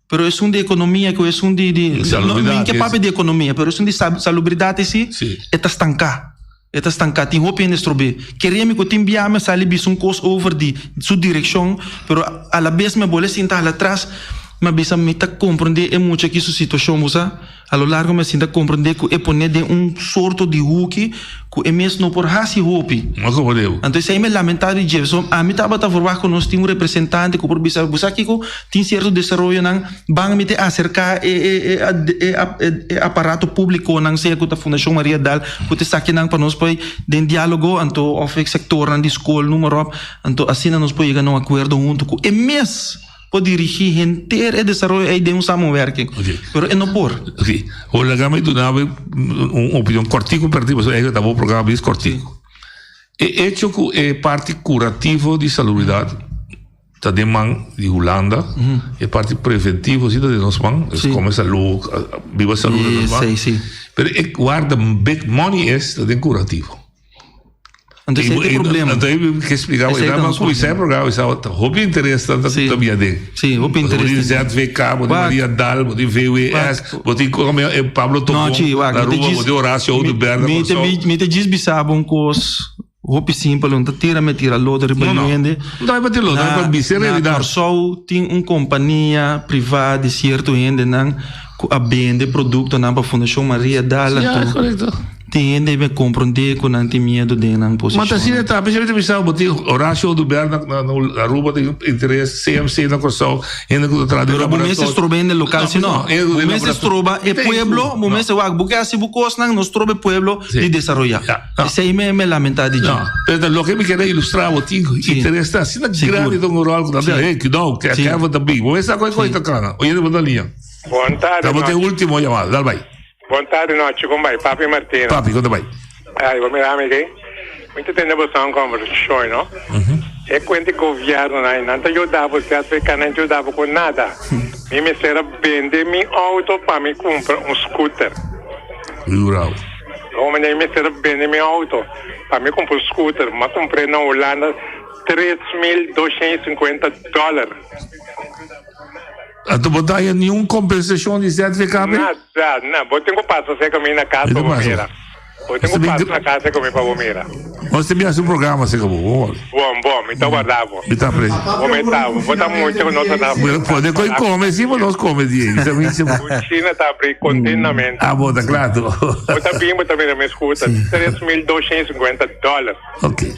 Pero esun di ekonomia ku esun di di Salubridad. No ke papia di ekonomia, pero esun di salubridat esi e ta stanká. E ta stanká. Tin hopi hende strob'é. Kere mi ku tin bia mi a sali bisa un kos over di su direkshon, pero alabes mi a bole sinta hala atras, mi a bisa mi ta komprondé e mucha aki su situashon, bo sa. A lo largo mi a sinta komprondé ku e pon'é den un sorto di huki ku e mes no por hasi hopi. No komo deu. Anto esei mi lamentá di dje. So ami tabata verwagt ku nos tin un representante ku por bisa, bo sa kiko? Tin sierto desaroyonan, ban mi te aserká e e e e aparato públikonan, sea ku ta Fundashon Maria Daal, ku ta esakinan pa nos por den diálogo anto òf e sektornan di skol, noem maar op. Anto asina nos por yega na un akuerdo huntu ku e mes. Por dirigí henter e desaroyo ei den un samenwerking, pero e no por. Oké, ho laga mi duna bo un opinion kòrtiku pèrdí, pasobra eikel ta bo programa bis kòrtiku. E echo ku e parti kurativo di salubridat ta den man di Hulanda, e parti preventivo si ta den nos man, dus kome salú, biba salú ta den nos man, pero e warda big money es ta den kurativo. Anto esei ta e problema. Anto ei ke splika Esei ta nos problema. E programa esei ta hopi interes ta ta bia den. Si, hopi interes. Bo tin ZVK, bo tin Maria Daal, bo tin VWS, bo tin como e Pablo Tobon, na Aruba, bo tin Horacio Oduber na Kòrsou. Mi ta djis bisa bo un kos hopi simpel, no ta tira mi tira lodo riba hende. No ta riba tira lodo, ta riba bisa e realidat. Na Kòrsou tin un kompania privá di sierto hendenan ku a bende produktonan pa Fundashon Maria Daal. Ya, korekto. Tin hende me komprondé ku nan tin miedu den nan Ma ta asina posishon. ta, mi ta bisa bo tin Horacio Oduber na na Aruba tin interes, CMC na Kòrsou, hende ku ta traha den Pero bo mester laboratorio. stroba hende lokal si no. hende ku Bo den mester laboratorio. stroba e Mi ta pueblo, bo no. mester wak bo ke hasi bo kosnan, no stroba e pueblo Si. di desaroyá. Ja, no. Esei me me lamentá di dje. No, pero ta loke mi kere ilustrá bo tin Si. interes ta asina Sigur. grandi ta un ròl ku ta Si. hey, kudou, Si. Kevin ta bin. Bo mester sa koi koi Si. ta kana. Oyente bo ta liña. Bon tarde, Ta bo tin nochi. ultimo yamada. Dal bai. Bon tardi nochi, kon bai? Papi Martina. Papi, kon ta bai? Ai, bo mira mi ke? Mi ta tende boso un conversacion, no? E cuenta e gobierno nan, nan ta yuda bo, ZVK nan ta yuda bo cu nada. Mi mester a bende mi auto pa mi cumpra un scooter. Bravo. Hombre, mi mester a bende mi auto pa mi cumpra un scooter. Mi a cumpr'e na Hulanda 3250 dollar. Anto bo ta haya niun kompensashon di ZVKB? Nada, nada. Bo tin ku pasa serka mi na kas pa bo mira. Bo tin ku pasa na kas serka mi pa bo mira. Nos ta bin hasi un programa serka bo, bo wòrdu. Bon, bon, mi ta warda bo. Mi ta apresi. Bo me ta, bo ta mucha ku nos ta. Bueno, pone koi kome, si bo nos kome di ei. Kushina ta abri kontinamente. Ah, bo ta kla to. Bo ta bin, bo ta mira mi skuta, 3250 dòler. Ok.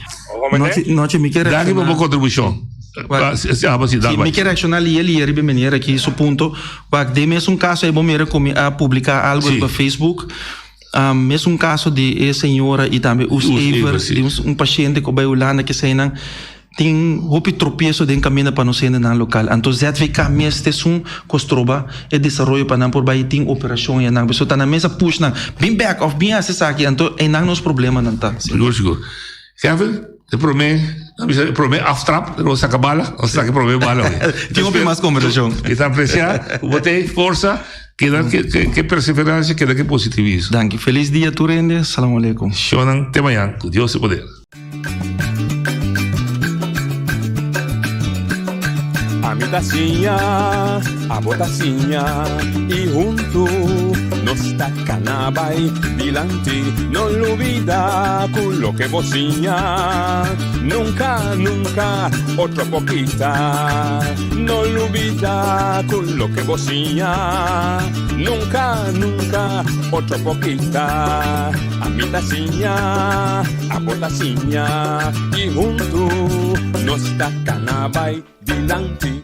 Nochi, nochi mi ke Danki pa bo kontribushon. Si, mi ke reacciona liye liye riba e meneer aki su punto. Wak, den mesun caso ey bo mira cu mi a publica algo riba Facebook. Mesun caso di e señora y tambe Us Ever, di un paciente cu a bay Hulanda keseynan. Tin hopi tropieso den caminda pa nos hendenan local. Anto ZVK mes ta esun cu a stroba e desaroyo pa nan por bay tin operacion enan. Pasobra ta nan mes a push nan, bin bek of bin haci esaki. Anto eynan nos problemanan ta. Sigur, sigur. Kevin, e prome, nan bisa e prome aftrap, nos saka bala, nos saka e prome bala hoy. Tin hopi mas conversacion. Mi ta aprecia cu bo tin forsa, keda ke perseverancia, keda ke positivismo. Danki. Feliz dia tur hende. Salam aleikum. Shonan te mañan cu Dios e poder. Ami ta siña, abo ta siña y huntu nos ta cana bay dilanti. No lubida cu loke bo siña nunca, nunca otro por kita. No lubida cu loke bo siña nunca, nunca otro por kita. Ami ta siña, abo ta siña y huntu nos ta cana bay dilanti.